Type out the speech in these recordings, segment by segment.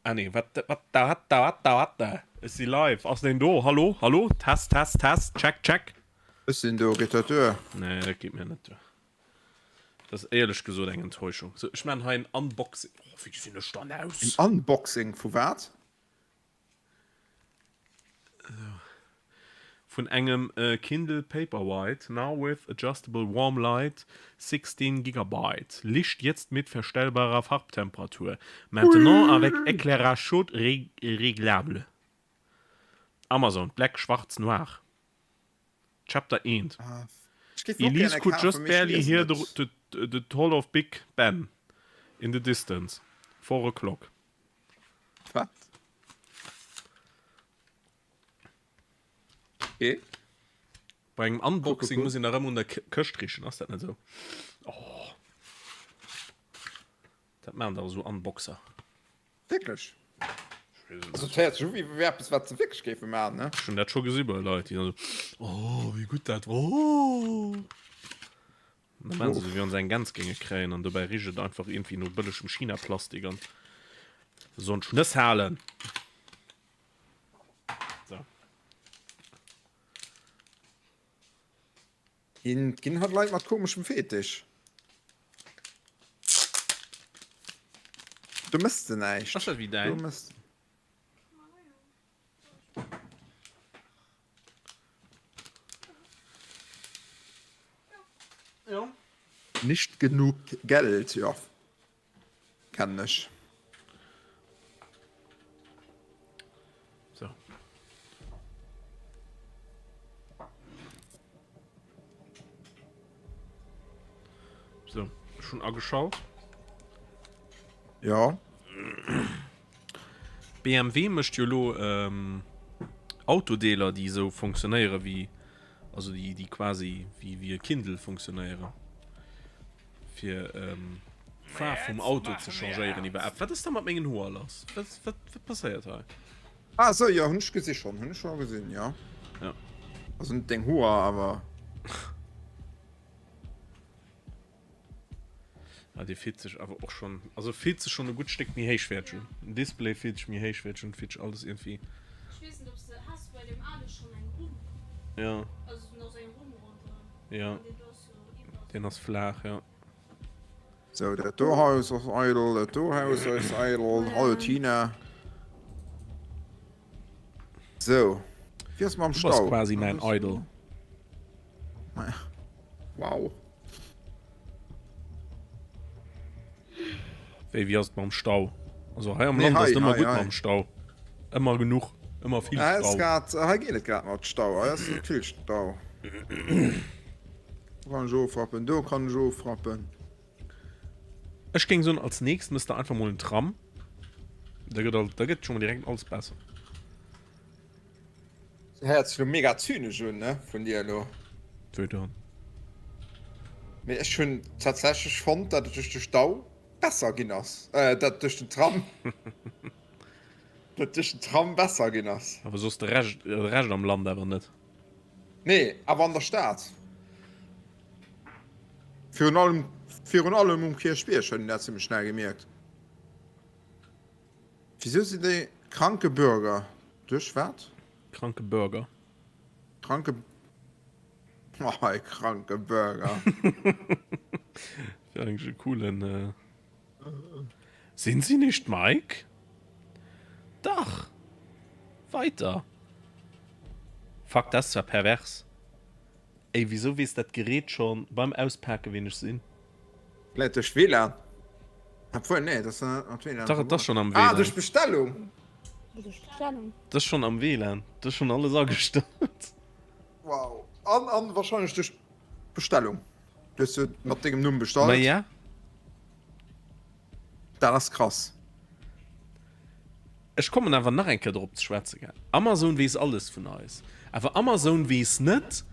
Ah nee, wat, wat da, wat da, wat da, wat da? Ech si live. Ass deen do? Hallo, hallo? Test, test, test, check, check. Ech sinn do. Geet dat duer? Nee, dat geet mir net duer. Dat ass éierlech gesot eng Enttäuschung. Sou, ech maachen hei en Unboxing. Oh, wéi gesinn ech dann aus? En Unboxing vu wat? Vun engem Kindle Paperwhite, now with adjustable warm light, 16 Gigabyte, Licht jetzt mit verstellbarer Farbtemperatur, maintenant avec éclairage chaud réglable. Amazon, Black, Schwarz, Noir. Chapter 1. Elise could just barely hear the, the, the toll of Big Ben in the distance. 4 o'clock. Wat? Okay. Bei engem Unboxing muss een nach ëmmer un der Këscht richen, ass dat net esou? Oh. Dat maachen dach esou Unboxer. Wierklech? Also et héiert sech u wéi wéi eppes wat se wierklech géife maachen, ne? Ech hunn dat scho gesi bei Leit, déi dann esou, oh wéi gutt dat war, oh. An da maachen se esou wéi wann se eng Gäns géinge kréien an dobäi richt et einfach iergendwéi no bëllegem China-Plastik an se sollen d'Schnëss halen. So. Ginn, ginn halt Leit mat komeschem Fetisch. Du mëss de näischt. Ass dat wéi däin? Du mëss. Ja. Nicht genug Geld, ja. Kennen ech. So. So, schon ageschaut. Ja. BMW mécht jo lo ähm, Autodeeler, déi esou funktionéiere wéi, also déi, déi quasi wéi, wéi e Kindle funktionéieren. Fir ähm, d'Faarf vum Auto ze changéieren iwwer App. Wat ass da mat mengen Hoer lass? Wat, wat, wat passéiert hei? Ah sou, jo, hunn ech gesi schonn, hunn ech scho gesinn, jo. Ja. Also net deng Hoer, awer. Ah, dee fillt sech awer och schon, also fillt sech schon e gutt Stéck méi héichwäerteg un. Den Display fillt sech méi héichwäerteg un, fillt sech alles iergendwéi. Ech weess net obs de, has de bei deem ale schonn eng Rumm? Ja. Also nach sou eng Rumm ronderëm? Ja. An deen do ass jo iwwer. Deen ass flaach, ja. Sou, dat do Haus ass eidel, dat do Haus ass eidel. Hallo Tina. Sou, wéi ass mam Du bass Stau? quasi mäin Idol. Wow. Wéi, wéi ass et mam Stau? Also hei am Nee, Land ass hei, et ëmmer hei, gutt hei. mam Stau. Ëmmer genuch, ëmmer vill Hei ass Stau. grad, hei geet et grad mat Stau. Hei ass net vill Stau. Do kann ech ofrappen, do kann ech ofrappen. Ech géing soen, als nächst mëss de einfach mol en Tram. Da gëtt all, da gëtt scho mol direkt alles besser. Dat héiert sech lo mega zynesch un, ne, vun dir elo. Wéi dann? Mee ech hunn tatsächlech fonnt, datt et duerch de Stau besser ginn ass. Äh, datt duerch den Tram. Datt duerch den Tram besser ginn ass. Awer soss de Rescht, de Rescht am Land awer net. Nee, awer an der Stad. Virun allem, virun allem um Kierchbierg huet een dat zimmlech schnell gemierkt. Wisou sinn déi kranke Bürger duerch wat? Kranke Burger. Kranke Oh, e kranke Burger. Wär eigentlech e coolen. Sind Sie nicht Mike? Dach! Weiter! Fuck, dat ass zwar pervers. Ey, wisou weess dat Gerät schon beim Auspaken ween ech sinn? Vläit duerch WLAN? Obwuel, nee, dat ass net mat WLAN Dach, et ass schon am Ah, WLAN. duerch d'Bestellung! Duerch d'Bestellung. Et ass schon am WLAN. Et ass schon alles agestallt. Wow. An, an wahrscheinlech duerch d'Bestellung. Du hues jo mat dengem Numm bestallt. Ma ja. Dat ass krass. Ech kommen awer nach eng Kéier drop ze schwätzen, gell. Amazon weess alles vun eis. Awer Amazon weess net,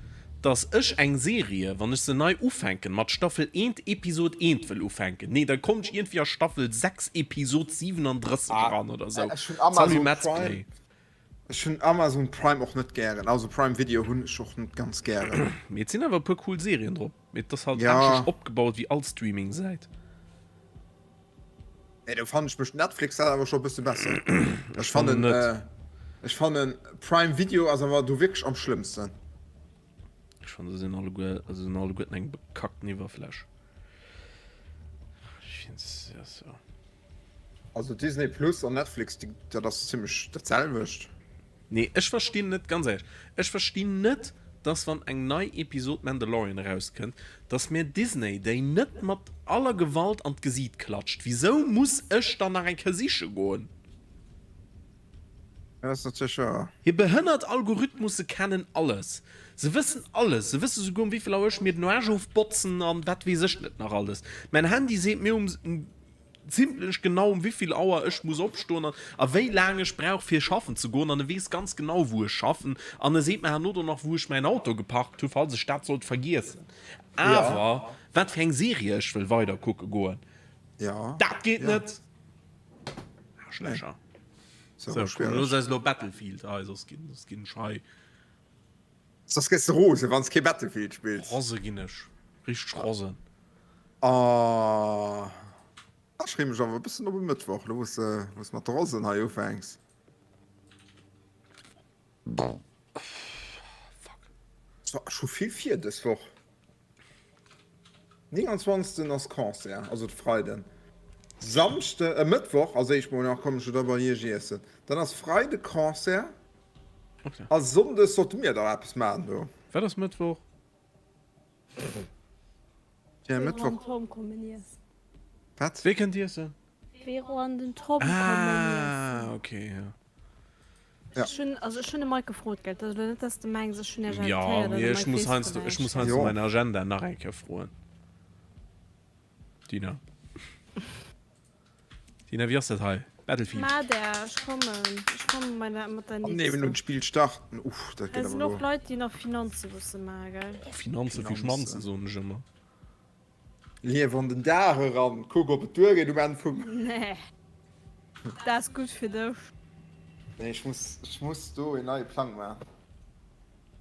dass ech eng Serie, wann ech se nei ufänken, mat Staffel eent, Episod eent wëll ufänken. Nee, da kommen ech iergendwéi a Staffel 6, Episod 37 eran oder sou. Ech hunn Salut Amazon Metz Prime. Play. Ech hunn Amazon Prime och net gären. Also Prime Video hunn ech och net ganz gären. Mee et sinn awer e puer cool Serien drop. Mee et ass halt Ja. anescht opgebaut wéi all Streaming-Säit. Nee, do fannen ech mech Netflix dat awer scho bësse besser. Ech fannen äh, ech fannen Prime Video ass awer do wierklech am schlëmmsten. Ech fannen se sinn alleguer also sinn alleguerten eng bekackten Iwwerfläch. Ech find's ja so. Also Disney Plus an Netflix, déi, dat ass zimmlech dat selwecht. Nee, ech verstinn net, ganz éierlech, ech verstinn net, dass wann eng nei Episod Mandalorian erauskënnt, dass mir Disney déi net mat aller Gewalt an d'Gesiit klatscht. Wisou muss ech dann nach eng Kéier siche goen? Dat ass natierlech wahr. Hir behënnert Algorithmusse kennen alles. Se wëssen alles. Se wësse souguer um wéivill Auer ech mir den Aarsch ofbotzen an wat weess ech net nach alles. Mäin Handy seet mir um. Zimlech genau um wéivill Auer ech muss opstoen an a wéi laang ech brauch fir schaffen ze goen an e weess ganz genau wou ech schaffen an e seet mer herno do nach wou ech mäin Auto geparkt hu falls ech dat sollt vergiessen. Awer wat fir eng Serie ech wëll weider kucke goen, dat geet net. Aarschlächer. Sou, komm looss eis elo Battlefield hei, soss ginn soss ginn ech hei. Soss gëss de rose wann s kee Battlefield spills. Rose ginn ech, richteg rosen. Oh, da freeë mech awer e bëssen op e Mëttwoch, lo wou s de wou s mat de Rosen hei ufänks. Fuck. So, ech hu vill vir dës Woch. 29. ass Concert, also de Freiden. Samschde, e Mëttwoch ass éischt mol nach, komm ech da bei iech iessen. Dann ass Freide Concert. Okay. A Sonndes sollte mir dach eppes maachen do. Wat ass Mëttwoch? Ja, Vero an Mëttwoch. Tom kommen iessen. Wat? Wee kënnt iessen? Vero an den Tom kommen iessen. Ah, okay, ja. Ja. Ech hunn, also ech hunn de Mike gefrot, gell? Dat ass elo net, dass de mengs, ech hunn iech Ja, invitéiert an mee de ech Mike muss weess heiansdo, vun ech muss näischt. heiansdo Jo. mäin Agenda nach eng Kéier froen. Dina. Tina, wéi ass dat hei? Battlefield. Ma der, ech kommen. Ech kommen mat der, mat der An eben nächster. un d'Spill starten. Uff, dat Hei gëtt sinn awer och lo. Leit, déi nach Finanze musse maachen, gell? Oh, Finanze fir Schmanzen, Finanzen. soen ech ëmmer. Liew an den Dag eran, kuck ob et duergeet um Enn vum. Nee. Dat ass gutt fir dech. Nee, ech muss, ech muss do een neie Plang maachen.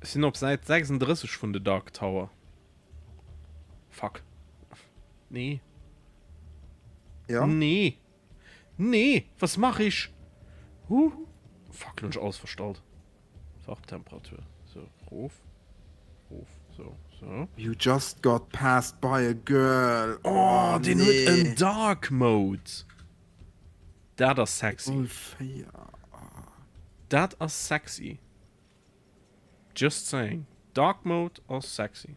Ech sinn op Säit 36 vun The Dark Tower. Fuck. Nee. Ja? Nee. Nee, was mach ich? Huh? Fuck, lo hunn ech alles verstallt. Farbtemperatur. So, rof. Rof, so, so. You just got passed by a girl. Oh, Oh, den huet en nee. Dark Mode. Dat ass sexy. 04. Dat ass sexy. Just saying. Dark Mode ass sexy.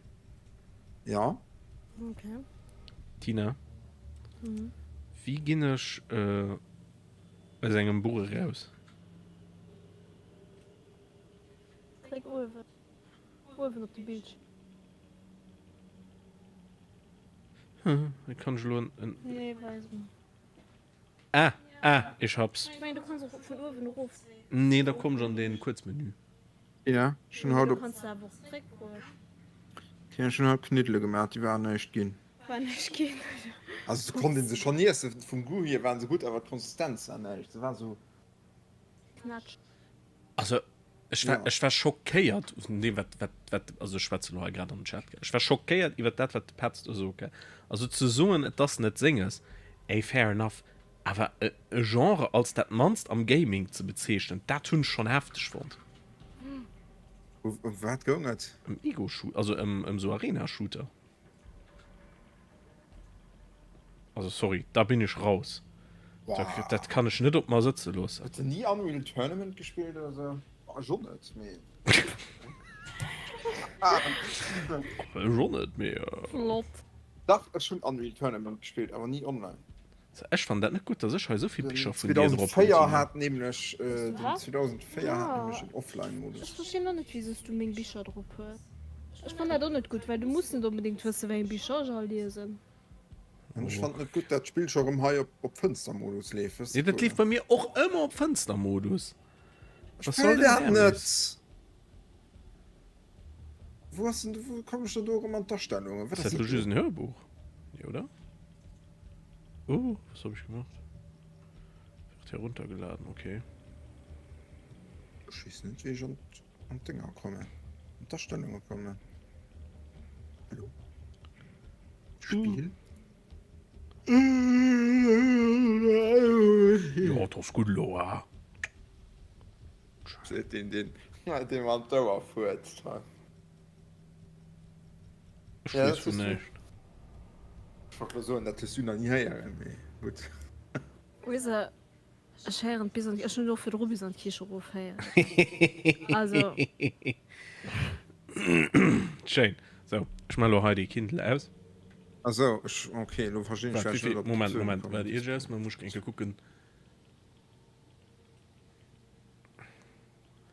Ja. Okay. Tina, wéi ginn ech aus engem Buch eraus? Dréck uewen. Uewen op de Bildschierm. Hm, kann ech elo en. Nee, weis mer. Ah, ah, ich hab's. Ech mengen du kanns och vun uewen erof. Nee, da komm ech an den Kuerzmenü. Ja, ech hunn haut Du op. kanns awer och zréck goen. Tina, ech hunn haut Kniddele gemaach, déi waren näischt ginn. War näischt ginn. Also se konnt een se schonn iessen, vum Goût hier waren se gutt, awer d'Konsistenz war näischt, se war sou. Knatsch. Also ech war, Ja. ech war schockéiert vun deem wat, wat, wat, also ech schwätze lo hei grad am Chat, gell. Ech war schockéiert iwwer dat wat de Petz do sot, gell. Also ze soen et ass net senges, ey fair enough, awer e e Genre als dat mannst am Gaming ze bezeechnen, dat hunn ech schonn hefteg fonnt. Ëm ëm wat goung et? Ëm Ego-Shoo-, also ëm ëm sou Arena-Shooter. Also sorry, da bin ech raus. Dat, dat kann ech net op mer sëtze loossen. Huet se ni Unreal Tournament gespillt oder sou? Ech och net, mee. Ech och net, mee. Flott. Dach, ech hunn Unreal Tournament gespillt, awer ni online. Ech fannen dat net gutt, dass ech hei esou vill Bicher vun dir drop hunn. 2004 hat nämlech, den 2004 hat nämlech en Offline-Modus. Ech verstinn och net, wisou s du meng Bicher drop hues. Ech fannen dat och net gutt, well du muss net onbedéngt wëssen, wéi eng Bicher ech all liesen. An ech fannen et gutt, dat d'Spill scho rëm hei op Fënstermodus leeft. Weess Nee, dat leeft bei mir och ëmmer op Fënstermodus. Ech wëll dat net! Wou ass denn, wou komm ech denn do erëm an d'Astellungen? Ass dat lo just en Hörbuch? Nee, oder? Oh, was hab ich gemacht? Wird heruntergeladen, okay. Ech weess net, wéi ech an An d'Dénger kommen. An d'Astellunge kommen. Hallo? Spiel? Jo, et ass gutt elo, ah. Seet deen, deen deem an d'Ouer fuerzt hei. Ech weess vun näischt. Ech wollt elo soen, dat hues du nach ni héieren, mee gutt. Weess de, ech héieren et bis an, ech hunn et och virdru bis an d'Kiche erof héieren. Also. Schéin. Sou, ech maache elo hei dee Kindle aus. Ah sou, ech, ok, elo verstinn ech Waart, vläicht net, wéivill, ob Moment, d'Zuelen Moment, kommen. waart, ier ech ausmaachen, muss ech eng Kéier kucken.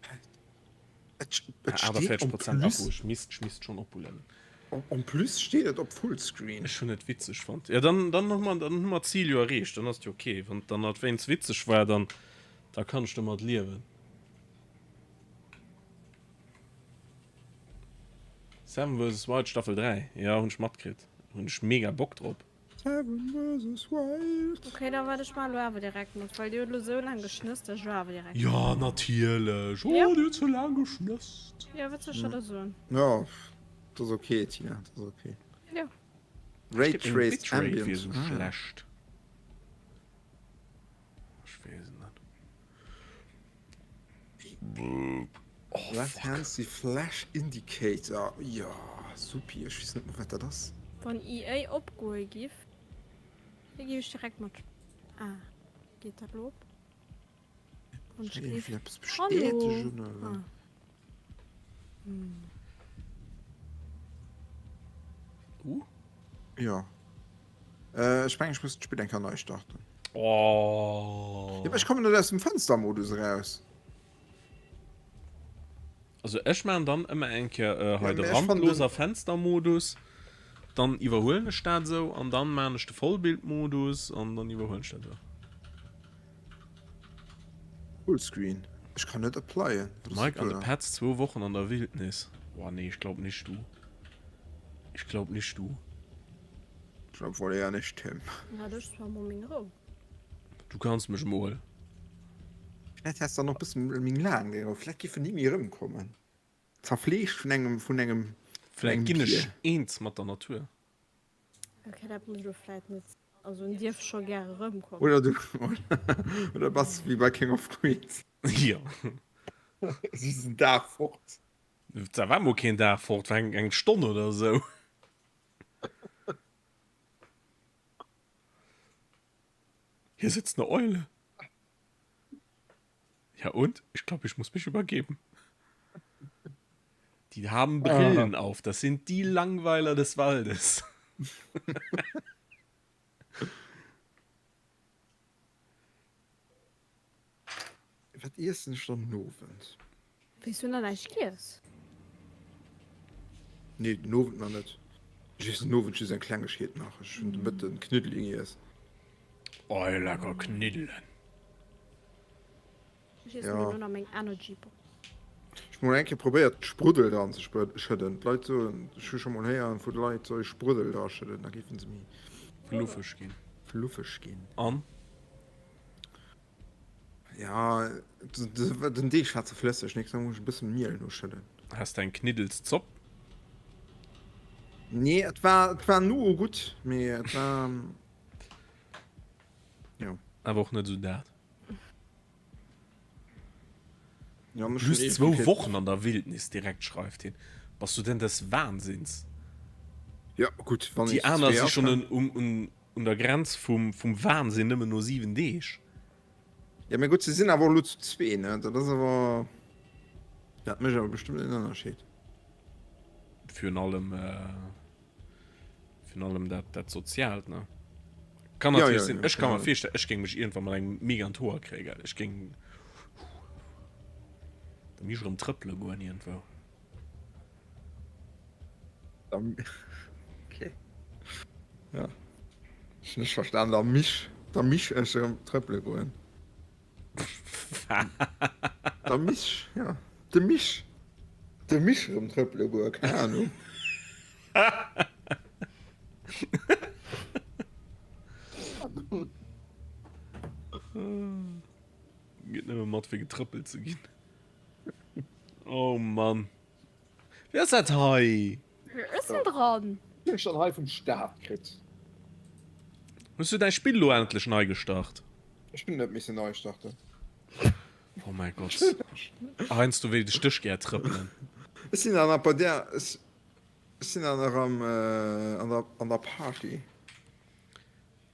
Et, et steet 48 en Prozent plus, Akku, ech misst, ech misst schonn ophuelen. en, en plus steet et op Fullscreen. Ech hunn et witzeg fonnt. Ja, dann, dann hu mer, dann hu mer d'Zil jo erreecht, dann ass et jo ok. Wann et dann alt wéinst witzeg war, dann, da kann ech domat liewen. Seven vs. Wild Staffel 3, jo, hunn ech matkritt. Hunn ech mega Bock drop. Seven vs. Wild. Ok, da waart ech maachen elo awer direkt mat, well dir hutt elo sou laang geschnësst, dass ech elo awer direkt Jo, mat. natierlech. Oh, Jo. dir hutt sou laang geschnësst. Jo, wat soll ech da da soen? Jo, dat ass ok, Tina, dat ass ok. Jo. Ray Steet meng Traced Bitrate wier Ambient. sou Ah. schlecht. Ech weess et net. Oh, Left fuck. hand see flash indicator. Jo, supi. Ech weess net mol wat dat ass. Wann EA opgoe giff, da giff ech direkt mat. Ah, geet dat lo op? Wann ech Ech giff. will eppes Hallo! bestätegen oder? Ah. Hm. Uh. Jo. Äh, ech mengen ech muss d'Spill eng Kéier nei starten. Oh. Ja, ech kommen net aus dem Fënstermodus eraus. Also ech maan dann ëmmer eng Kéier äh, hei Ja, de mä ech fannen den- randloser Fenstermodus, dann iwwerhuelen ech dat esou an dann maan ech de Vollbildmodus an dann iwwerhuelen ech dat esou. Fullscreen. Ech kann net applyen. De Mike an de Petz zwou Wochen an der Wildnis. Boah nee, ech glaub nicht du. Ech glaub nicht du. Ech glaub wohl eher nicht Tim. Na, dech zwar mol meng Rou. Du kanns mech mol. Vläit häss dann och bëssen méi laang déi Rou. Vläit géifen déi méi erëmkommen. Zerfleegt vun engem vun engem vun Vläit engem ginn ech Bier. eens mat der Natur. Okay, dat muss elo vläit net sinn. Also en dierf scho gär erëmkommen. Oder du oder bass wéi bei King of Queens. Jo. Si sinn Dag fort. Da war mol keen Dag fort, war eng eng Stonn oder esou. Hier sitzt eine Eule. Ja und? Ich glaube, ich muss mich übergeben. Die haben Brillen ah. auf. Das sind die Langweiler des Waldes. Wat iessen ech dann den Owend? Wéis du nach näischt giess? Nee, den Owend nach net. Ech iessen den Owend just eng Klengegkeet nach. Ech hunn de Mëtten Kniddelen giess. Oh lecker Kniddelen. Ech iessen Ja. elo nach meng Energy Bar. Ech mol eng Kéier probéiert Spruddel dran ze schëdden. D'Leit soen, ech hu scho mol héieren vu de Leit, soll ech Spruddel dra schëdden, da géifen se méi Fluffeg ginn. fluffeg ginn. An? Ja, den Deeg war ze flësseg, nächstes Mal muss ech e bësse Miel noschëdden. Has de eng Kniddelszopp? Nee, et war, et war no gutt, mee et war, jo. Awer och net esou dat. Ja, mech Just zwou Wochen an der Wildnis direkt, schreift hien. Bass du denn des Wahnsinns? Ja, gutt, wann Déi aner si schonn un, un der Grenz vum, vum Wahnsinn nëmmen no 7 Deeg. Ja, mee gutt, se sinn awer och elo zu zwee, ne? Dat ass awer, dat mécht awer bestëmmt en Ënnerscheed. Virun allem, virun allem dat, dat Soziaalt, ne? Kann Ja, natierlech ja, sinn. ja, Ech ka mer genau. virstellen, ech géing mech iergendwann mat engem mega an d'Hoer kréien, gell? Ech géing, da misst ech erëm trëppele goen iergendwou. Okay. Ja. Ech hunn nech verstan, da mich, da mich ech erëm trëppele goen. Da mich, ja. De Mich. De Mich erëm trëppele goen, keng Ahnung. Geet nëmme mat fir getrëppelt ze ginn. Oh Mann. Wéi ass dat hei? Ech sinn dran. Wat hunn ech dann hei vum Staat kritt? Hues du däi Spill elo endlech nei gestart? Ech hunn net missen nei starten. Oh mäi Gott. Heiansdo wéilt ech dech gär trëppelen. Ech sinn dann nach bei där, ech sinn dann erëm an der, an der Party.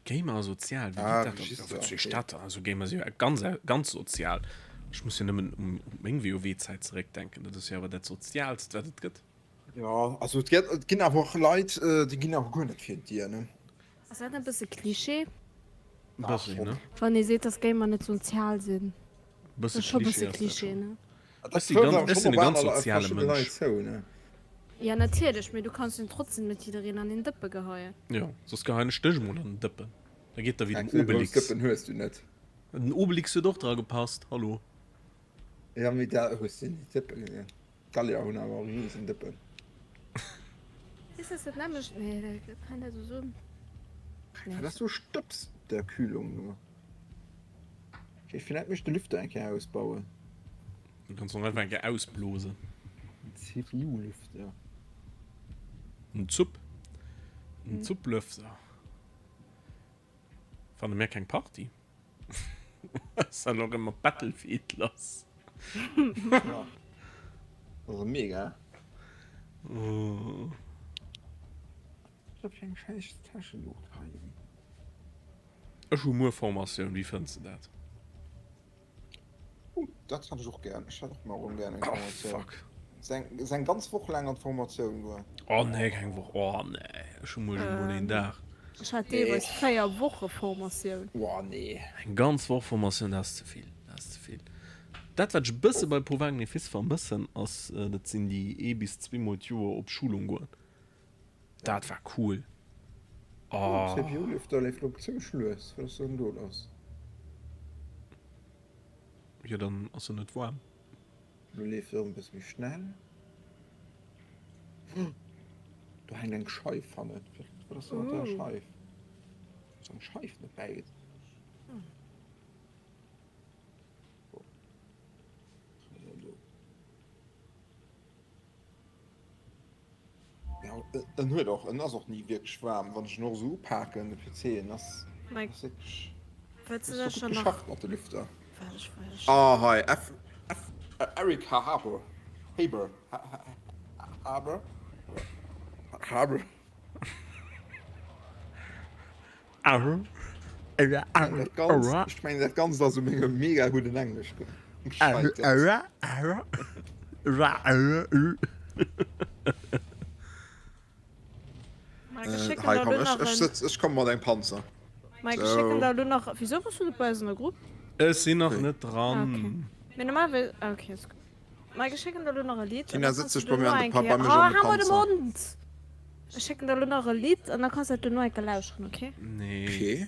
Gamer a sozial, wéi geet dat dann? Wéi heescht dat dann? Also Gamer si jo ganz, ganz sozial. Ech muss jo nëmmen un meng WoW-Zäit zeréckdenken, dat ass jo awer dat Soziaalst, wat et gëtt. Jo, also et gëtt, et ginn awer och Leit, déi ginn awer guer net fir d'Dier, ne? Ass dat net e bësse Klischee? Bëssi, ne? Wann ee seet, dass Gamer net sozial sinn. Bësse Ass scho bësse Klischee ass dat Klischee, schonn. ne? Ech si ganz, ech sinn e ganz soziale Mënsch. Ja natierlech, mee du kanns jo trotzdem net jiddereen an een Dëppe geheien. Jo, soss geheien ech dech emol an den Dëppen. Da geet der wéi dem Esou grouss Obelix. Dëppen hues du net. Den Obelix huet och dra gepasst, hallo. Ja, mee da hues du déi Dëppe gesinn. D'Gallier hunn awer risen Dëppen. Is das dat nämmlecht? Nee, dat kann dat esou soen. Wat ass do Stëbs op der Kühlung do? Okay, villäit mécht de Lüfter eng Kéier ausbauen. Du kanns och einfach eng Kéier ausblosen. CPU-Lüfter. En Zupp. En Zupplüfter. Fanne mir keng Party? Ass dann och ëmmer Battlefield lass. Ja. Also mega. Oh. Ich hab eng scheiß Täscheluucht hei. Ech hu muer Formatioun, wéi fënns de dat? Oh, dat hätt ech och gären. Ech hätt och mol erëm gären eng Oh, Formatioun. fuck. Seng, seng ganz Woch laang an d'Formatioun goen. Oh nee, keng Woch. Oh nee, ech hu muer just mol een Dag. Ech hat deelweis 4 Woche Formatioun. Oh nee. Eng ganz Woch Formatioun, dat ass ze vill. Dat ass ze vill. Dat, wat ech e bësse bei Povagn et Fils vermëssen, ass, dat sinn déi ee bis zweemol d'Joer op Schulung goen. Dat war cool. Oh. CPU-Lüfter leeft lo zimmlech lues. Wat ass denn do lass? Jo, dann ass en net waarm. Lo leeft e rëm e bësse méi schnell. Do hänkt eng Scheif hannen. Wat ass da mat der Scheif? Ass eng Scheif net bäi? Oh. Ja, en huet och, en ass och ni wierklech waarm, wann ech en och esou upaken, de PC, en ass, Mike, ass wierklech, wëlls du ass da scho gutt schon nach, geschafft mat de Lüfter. Waart, ech, ech. Ah, hei, F, F, Erika Haber, Haber, Haber, Haber. Ech mengen dat Ganzt ass u mengem mega gudden Englesch gescheitert. Hei komm, ech sëtz, ech komme mat engem Panzer. Mike, ech schécken der elo nach. Wisou bass du net bei eis an der Grupp? Ech sinn nach net dran. Mee normalerweis. Ah okay, ass gutt. Mike, ech schécken der elo nach e Lidd. Tina, sëtz dech bei mir an de Pa, bei mech an de Panzer. Oh, hal mol de Mond! Ech schécken der elo nach e Lidd an da kanns du dat duerno eng Kéier lauschteren, okay? Nee. Okay.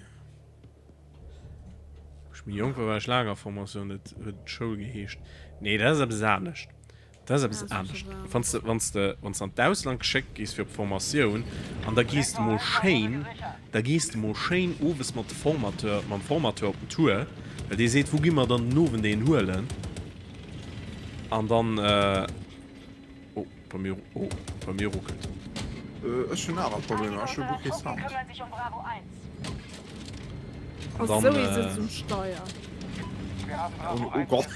Wou ech méi jonk war, war ech Lagerformatioun, dat huet Schoul geheescht. Nee, dat ass eppes anescht. Dat ass eppes anescht. Wann s de, wann s de, wann s de an d'Ausland geschéckt géss fir op Formatioun an da gees de mol schéin, da gees de mol schéin owes mat de Formateur, mam Formateur op den Tour, well dee seet, wou gi mer dann den Owend een huelen? An dann, oh, bei mir, oh, bei mir ruckelt. Ech hunn aner Problemer, ech hu guer kee Sound. An dann, Zoe sëtzt um Steier. Oh Gott.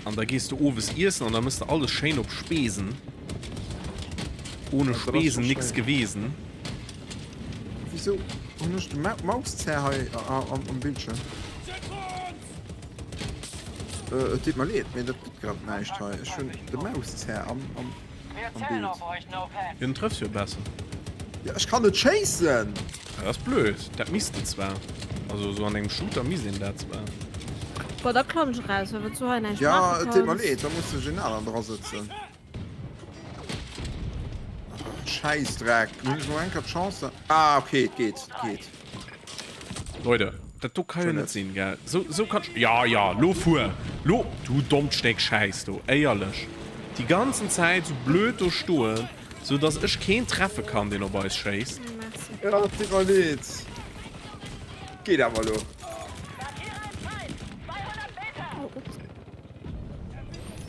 An da gees du owes iessen an da mëss de alles schéin op Spesen. Ohne Spesen nix gewesen. Wisou hunn ech de Mauszär hei am Bildschirm? Et deet mer leed, mee dat gëtt grad näischt hei. Ech hunn de Mauszär am Bild. Jo, den trëffs jo besser. Jo, ech kann net schéissen! Dat ass blöd. Dat misst de zwar. Also esou an engem Shooter misst een dat zwar. Boah, da klammen ech eraus, well wanns du hei näischt maache Jo, et deet mer kanns. leed, da muss sech een aneren dra sëtzen. Schäissdreck, hunn ech mol eng Kéier d'Chance. Ah, ok, et geet, et geet. Leute, dat do ka jo net sinn, gell? Sou, sou kann ech. Ja, ja, lo fuer! Lo, du dommt Stéck Schäiss do, éierlech. Déi ganzen Zäit sou blöd do stoen, sou dass ech keen treffe kann, deen op eis schéisst. Ja, et deet mer leed. Geet awer lo.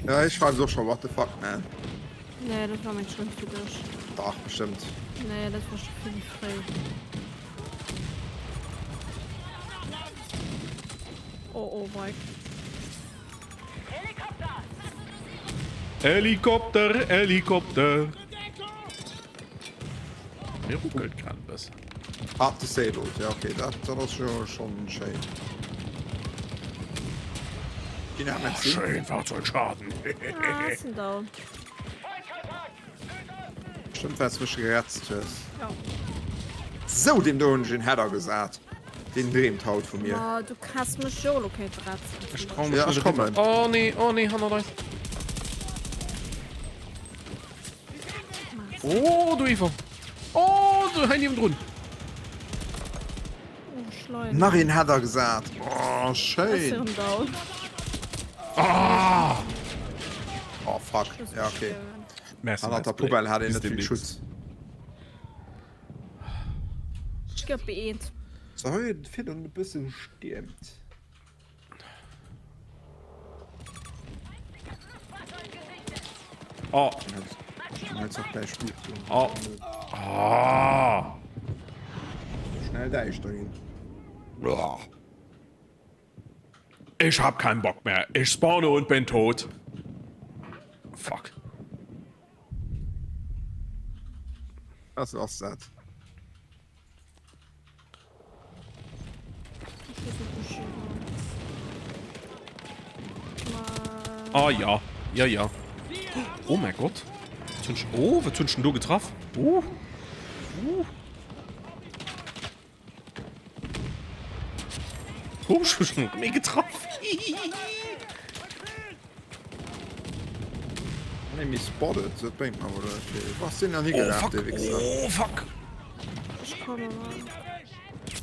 Ja, ech schreiws och scho, what the fuck, man. Nee, dat war meng Schold fir dech. Dach, bestëmmt. Nee, dat war scho vill méi fréi. Oh oh Mike. Helikopter, Helikopter. Mir ruckelt grad e bëssen. Ah, disabled. Ja, okay, dat, dat ass jo schon schéin. Ginn dat Oh, schön, Fahrzeugschaden. Ah, ass en down. Stimmt, well s mech geretzt hues. Ja. Sou, deem do hunn ech een Header gesat. Deen dreemt haut vu mir. Ma du häss mech jo elo kéinte retzen. Ech trau mech Ja, ech net eriwwer. kommen. Oh nee, oh nee, hannert eis. Oh, do iwwer. Oh, do hei niewendrun. Oh, Schleim. Nach een Header gesat. Oh, schéin. Ass down. Ah! Oh, fuck. Ja, okay. Merci, Hannert der Poubelle hat een net vill Schutz. Ech gëtt beeent. So, hei virdrun e bësse gestiermt. Oh. Oh. Oh. Schnell däischter ginn. Ich hab keinen Bock mehr. Ich spawne und bin tot. Fuck. Was ass dat? Ah ja, ja ja. Oh mein Gott. Oh, wat hunn ech denn do getraff? Oh. Oh. Oh, ech hu schon méi getraff. Enemy spotted, dat bréngt mer wohl net vill. Was sinn an Oh higelaf, fuck, de Wichser. oh fuck. Ech komme mal.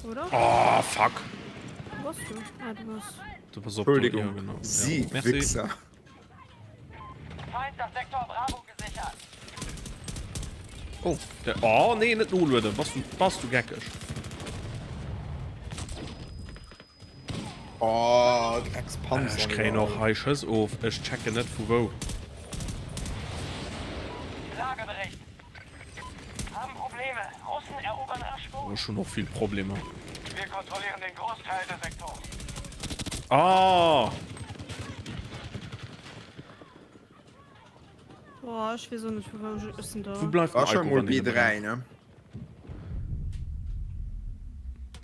Oder? Oh fuck. Wo bass du? Ah, du bass. Du pass op, du, ja, Entschuldigung, genau. Sie Ja. Merci. Wichser. Feind das Sektor Bravo gesichert. Oh, der, oh nee, net nolueden. Bass du, bass du geckeg. Oh, Dreckspanzer. Ech kréien och hei Schëss of. Ech checken net vu wou. Lagebericht. Haben Probleme. Russen erobern rasch Boden. Ech hunn och vill Problemer. Wir kontrollieren den Großteil der Sektoren. Ah! Boah, ech weess och net vu wou ech ech sinn da. Wou bleift den War schon Eiko, mol wann een e B3, braucht? ne?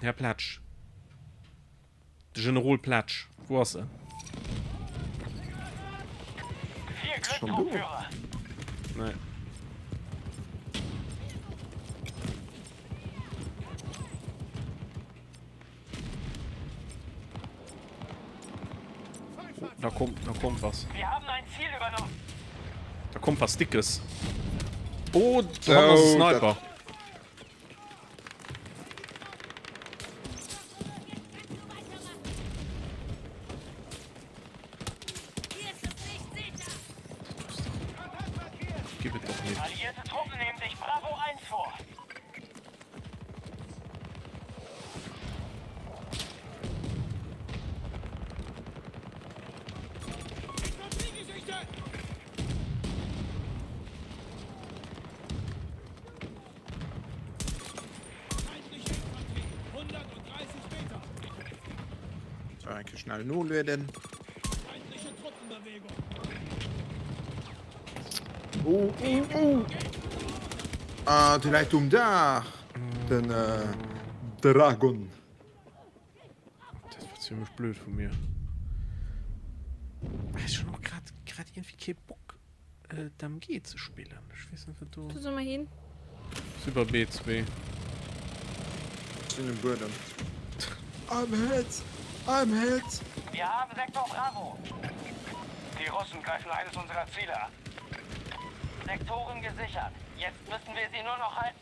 Här Pletsch. De Generol Pletsch, wou ass en? Viel Glück, Schon du? Truppführer. Nee. Oh, da kommt, da kommt was. Wir haben ein Ziel übernommen. Da kommt was Dickes. Oh, da haben wir Oh, Sniper. Gib et doch nicht. Alliierte Truppen nehmen sich Bravo 1 vor. So, eng Kéier schnell nolueden. Oh, oh, oh. Ah, dee läit um Daach, den Dragon. Dat war ziemlech blöd vu mir. Ech hunn och grad grad iergendwéi kee Bock d'MG ze spillen. Ech weess net wat do. Wou soll mer hin? Super B2. Ech sinn um Buedem. I'm hit! I'm hit! Wir haben Sektor Bravo. Die Russen greifen eines unserer Ziele an. Sektoren gesichert. Jetzt müssen wir sie nur noch halten.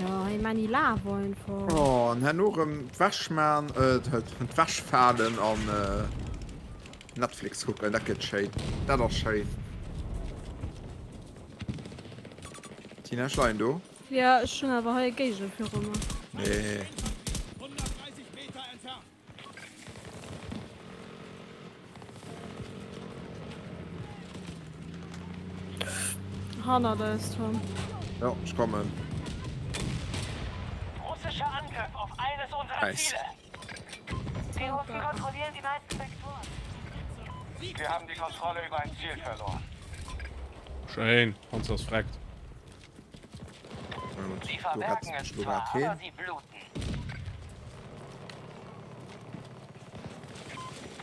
Jo, hei man déi Lava einfach. Oh, an herno rëm d'Wäsch man, d'Wäsch falen an Netflix kucken, dat gëtt schéin. Dat ass schéin. Tina, ech leien do. Ja, ech hunn awer hei e Géigner viru mer. Nee. Hannert eis, Tom. Ja, ech kommen. Russischer Angriff auf eines unserer Nice. Ziele. Die Russen kontrollieren die meisten Sektoren. Wir haben die Kontrolle über ein Ziel verloren. Schéin, Panzer ass freckt. Sie verbergen es zwar, aber sie bluten.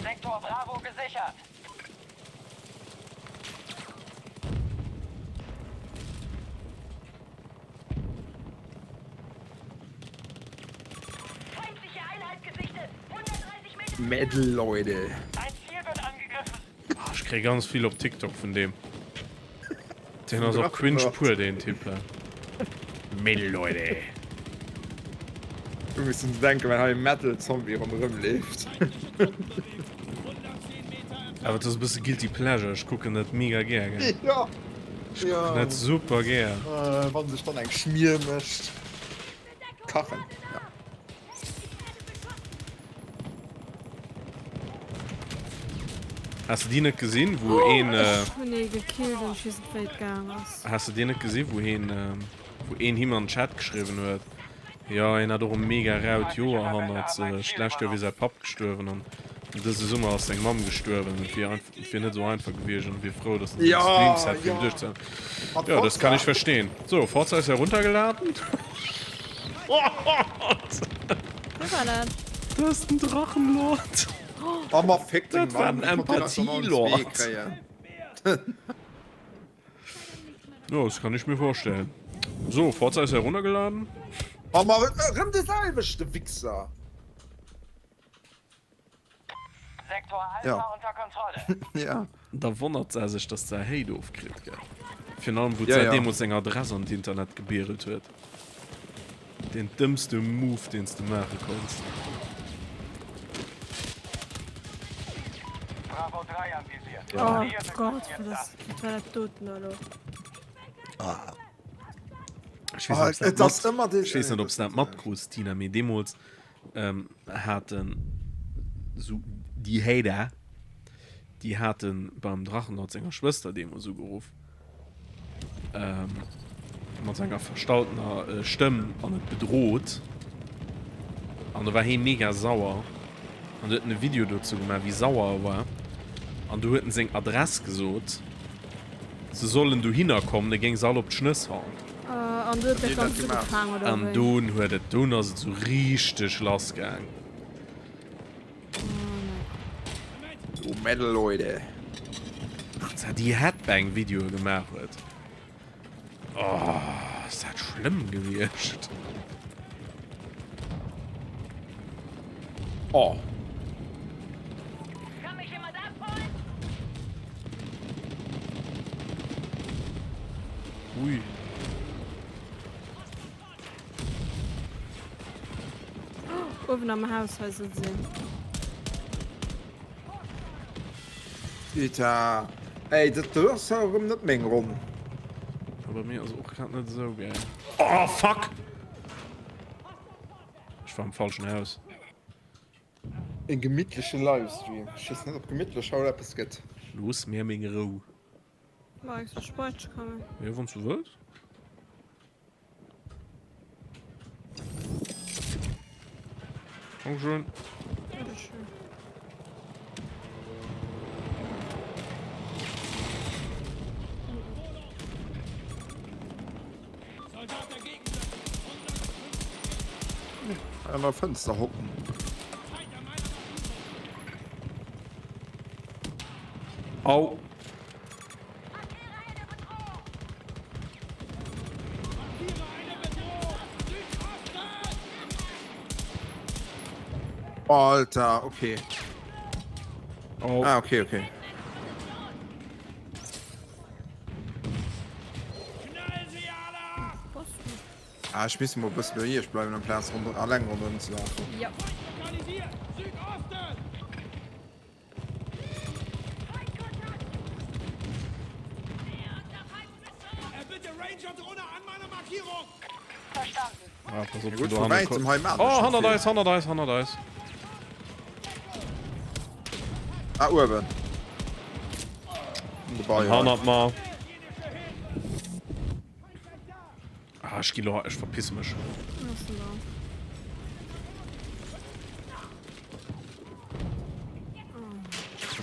Sektor Bravo gesichert. Metal Leute. Ah, ech kréie ganz vill op TikTok vun deem. Deen ass och cringe pur, deen Typ. Metal Leute. Du muss un denken, wenn hei e Metal Zombie ronderëm leeft. Awer et ass e bësse guilty pleasure, ech kucken dat mega gär, gell. Ja. Ech kucken dat super gär. Wann sech dann eng Schmier mécht. Kachen, ja. Has de déi net gesinn, wou een. Ech hunn ee gekillt an ech weess net wéi et gaang ass. Has de déi net gesinn, wou heen, wou een him an den Chat geschriwwen huet, jo hien hat och e mega raut Joer hannert sech, d'lescht Joer wier säi Papp gestuerwen an dëse Summer ass seng Mamm gestuerwen, et wier einfach, et wier net esou einfach gewiescht an e wier frou, datt en seng Streams hätt fir him duerchzehalen. Jo, das kann ich verstehen. So, Forza ist heruntergeladen. Wou war dat? Das ist den Drachenlord. Oh, ma fick deng Dat war Mamm, den ich wollt dir das doch noch ins Wee Empathielord. kréien. Ja, das kann ich mir vorstellen. So, Forza ist heruntergeladen. Oh, ma erëm de selwechte Wichser. Sektor Alpha Ja. unter Kontrolle. Ja. Da wonnert se sech, dass se Hate ofkritt, gell? Virun allem, wou Ja, se ja. deemools seng Adress an d'Internet gebierelt huet. Deen dëmmste Move, deen s de maache konns. Bravo 3 anvisiert. Oh Alliierte Gott, greifen wat jetzt ass, an. wat war dat doten elo? Ech weess Ah, net, ob's dat et ass mat, ëmmer dee ech weess net, ob's dat matkrus, Tina, mee deemools haten sou déi Hater, déi hate beim Drachenlord senger Schwëster deemools ugeruff, mat senger verstalltener Stëmm an et bedrot. An do war hee mega sauer an huet en e Video dozou gemaach, wéi sauer e war. An du huet en seng Adress gesot, se sollen dohinner kommen, e géing se all op d'Schnëss hauen. An du huet dat Ganzt ugefaang, oder An wéi? dunn huet et, dunn ass et sou richteg lass gaang. Oh Metal Leute. Ach, dat déi Headbang Videoe gemaach huet. Oh, ass dat schlëmm gewiescht. Oh. Kann mich jemand abholen? Ui. Uewen am Haus hei soll sinn. Putain. Ey, dat do ass awer erëm net meng Ronn. A bei mir ass och grad net esou gäil. Oh fuck! Ech war am falschen Haus. En gemittleche Livestream. Ech weess net op gemittlech haut eppes gëtt. Looss mir meng Rou. Ma ech soll Speitsch kommen. Jo, wanns du wëlls. Dankeschön. Bitteschön. An der Fënster hocken. Au. Alter, okay. Oh. Ah, okay, okay. Ah, ech misst mol e bësse bei iech bleiwen amplaz rond alleng ronderëm ze lafen. Ja. Ah, pass op, Gut, du vu hanne wäitem hei maan Oh, ech net hannert vill. eis, hannert eis, hannert eis. Ah, uewen. Am Gebai, ja. Hannert mer. Ah, ech gi lo, ech verpiss mech. Was denn da?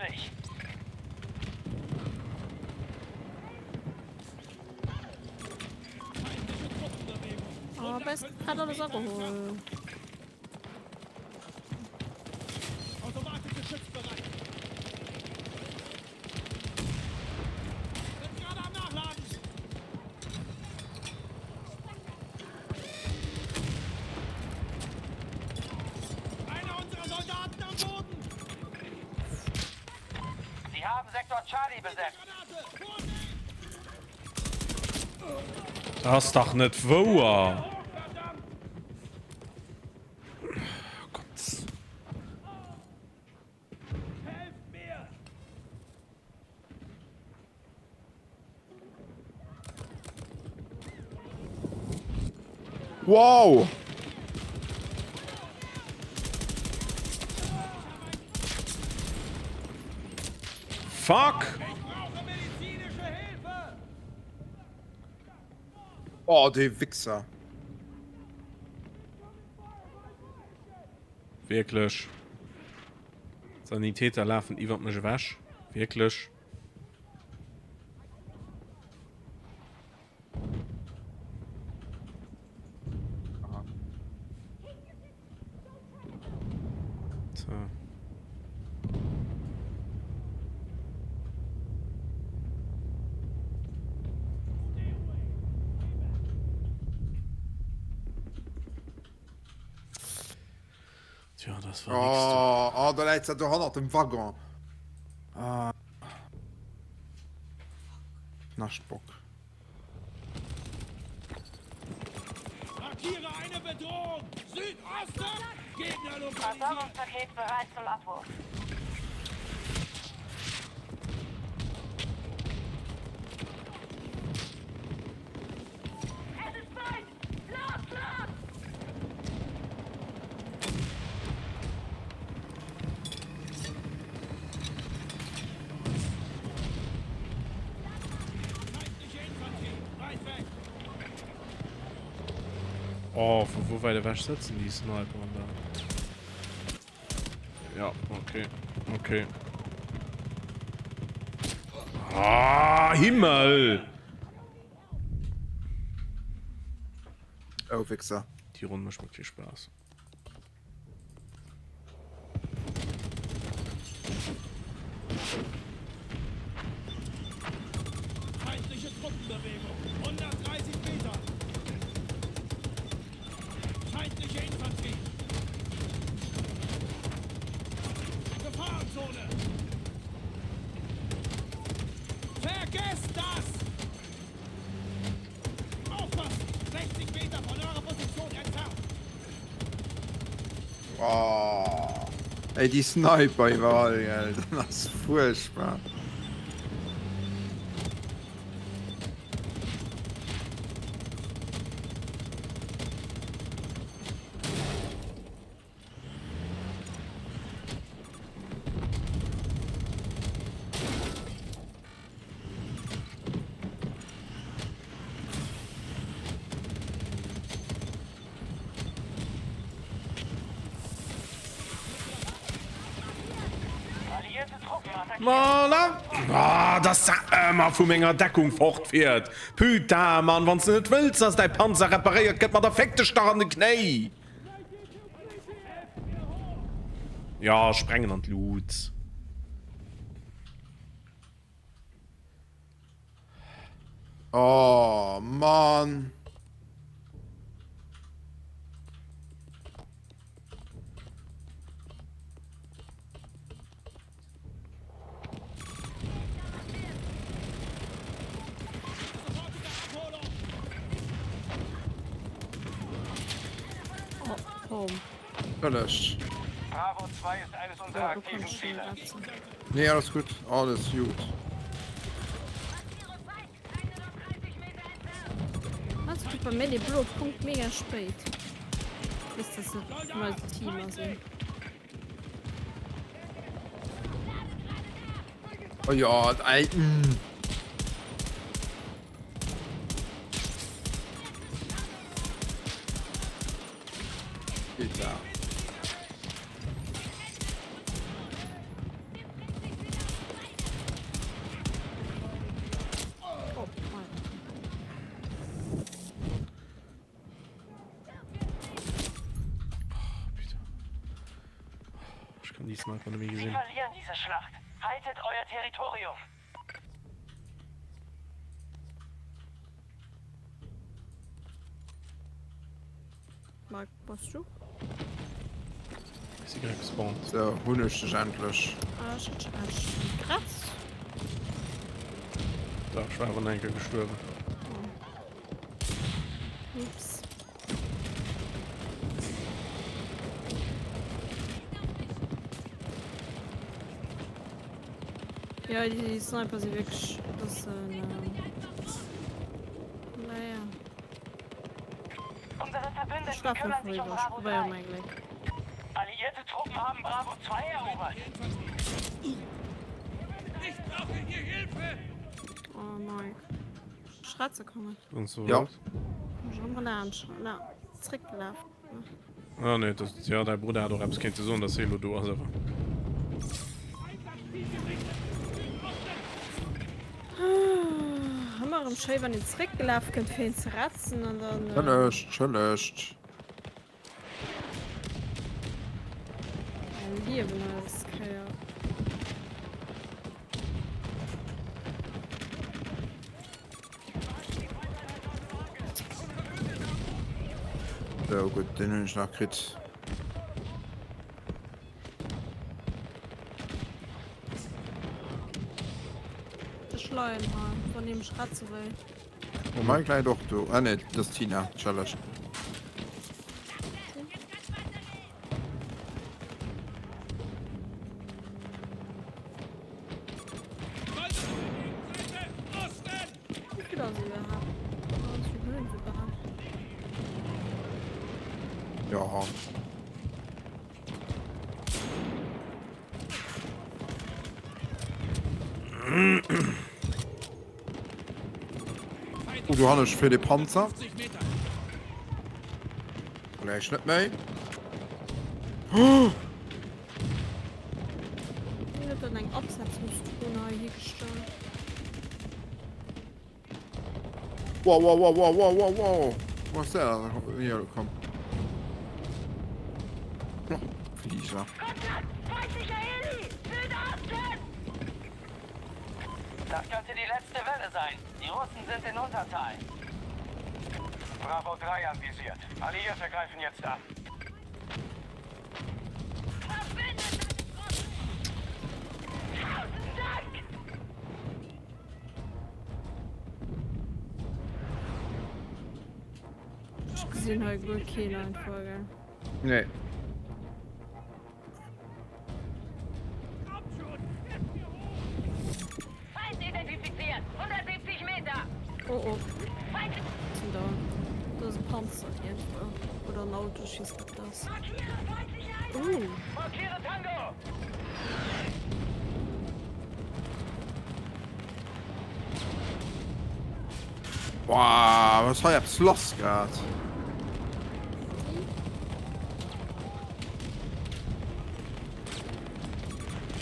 Unmöglich! Oh, best hat alles ageholt. Automatikgeschütz bereit. Bin gerade am Nachladen. Einer unserer Soldaten am Boden. Sie haben Sektor Charlie besetzt. Dat ass dach net wouer! Oh Gott. Wow! Fuck! Oh, dee Wichser. Wierklech? D'Sanitäter lafen iwwert mech ewech. Wierklech? Tja, das war nix. Oh, oh, da läit se do hannert dem Waggon. Ah. Knaschtbock. Markiere eine Bedrohung! Südosten! Gegner lokalisiert! Versorgungspaket bereit zum Abwurf. Es ist Zeit! Los, los! Feindliche Infanterie! Weit weg! Oh, vu wou wäit ewech sëtzen déi Sniperen da? Ja, okay. Okay. Ah, Himmel! Oh, Wichser. Déi Ronn mécht mer kee Spaass. Feindliche Truppenbewegung. 130 Meter. Feindliche Infanterie. Gefahrenzone. Vergesst das! Aufpassen! 60 Meter von eurer Position entfernt. Oh. Ey, déi Sniper iwwerall, gell, dat ass fuerchtbar. Voilà. Ah, dass se ëmmer vu menger Deckung fortfiert. Putain, Mann, wann s de net wëlls, dass däi Panzer reparéiert gëtt, ma da féck dech dach an de Knéi! Ja, sprengen an d'Lut. Oh Mann. Oh, komm. Völleg. Bravo 2 ist eines unserer Ja, du aktiven kommst schon Ziele. dazu. Nee, alles gutt, alles jut. Also tut bei mir de bloe Punkt mega spéit. Bis dass et vun eisem Team ass. Oh ja, ey. Mm. Geht da. Kann déi Sniper net méi Sie gesinn. verlieren diese Schlacht. Haltet euer Territorium. Marc, bass du? Ech si grad gespawnt. Sou, hunn ech dech endlech. Ah, ech hat schon ech gekratzt. Dach, ech war awer nach eng Kéier gestuerwen. Oh. Ups. Ja, déi Sniper si wierklech e bëssen, naja. Unsere Ech Verbündeten lafen kümmern sich um vorüber, ech Bravo probéiere 3. mäi Gléck. Alliierte Truppen haben Bravo 2 erobert. Ich brauche hier Hilfe! Oh Mike. Schratze kommen. Und so Ja. wat? Schon laanscht, la, zréckgelaf. Ah nee, das, ja, däi Brudder hat och eppes kéinte soen, dass hie lo do ass, awer. Ëmmer erëm schéi wann een zréckgelaf kënnt fir een ze retzen an dann. Entschëllegt, entschëllegt. Mäi Liewen ass Kéier. Sou gutt, deen hunn ech nach kritt. Ech leien hei, wann ee mech retze wëll. Oh, Mike läit och do. Ah nee, dat ass d'Tina. Entschëllegt. Wéi vill ass iwwerhaapt? Wéi vill hunn se iwwerhaapt? Ja. Oh, do han ech fir de Panzer. Gläich net méi. Wien huet dann eng Absetzungszone hei higestallt? Wow, wow, wow, wow, wow, wow, wow. Wo ass der? Hier, komm. Oh, Flieger. Kontakt! Feindlicher Heli! Südosten! Das könnte die letzte Welle sein. Die Russen sind in Unterzahl. Bravo 3 anvisiert. Alliierte greifen jetzt an. Verbündete Truppen! Tausend Dank! Ech gesinn hei guer keen einfach, gell. Nee. Feind identifiziert! 170 Meter! Oh oh. Feind Sinn da. Do ass e Panzer iergendwou. Oder en Auto, ech weess net wat dat ass. Markiere feindliche Einheit! Uh. Markiere Tango! Wow, was hei eppes lass grad?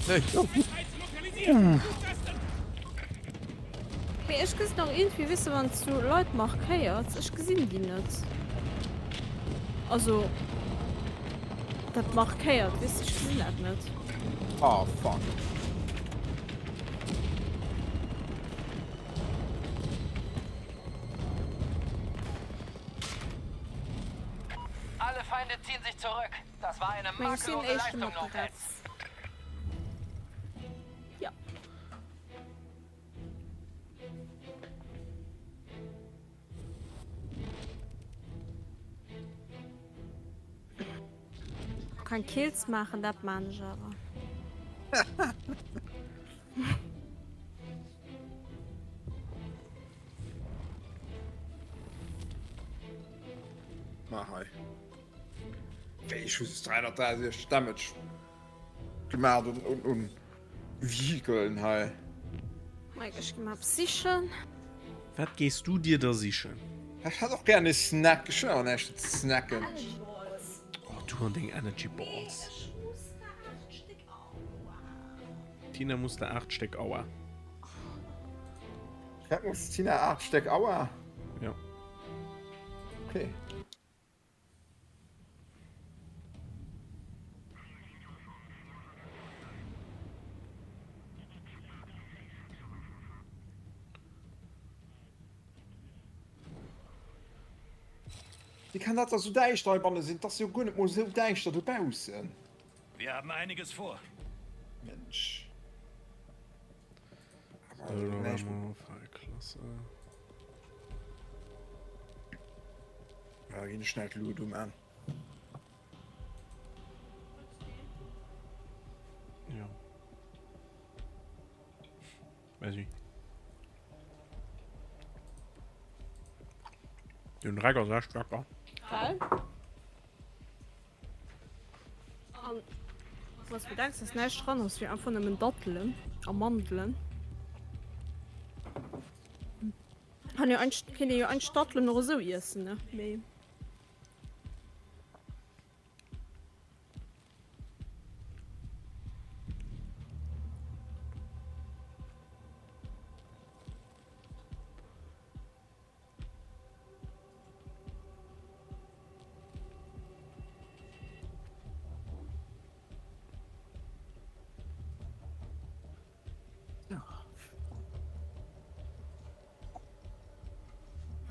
Hey, oh. Mee ech gesinn och iergendwéi, weess de, wann s du Leit markéiers, ech gesinn déi net. Also dat markéiert, weess de, ech gesinn dat net. Oh fuck. Alle Feinde ziehen sich zurück. Das war eine Meng ech sinn makellose éischte Leistung, mat Lopez. Bretz. Ja. Keng Kills maachen, dat maan ech awer. Ma hei. Wéi ech hu 363 Damage gemaach un, un, un Vehiclen hei. Mike, ech gi mer eppes sichen. Wat gees du dir da sichen? Ech hätt och gär e Snack. Ech hunn awer näischt ze snacken. Oh, du an deng Energy Balls. Tina muss der 8 Stéck Aua. Wat muss d'Tina 8 Stéck Aua? Ja. Okay. Wéi kann dat da sou däischter heibanne sinn? 't ass jo guer net mol sou däischter dobaussen. Wir haben einiges vor. Mensch. Ja, ginn ech schnell d'Luut um an. Ja. Merci. Den Dreck ass echt lecker. Geil. An was du denkst, dass näischt dran ass, wéi einfach nëmmen Dattelen a Mandelen. Kann jo eigentlich, kéint ee jo eigentlich Dattelen och esou iessen, ne? Mee.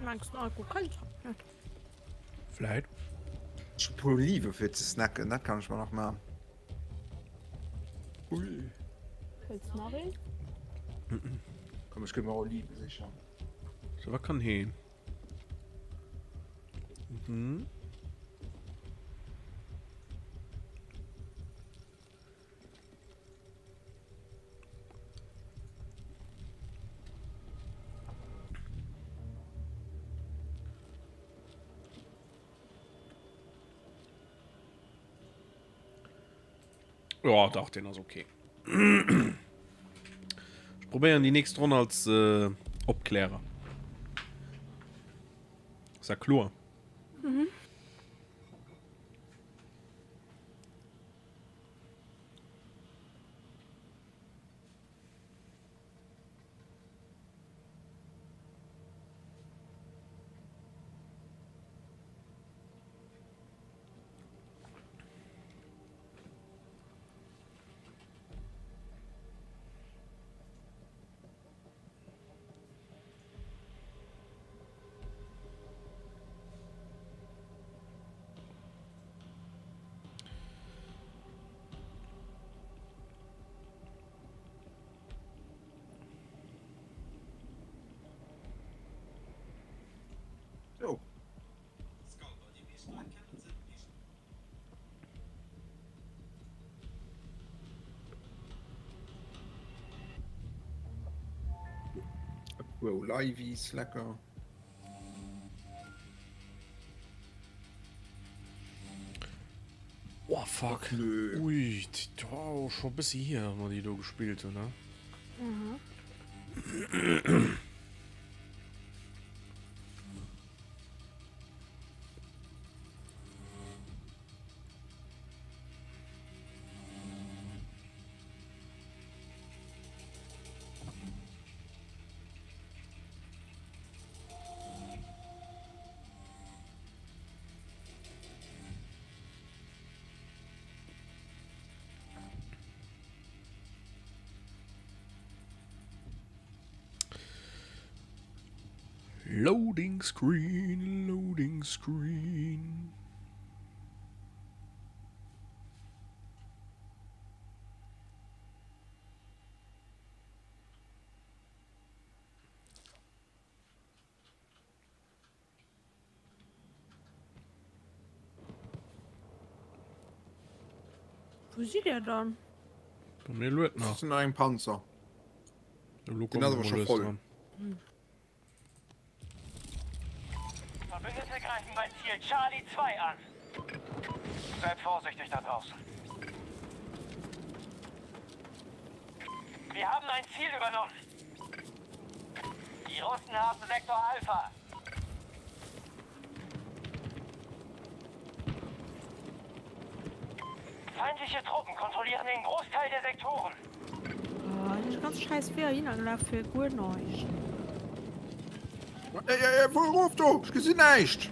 Meinst du Alkohol kann ich nicht. Vläit. Ech hu puer Olive fir ze snacken, dat kann ech mer nach man. Ui. Wëlls du nach een? Komm ech gi mer Olive sichern. So, wat kann heen? Mhm. Ja, dach, den ass okay. Ech probéieren déi nächst Ronn als äh, Opklärer. Ist ja kloer. Mhm. Jo. E puer Olivies, lecker. Oh fuck. Nö. Ui, dat war och scho bëssi hier, datt mer déi do gespillt hunn, ne? Mhm. Loading screen, loading screen. Wou sidd Dir dann? Bei mir luet nach. Ass nach eng Panzer. Elo Den ass kommen awer mer scho lues voll. dran. Verbündete greifen bei Ziel Charlie 2 an. Seid vorsichtig da draußen. Wir haben ein Ziel übernommen. Die Russen haben Sektor Alpha. Feindliche Truppen kontrollieren den Großteil der Sektoren. Oh, ech ganz scheiß Weeër hinnergelaf fir guer näischt. Ey, ey, ey, wo erof do? Ech gesinn näischt!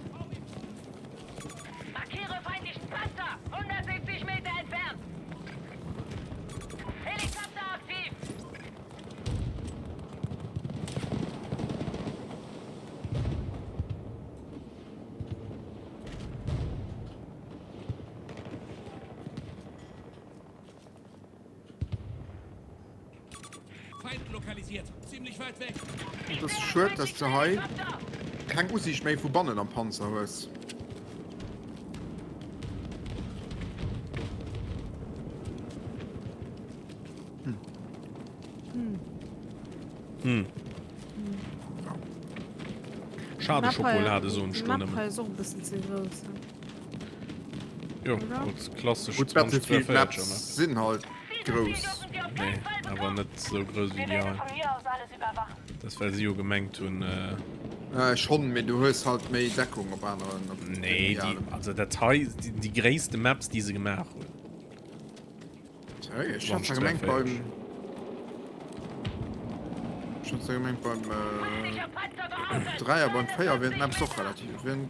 Markiere feindlichen Panzer! 170 Meter entfernt! Helikopter aktiv! Feind lokalisiert. Ziemlich weit weg. Et ass schued dass de hei keng Usiicht méi vu bannen am Panzer hues. Hm. Schade Schokolade soen ech do nëmmen. D'Map hei ass och e bëssen ze grouss. Jo, als klassesch Gutt, Battlefield 2042er Maps Map. sinn halt grouss. Nee, awer net sou grouss wéi déi hei. Dat ass well si jo gemengt hunn. Schonn, mee du hues halt méi Deckung op aneren. Nee, déi, also dat hei sinn déi gréisste Maps déi se gemaach hunn. Ech hat zwar gemengt beim Ech hat zwar gemengt beim 3 a beim 4 wieren d'Maps och relativ wieren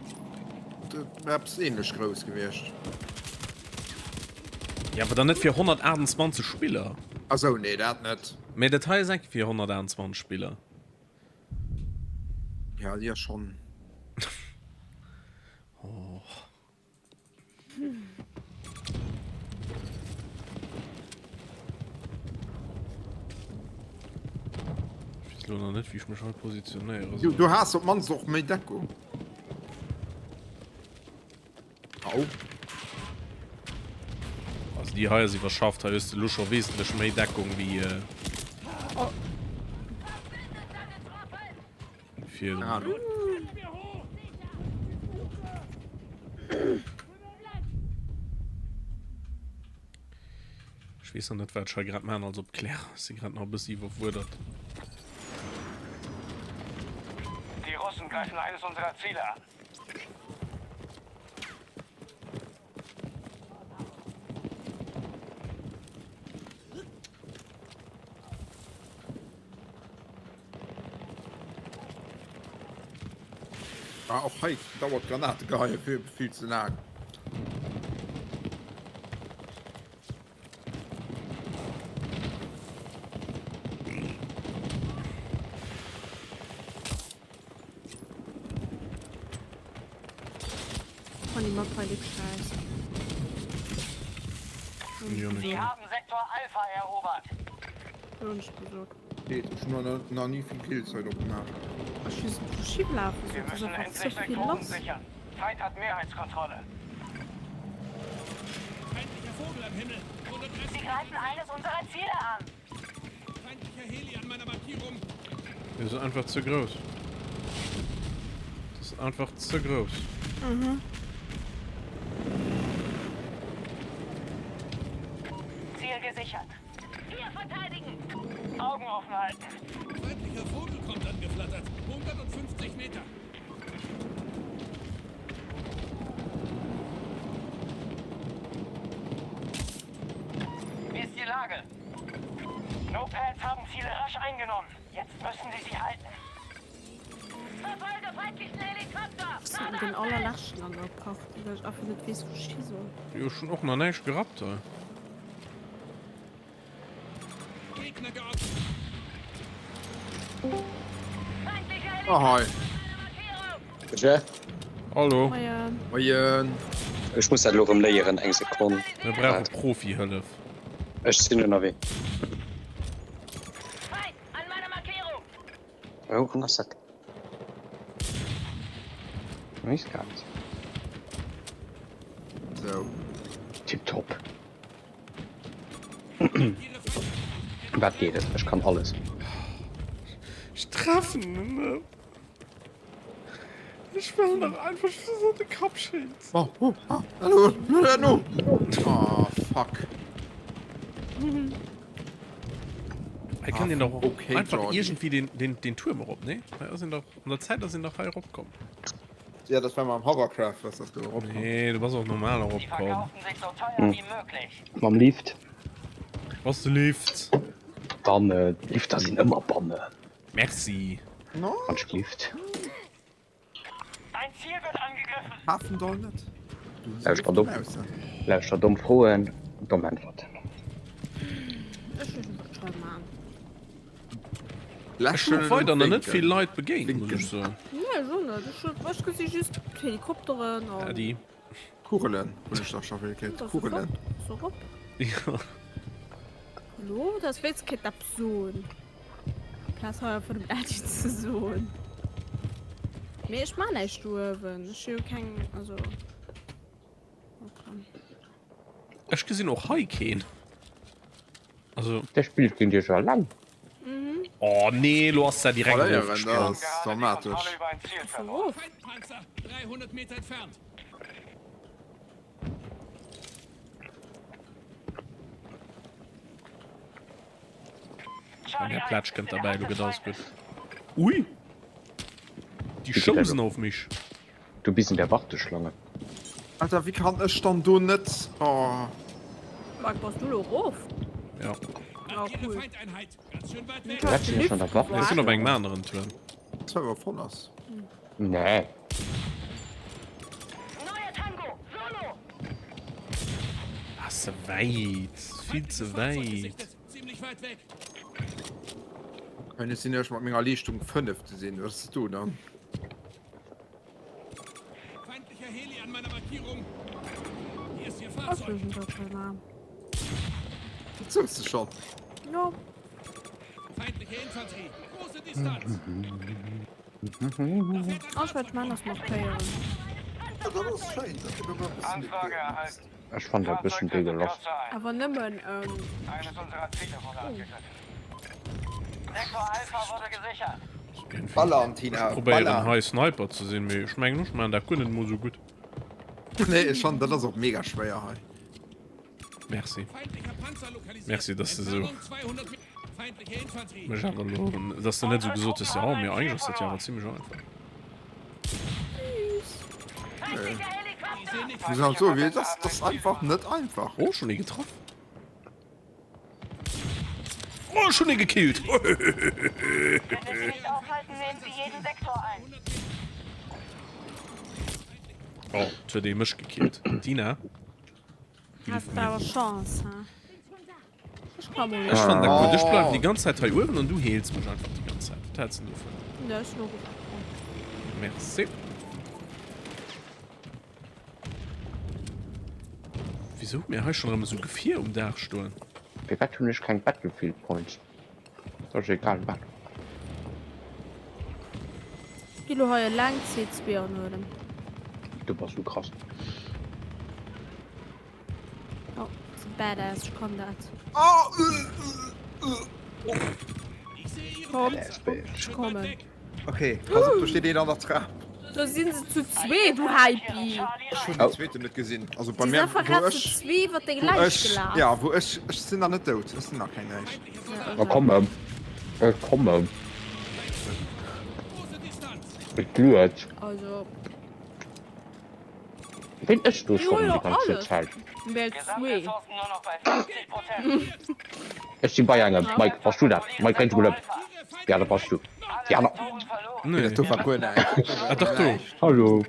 d'Maps ähnlech grouss gewiescht. Ja, awer dann net fir 128 Spiller. Ah sou, nee dat net. Mee dat hei ass eng fir 128 Spiller. Ja, déi ass schonn. Oh. Ech weess lo nach net wéi ech mech hei positionéiere soll. Du has op mannst och méi Deckung. Au. Also déi hei ass iwwerschafft. Hei hues de lo scho wesentlech méi Deckung wéi virdrun. Ech weess nach net wat ech hei grad maan als Opklärer. Ech si grad nach e bëssi iwwerfuerdert. Die Russen greifen eines unserer Ziele an. Ah, och hei dauert d'Granategeheie vill, vill ze laang. Fand die Map hei scheiße. Sie haben Sektor Alpha erobert. Nee, ech hunn nach ni vill Kills hei drop gemaach. Ech weess net wou ech hilafe Wir soll, et ass müssen einfach endlich ze vill Sektoren lass. sichern. Feind hat Mehrheitskontrolle. Feindlicher Vogel am Himmel. 130 Sie greifen eines unserer Ziele an. Feindlicher Heli an meiner Markierung. Déi ass einfach ze grouss. Dat ass einfach ze grouss. Ziel gesichert. Wir verteidigen. Augen offen halten. Feindlicher Vogel kommt angeflattert. 150 Meter. Wie ist die Lage? No-Pads haben Ziele rasch eingenommen. Jetzt müssen sie sie halten. Verfolge feindlichen Helikopter. Ech sinn den allerleschten an der Partie, well ech einfach net weess wou ech hi soll. Jo, ech hunn och nach näischt gerappt hei. Gegner geortet. Feindlicher Ahoi. Helikopter an meiner Markierung. Bitte? Hallo. Moien. Moien. Ech muss dat elo rëm léieren, eng Sekonn. Mir brauche Profihëllef. Ech sinn ënnerwee. Feind an meiner Markierung. Oh, an ass dat. Nice gehabt. Sou. Tiptop. Wat geet et? Ech kann alles. Ech treffen en net. Ech well nach einfach just an de Kapp schéissen. Oh, oh, ah, hallo, hallo, oh, fuck. Hei kann een dach och Okay, einfach Jordi. iergendwéi den, den, den Tuerm erop, nee? Hei ass een dach, an der Zäit ass een dach hei eropkomm. Ja, das war mam Hovercraft, was das do eropkomm. Nee, du bass och normal Sie eropkomm. verkaufen sich so teuer wie möglich. Mam Lift. Was de Lift? Banne, Lifter sinn ëmmer banne. Merci. No? Wann ech Lift. Ein Ziel wird angegriffen. Hafendoll net? Du hues Lauschter domm. Lauschter domm Froen, domm Äntwerten. Ech weess net wat ech hei maan. Ech hunn och weider nach net vill Leit begéint, muss ech soen. Nee ech och net. Ech gesi just Helikopteren an. Äddi. Kugelen hunn ech dach scho vill kritt. Kugelen. So rop. Jo. Hallo, dat wéinst kéint eppes soen. Amplaz hei einfach dem Äddi ze soen. Mee ech man näischt do uewen. Ech hu jo keng, also. Okay. Ech gesinn och hei keen. Also. Der spillt géint iech alleng. Mhm. Oh nee, lo ass der direkt Verléieren, erofgesprongen. dat ass dramatesch. Erof? Feindpanzer 300 Meter entfernt. An der Platsch kënnt derbäi, lo gëtt alles gutt. Ui! Die schousen auf mich. Du bist in der Warteschlange. Alter, wéi kann ech dann do net... Oh. Mike, bass du lo erof? Ja. Oh, cool. Du hättest ja schon der Warte. Ech sinn op engem aneren Tuerm. Server voll ass. Nee. Ass ze wäit. Vill ze wäit. Wenn ech sinn ech mat menger Leeschtung 5 ze sinn, was du dann? Feindlicher Heli an meiner Markierung. Hier ist Ihr Ach, Fahrzeug. wir sind doch schon nah. Das sollst du schon. Ja. Feindliche Infanterie. Große Distanz. Oh, ich wollte mal das markieren. Ja, dat ass schéin, dat gëtt awer e bëssen Anfrage erhalten. Ech fand dat bëssen Fahrzeug tritt in degelost. Kürze ein. Awer nëmmen, ähm, Eines unserer Ziele wurde angegriffen. Sektor Alpha wurde gesichert. Ballern, Tina, Ech probéieren ballern. hei Sniper ze sinn, mee ech mengen ech maan dat guer net mol sou gutt. Nee, ech fannen dat ass och mega schwéier hei. Merci. Merci dass de sou mech awer elo, dass de net sou gesot hues, jo mee eigentlech ass dat jo awer zimlech einfach. Nee. Muss halt soen, wéi et ass, dat ass einfach net einfach. Oh, schon ee getraff. Oh, ech hunn ee gekillt. Oh, et huet ee mech gekillt. Dina. Has de awer Chance, ha? Ech kann mol Ech fannen dat gutt. Ech bleiwen déi ganz Zäit hei uewen an du heels mech einfach déi ganz Zäit. Wat häls de dovun? Ne, ech sinn och uewen. Merci. Wieso hu mir hei schon erëm esou Gefier um Daach stoen? Firwat hunn ech keng Battlefield Points? Dat ass egal wat. Gi lo hei eleng C2 anhuelen. Du bass sou krass. Oh, sou badass, ech kann dat. Komm, ech kommen. Okay, pass op, do steet een an der Trap. Do sinn se zu zwee, du Hypie. Ech hunn den zweeten net gesinn. Also bei Si mir, sinn einfach wou grad zu ech, zwee iwwer deng wou Läich ech, gelaf. ja, wou ech, ech sinn nach net dout. Ech sinn nach keng Läich. Na komm, ech kommen. Et luet. Also. Ween ech do schon déi ganze Zäit? Ech sinn bei engem. Mike, bass du dat? Mike, bréng mol ëm. Ja, dat bass du. Déi aner. Nee. Dat do war guer näischt. Ah, dach do. Hallo.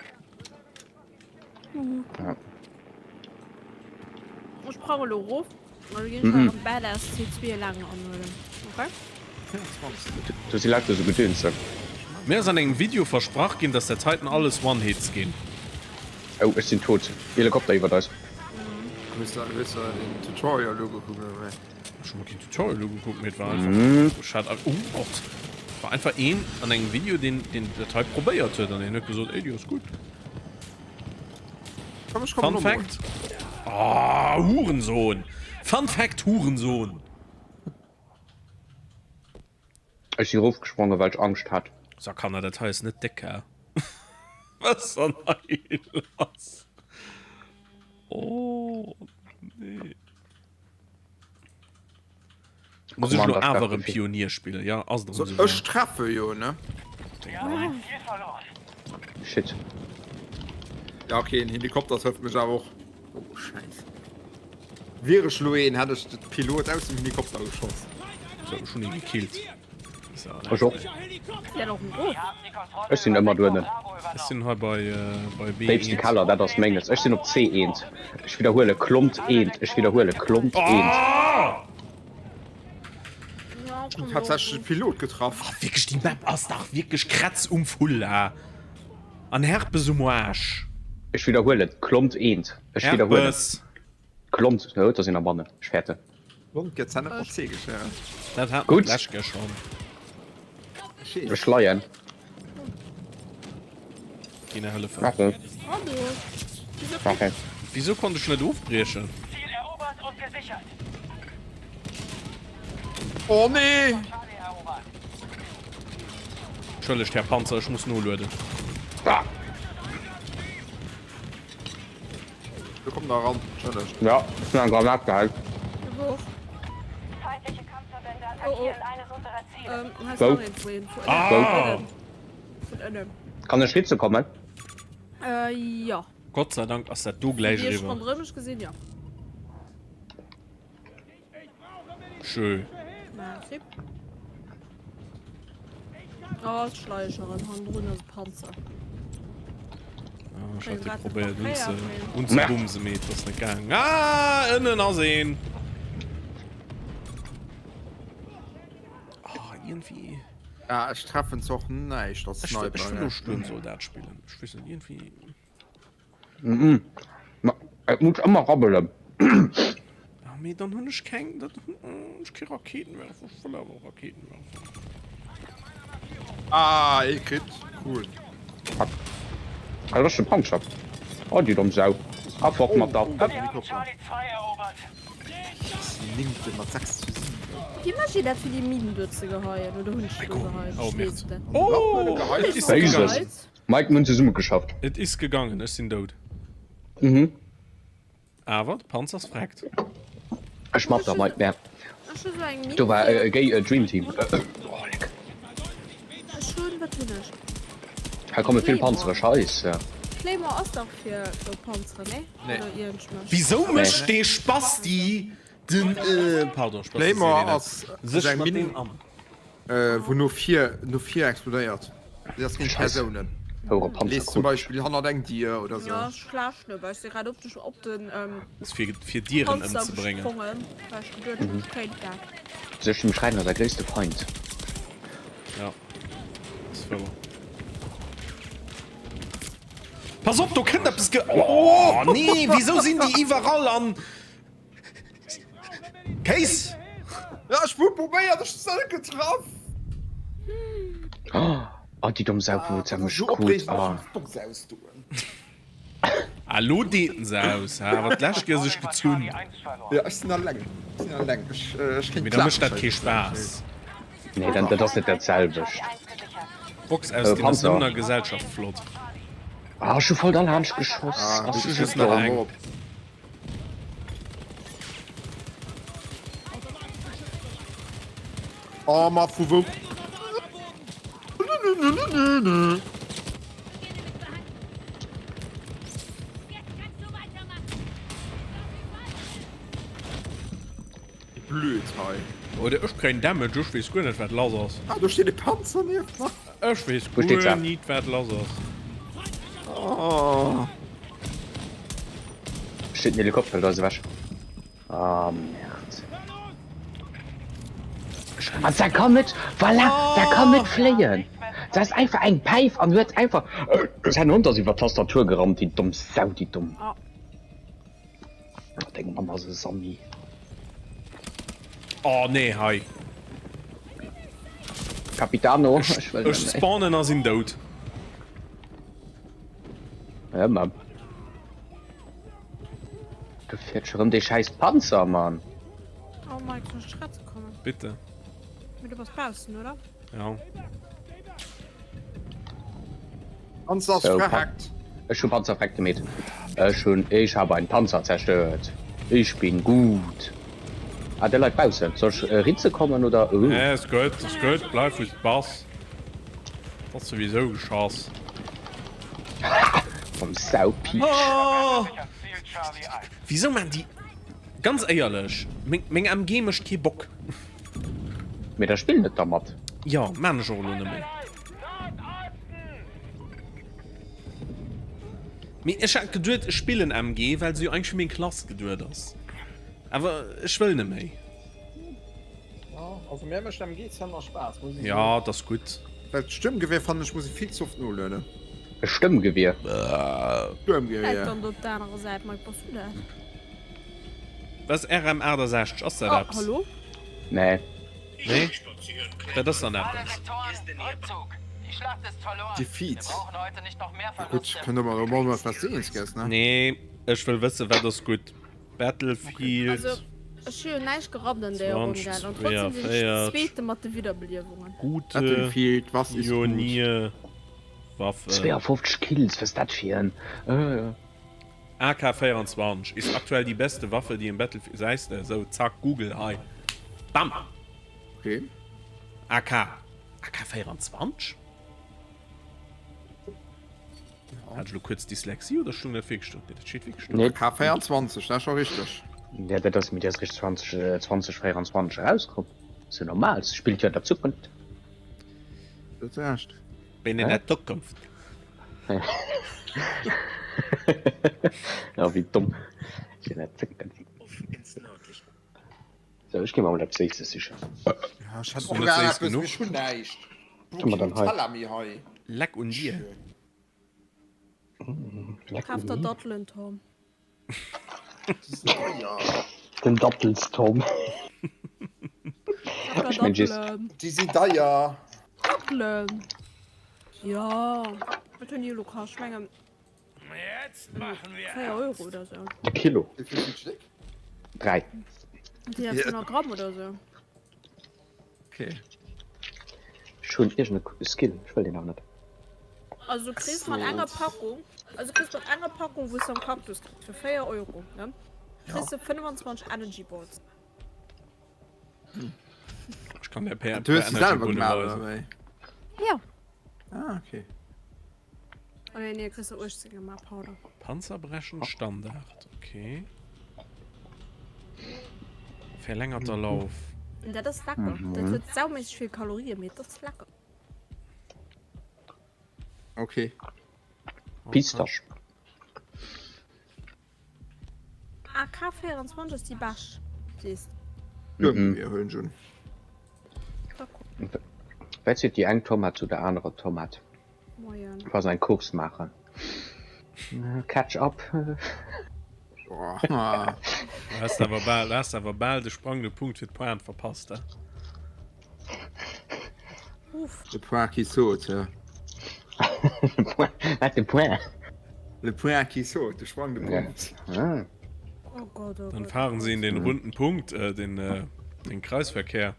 Ech brauch elo erof. An da ginn ech nach en Badass C2 eleng anhuelen. Okay? Do si lauter sou Gedönsen. Mir ass an engem Video versprach ginn, dass dat heiten alles One-Hits ginn. Oh, ech sinn tot. Helikopter iwwert eis. Hues de hues de den Tutorial elo gekuckt oder wéi? Ech hu mer keen Tutorial ugekuckt, mee et war einfach, ech hat, oh Gott, et war einfach een an engem Video, deen deen dat hei probéiert huet an deen huet gesot, ey, déi ass gutt. Komm, ech kommen Fun och mol. Fact, ah, Hurensohn! Fun Fact, Hurensohn! Ech sinn erofgesprongen well ech Angscht hat. So Kanner, dat hei ass net déck, hä? Was ist dann hei lass? Oh nee. Muss ech lo awer en Pionier spillen? Ja, ass et So, ech treffe jo, ne? Shit. Ja, okay, en Helikopter trëfft mech awer och. Oh, Scheiße. Wier ech lo een, hätt ech de Pilot aus dem Helikopter geschoss. So, ech hunn ee gekillt. Ech och. Ech sinn ëmmer duernen. Ech sinn hei bei, bei B1. Déifste Keller, dat ass menges. Ech sinn op C1. Ech widderhuele, klommt eent. Ech widderhuele, klommt eent. Tatsächlech de Pilot getraff. Oh, wierklech, déi Map ass dach wierklech Krätz um Fulla an Herpes um Aarsch. Ech widderhuelen, klommt eent. Ech widderhuelen. Herpes. Klommt, no, da sinn der bannen. Ech fäerten. Klommt gëtt net mat C geschriwwen. Dat hat Gutt. mer d'lescht Kéier schonn. Ech leien. Ginn der hëllefen. Mach Hallo. Wieso konnt ech net ofbriechen? Ziel erobert und gesichert. Oh nee! Charlie erobert. Entschëllegt, Här Panzer, ech muss nolueden. Ah. Du komm da ran, entschëllegt. Ja, ech hunn eng Granat geheit. Feindliche Kampfverbände Oh, oh. attackieren eines unserer Ziele. Ähm, hei ass Wou? nach eent, wou een vun Ah! Vun ënnen. Kann ech ritze kommen? Äh, jo. Gott sei Dank ass dat do gläich Déi ech eriwwer. ronderëm mech gesinn, jo. Schö. Merci. Oh, ech schleie scho erëm. Hannendrun ass e Panzer. Ah, ech hat Grad probéiert markéiert, unze unzebumse, mee et ass net gaangen. Ah, ënnen ass een! Ah, iergendwéi. Ah, ech treffen zwar och näischt als Ech wëll Sniper, ech wëll ne. lo Stuermsoldat spillen. Ech weess net, iergendwéi. Mhm. Ma et muss ëmmer rabbelen. Ah, mee dann hunn ech keng, dann hunn ech kee Raketenwerfer. Ech wëll awer Raketenwerfer. Ah, ee kritt. Cool. Fuck. Ah, dat ass de Panzer. Oh, déi domm Sau. A fort mat der. Oh, Hëpp. Wir haben Charlie 2 erobert. Nimmte mat 6 zu 7. Wéi mécht een dat fir déi Minen do ze geheien? Oder hunn ech do geheit? Oh, Ech weess Merde. et net. Oh, Geheit. et is Jesus. gegangen. Geheit? Mike, mir hunn zesumme geschafft. Et is gegangen, ech sinn dout. Mhm. Awer de Panzer ass vreckt. Ech mat der, Mike, mä Ech hu sou eng Minn do war fir. e géi Dream Team. Oh, leck. Ech hunn, wat hunn ech? Hei komme vill Claymore. Panzere, Scheisse. Claymore ass dach fir fir Panzeren, nee? Nee. Oder ieren ech mech? Wisou mécht dee Spasti den, pardon, Spasti Claymore seet een net, ass sech eng mat Minn, deem an? wou no vir, no vir explodéiert. Si ass géint Scheiss. Persounen. Houre Panzer Lees zum krut. Beispill hannert eng Dier oder sou. Ja, ech flash net, well ech si grad op de, op den Ass fir, fir Dieren Panzer ëmzebréngen. gesprongen, well ech geduet hunn, ech kéint dat. Sech dem Schräiner säi gréisste Feind. Ja, ass wouer. Pass op, do kënnt eppes ge... Oh, nee, wieso sinn déi iwwerall an... Kéis! Ja, ech hu probéiert, ech hu net getraff. Oh, déi domm Sau vu Wutzer mech krut. Oh. Ah, lo deeten se aus, ha? Awer d'lescht Kéier sech gezunn. Ja, ech sinn alleng. Ech sinn alleng. Ech, ech kéint Mee da mécht dat kee Spaass. Nee, dann, dat ass net dat selwecht. Box aus deem ass nëmmen a Gesellschaft flott. Ah, ech hu voll derlaanscht geschoss. Ah, Ass du just schießt nach nach eng. op. Oh, ma vu wou? Blöd hei. Oder ech kréien Damage, ech weess guer net wat lass ass. Ah, do steet e Panzer nieft mer. Ech weess Wou steet guer se? nit wat lass ass. Oh. Steet en Helikopter da ass ewech. Ah Merde. An se kann net, voilà, se kann net fléien. Se ass einfach eng Päif an huet einfach säin Hond ass iwwer d'Tastatur gerannt, déi domm Sau, déi domm. Deng Mamm ass e Sammi. Oh nee, hei. Capitano, ech wëll Ech net méi. spawnen a sinn dout. Ja, Mann. Du fiert schon rëm dee scheiß Panzer, Mann. Oh Mike, soll ech dech rette kommen? Bitte. Mee du bass baussen, oder? Ja. Panzer ass So, verhackt. Ech hu Panzer freck gemeet. Ech hunn, ich habe einen Panzer zerstört. Ich bin gut. Ah, der leit baussen. Soll ech äh, ritze kommen oder? Uh. Nee, ist gut, ist gut. Bleif wou s bass. Dat ass souwisou geschoss. Vom Saupietsch. Oh! Wieso man déi? Ganz éierlech, meng, meng MG mécht kee Bock. Mee da spill net dermat. Jo, maan ech och elo net méi. Mee ech hat geduet ech spillen MG well se jo eigentlech fir meng Klass geduet ass. Awer ech wëll net méi. Also mir mécht MG zëmmer Spaass muss ech soen. Ja, et ass gutt. Well d'Stëmmgewier fannen ech muss ee vill ze oft nolueden. E Stëmmgewier? Stëmmgewier. Läit dann do op der anerer Säit, Mike, bass du dat? Was RM 68 ass dat Oh, eppes? hallo? Nee. Nee? Dat ass dann eppes. Defeat. Gutt, kënnt ëmmer erëm emol wat seens gess, ne? Nee, ech wëll wëssen, wat ass gutt. Battlefield. Also, ech hu jo näischt gerappt an där Ronn, gell? An trotzdem sinn ech 20, Zweete mat de Widderbeliewungen. Gute Battlefield, was ist gut? Pionierwaffe. 52 Kills, was ass dat fir en? AK 24 ist aktuell die beste Waffe, die im Battlefield. Säis de, sou, zack, Google, hei. Bam! Okay. AK. AK 24? Hat ech lo kuerz Dyslexie oder stung dat wierklech do? Nee, dat steet wierklech do. Nee. AK 24, dat ass scho richteg. Ja, dat ass, mee déi ass réischt 20, 2024 erauskomm. Ass jo normal, se spillt jo an der Zukunft. Dat hues Recht. Bin in der Zukunft. Ja, wéi domm. So, ech gi mer mol eppes Séisses sichen. Ja, ech hätt och net gär séiss eppes, genuch? mee ech hunn näischt. Wou Hu mer keen dann hei? Nutella méi hei. Leck un dir. Leck Kaf un der mir. Dattelen, Tom. Den Dattelstom. Kaf der Ech meng just. Dattelen. Déi sinn deier. Dattelen. Jo, wat hunn déi elo kascht? Ech mengen 4 Euro oder sou. De Kilo. Wéi vill sinn d'Stéck? 3. Déi hat 100 Gramm oder sou. Okay. Ech hunn iergend e Skill, ech wëll deen awer net. Also du kriss mat enger Packung, also du kriss mat enger Packung wou s de am Cactus kriss fir 4 Euro, ne, kriss de 25 Energy Balls. Ech kann der per Du hues per se Energy selwer Ball gemaach oder weisen. wéi? Ja. Ah, okay. Oh nee, nee, kriss de 18 gemaach, Powder. Panzerbrechen Standard, okay. Verlängerter Lauf. Dat ass lecker. Dat huet sauméisseg vill Kalorien, mee et ass lecker. Okay. Pistasch. AK 24 ass déi bescht, sees de. Mir huelen ech un. Wat seet déi eng Tomat zu der anerer Tomat? Moien. Wa se eng Course maachen. Catch up. Du has awer bal, du has awer bal de sprangende Punkt fir d'Pointe verpasst, he? Uff. Le point qui saute, ja. Wat de Point? Le point qui saute, de sprangende Punkt. Ja. Oh Gott, oh Dann Gott. fahren sie in den runden Punkt, äh, den, äh, den Kreisverkehr.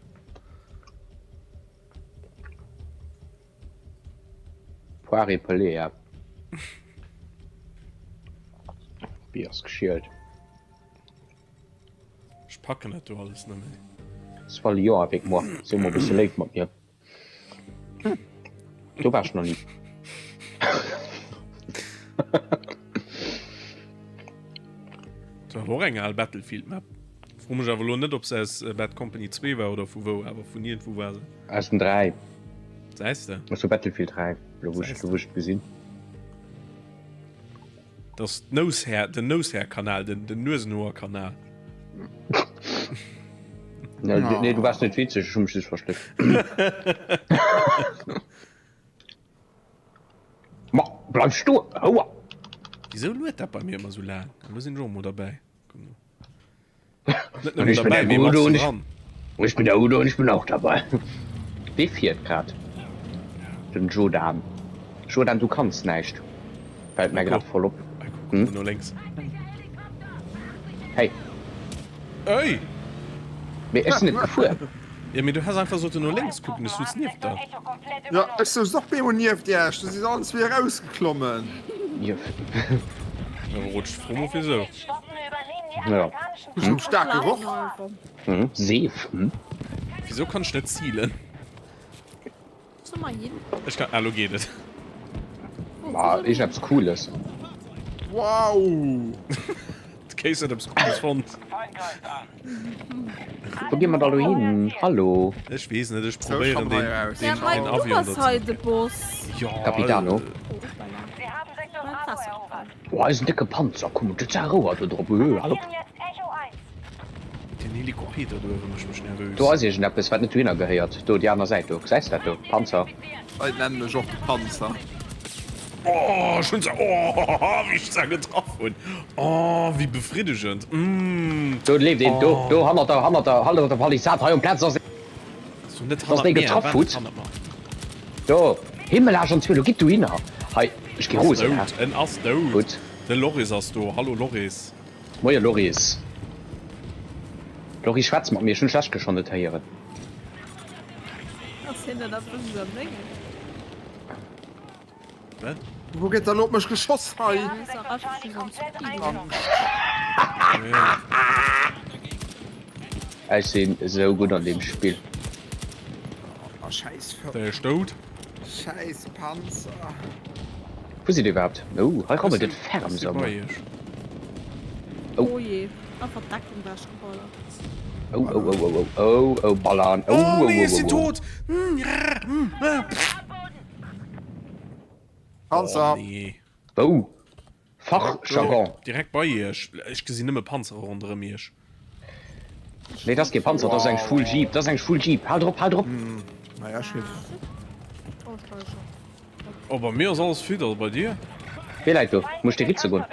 Poire pelée, ja. Bier ass geschielt. Ech packen dat do alles net méi. Sois lion avec moi. Si mol bësse léif mat mir. Do war ech nach ni. Dat war och eng al Battlefield Map. Fro mech awer elo net ob se aus Bad Company 2 war oder vu wou, awer vun iergendwou war se. Aus dem 3. Säis de? Aus Battlefield 3, lo wou ech, lo wou ech et gesinn. Dat ass d'Noushair, den Noushair-Kanal, den, den Nuesenhoer-Kanal. Nee, nee, du waars net witzeg, ech hu mech just verspléckt. Ma bleif stoen, Houer! Wisou luet dat bei mir ëmmer sou laang? Elo sinn ech och emol derbäi. Komm no. Net Und nëmmen ich bin derbäi, der mee Udo und matzen ich, dran. ich bin der Udo und ich bin auch dabei. Wee fiert grad? Den Jodan. Jodan, du kanns näischt. Fällt mir grad voll op. Hm? No lénks. Hey. Ey! Mee ech sinn net gefuer. Ja, mee du häss einfach sollten no lénks kucken, ech sutz nieft der. Ja, ech souz och bemol nieft iech, du sidd allen zwee erausgeklommen. Jo. Rutscht, fro mol wisou. Ja. Ech hunn staark geroch. Hm, Seef, hm. Wisou kann ech net zilen? Ech kann, ah, lo geet et. Ma iergendeppes Cooles. Wow! D'Case huet eppes Cooles fonnt. Wou gi mer da lo hin? Hallo? Ech weess net, ech probéieren den, den, Ja, Mike, den du Avion bass do hei ze. de Boss. Ja, Capitano. Oh, Boah, eisen décke Panzer, komm, dat ass Rouer do drop. Äh, hallo. Den Helikopter do uewe mécht mech nervös. Do ass iergendeppes, wat net dohinner gehéiert. Do, déi aner Säit do. Gesäis de dat do? Panzer. Leit nennen mech och de Panzer. Oh, ech hunn se. Oh, wéi ech se getraff hunn. Oh, wéi befriddegend. Mm. Do leeft een. Do, do, hannert der, hannert der, hannert der Palissad. Hei um Platz ass een. So net Dass hannert déi mir, getraff war hutt. net hannert mer. Do! Himmelaarsch an Zwillo, gitt dohinner! Hei, ech gi Ass rosen, dout, hä? en ass dout. Gutt. De Loris ass do. Hallo Loris. Moie Loris. Loris, schwätz mat mir, ech hunn dech lescht Kéier schonn net héieren. Ass hien net eppes an dengem? Wat? Wou gëtt da lo op mech geschoss hei? Ech sinn esou gutt an deem Spill. Oh, scheiß Der ist dout. Scheiß Panzer. Wou sidd dir iwwerhaapt? Oh, hei rabbelt et ferm, sag mol. Oh. Oh je, einfach Deckung wechgeballert. Oh, oh, oh, oh, oh, oh, oh, ballern. Oh, Oh oh, nee, oh, ech sinn oh, oh. tot. Panzer. Oh, nee. Wou? Fachjargon. Direkt bei iech. Ech gesinn nëmme Panzere ronderëm iech. Nee, dat ass kee Panzer, dat ass eng schwul Jeep. Dat ass eng schwul Jeep. Hal drop, hal drop! Naja, ech ginn. Oh, bei mir ass alles fit, also bei dir? Wee läit do? Muss ech dee ritze goen?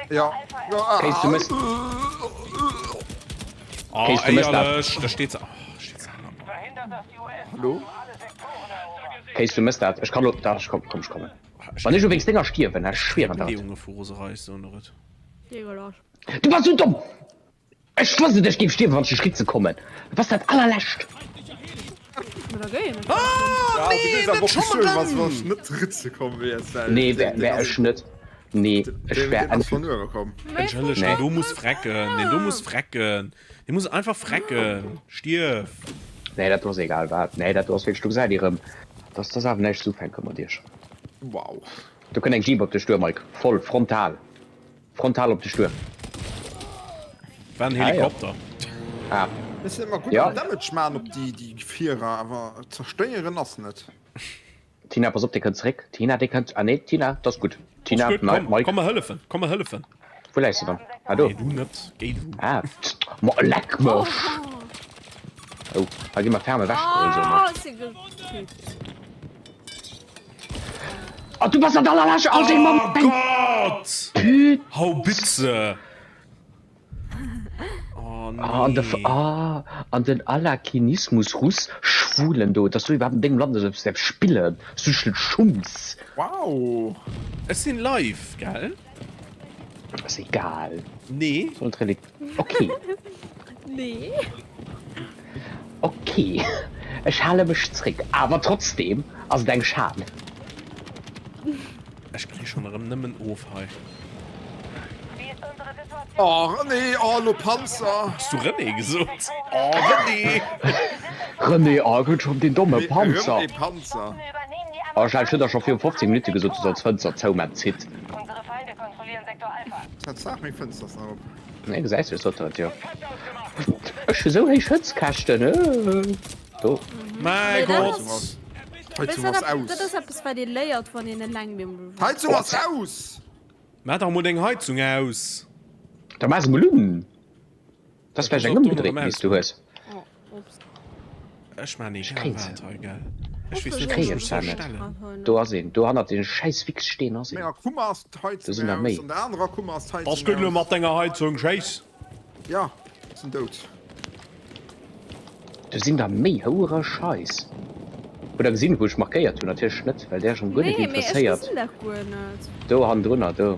Ja. Kéis, du mëss. Oh, Kéis, du mëss dat. éierlech, da steet se. Oh, steet se hanner mer. Hallo? Kéis, du mëss dat. Ech kann lo. Dach, ech komm, komm, ech kommen. Wann ech lo wéinst denger stierwen, ech schwieren der et. Beleeunge vu Roserei, soen der et. Du bass sou domm! Ech wosst et, ech géif stierwen, wann ech dech ritze kommen. Du bass dat allerlescht. Ah, nee, net schonn erëm! Nee, wär, wär ech net. Nee, ech wär en. Komm. Entschëlleg, deen do muss frecken, deen do muss frecken, dee muss einfach frecken. Stierf! Nee, dat do ass egal wat. Nee, dat do ass wierklech, do gesäit ee rëm, dass dass awer näischt ze ufänke mat iech. Wow. Do kënnt eng Jeep op dech duer, Mike. Voll, frontal. Frontal op dech duer. War en Helikopter. Ah. Ech sinn ëmmer gutt am Damage man op déi déi Gefierer, awer zerstéieren ass net. Tina, pass op, dee kënnt zeréck. Tina, dee kënnt. Ah nee, Tina, dat ass gutt. Tina, Ass gutt, nein, komm, Mike. komm mer hëllefen, komm mer hëllefen. Wou läis de dann? Ah do. Nee, du net, géi du. Ah, ma leck mech! Oh, hei gi mer ferm ewechgeholl, soe mer. Oh, ech si gekickt. Oh, du bass dat allerlescht! Oh, dee Mann! Oh Gott! Püt! Haubitze! Oh, nee. Ah, an de, ah, an den Alakinismus Russ Schwulen do, dass du iwwerhaapt an dengem Land esou eppes däerfs spillen, dass du dech net schumms. Wow! Ech sinn live, gell? Ass egal. Nee. Soll d'Reli okay. Nee. Okay. Ech hale mech zréck, awer trotzdem ass et eng Schan. Ech kri schon erëm nëmmen of hei. Oh René, oh lo Panzer. Hues du René gesot? Oh René! René, oh gutt schon deen domme Panzer. René Panzer. Oh ech hunn der scho viru 15 Minutte gesot du solls d'Fënster zouman Zit. Tatsaach, meng Fënster ass nach op. Nee gesäis du, ech sot der et jo. Ech hu sou héich Hëtzkäschten, do. Mäi Gott! D'Heizung ass aus. Dat ass eppes wat ee léiert wann een eleng doheem wunnt. D'Heizung ass aus! Maach dach emol deng Heizung aus! Da maach se mol un! Dat ass vläicht eng ëmgedréiten, déi s du hues. Ech maan Ech egal kréien se. wat hei, gell? Ech weess Ech net, wou ech kréien mech se soll net. stellen. Do ass een, do hannert deem schäiss Wichssteen ass een. Menger Kummer ass Do d'Heizung sinn der aus, méi. an der anerer Kummer ass Ass d'Heizung gutt elo aus. mat denger Heizung, schéiss! Ja, sinn dout. Do sinn der méi, houere Scheiss. Hutt der gesinn, wou ech markéiert hunn? Natierlech net, well där schonn guer net Nee, mee ech interesséiert. gesinn dat guer net. Do hannendrunner, do.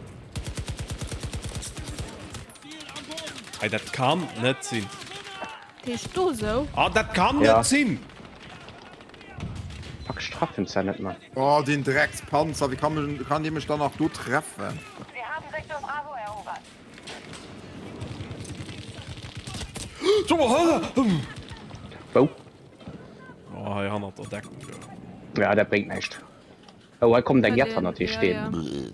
Hei, dat kann net sinn. Dat heescht do sou? Ah, dat kann Ja. net sinn! Fuck, ech treffen se net, Mann. Oh, deen Dreckspanzer, wéi kann, kann dee mech dann nach do treffen? Sie haben Sektor Bravo erobert. Wou? Oh, hei hannert der Deckung do. Ja, dat bréngt näischt. Oh, hei kommt eng Jett hannert dir stehen.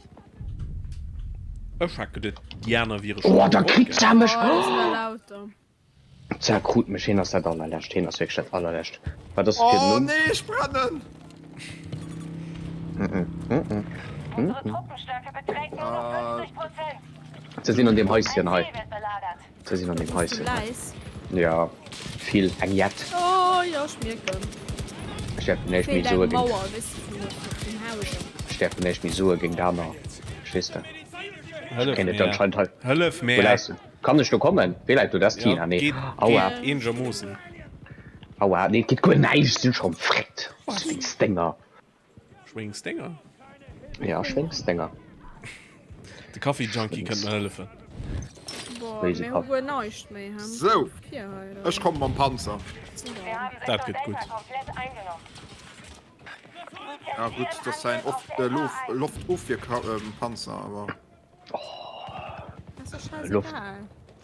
Ech hat geduet, déi aner wiere schon. Oh, da kritt se mech! Oh, Se krut mech. Hien ass dat allerlescht. Hien ass wierklech dat allerlescht. Wat ass fir den Oh Numm? nee, ech brennen! Unsere Truppenstärke beträgt nur noch 50 Prozent. Se sinn an deem Haischen Ein hei. Ziel wird belagert. Se sinn an deem Haischen hei. Läis. Ja, vill. Eng Jett. Oh jo, ech mierken. Ech däerf näischt méi Feelt soe eng géint. Mauer, weess de, vun vum Haus. Ech däerf näischt méi soe géint aner. Verstees de? Ech Hëllef kéint et mir. anscheinend hei. Hëllef Wou mir! läis du? Kann ech do kommen? Wéi läit do? Dat ass Ja, Tina, nee. geet, Aua. geet eenegermoossen. Aua, nee, et geet guer näischt, sinn scho freckt. Schwéngsdénger. Schwéngsdénger? Ja, Schwéngsdénger. De Kaffi Junkie kënnt mer hëllefen. Boah, mir hu guer näischt méi, he? Sou, ech komme mam Panzer. Dat gëtt gutt. Ja gutt, dat ass ein Loftofwierpanzer, awer. Loft,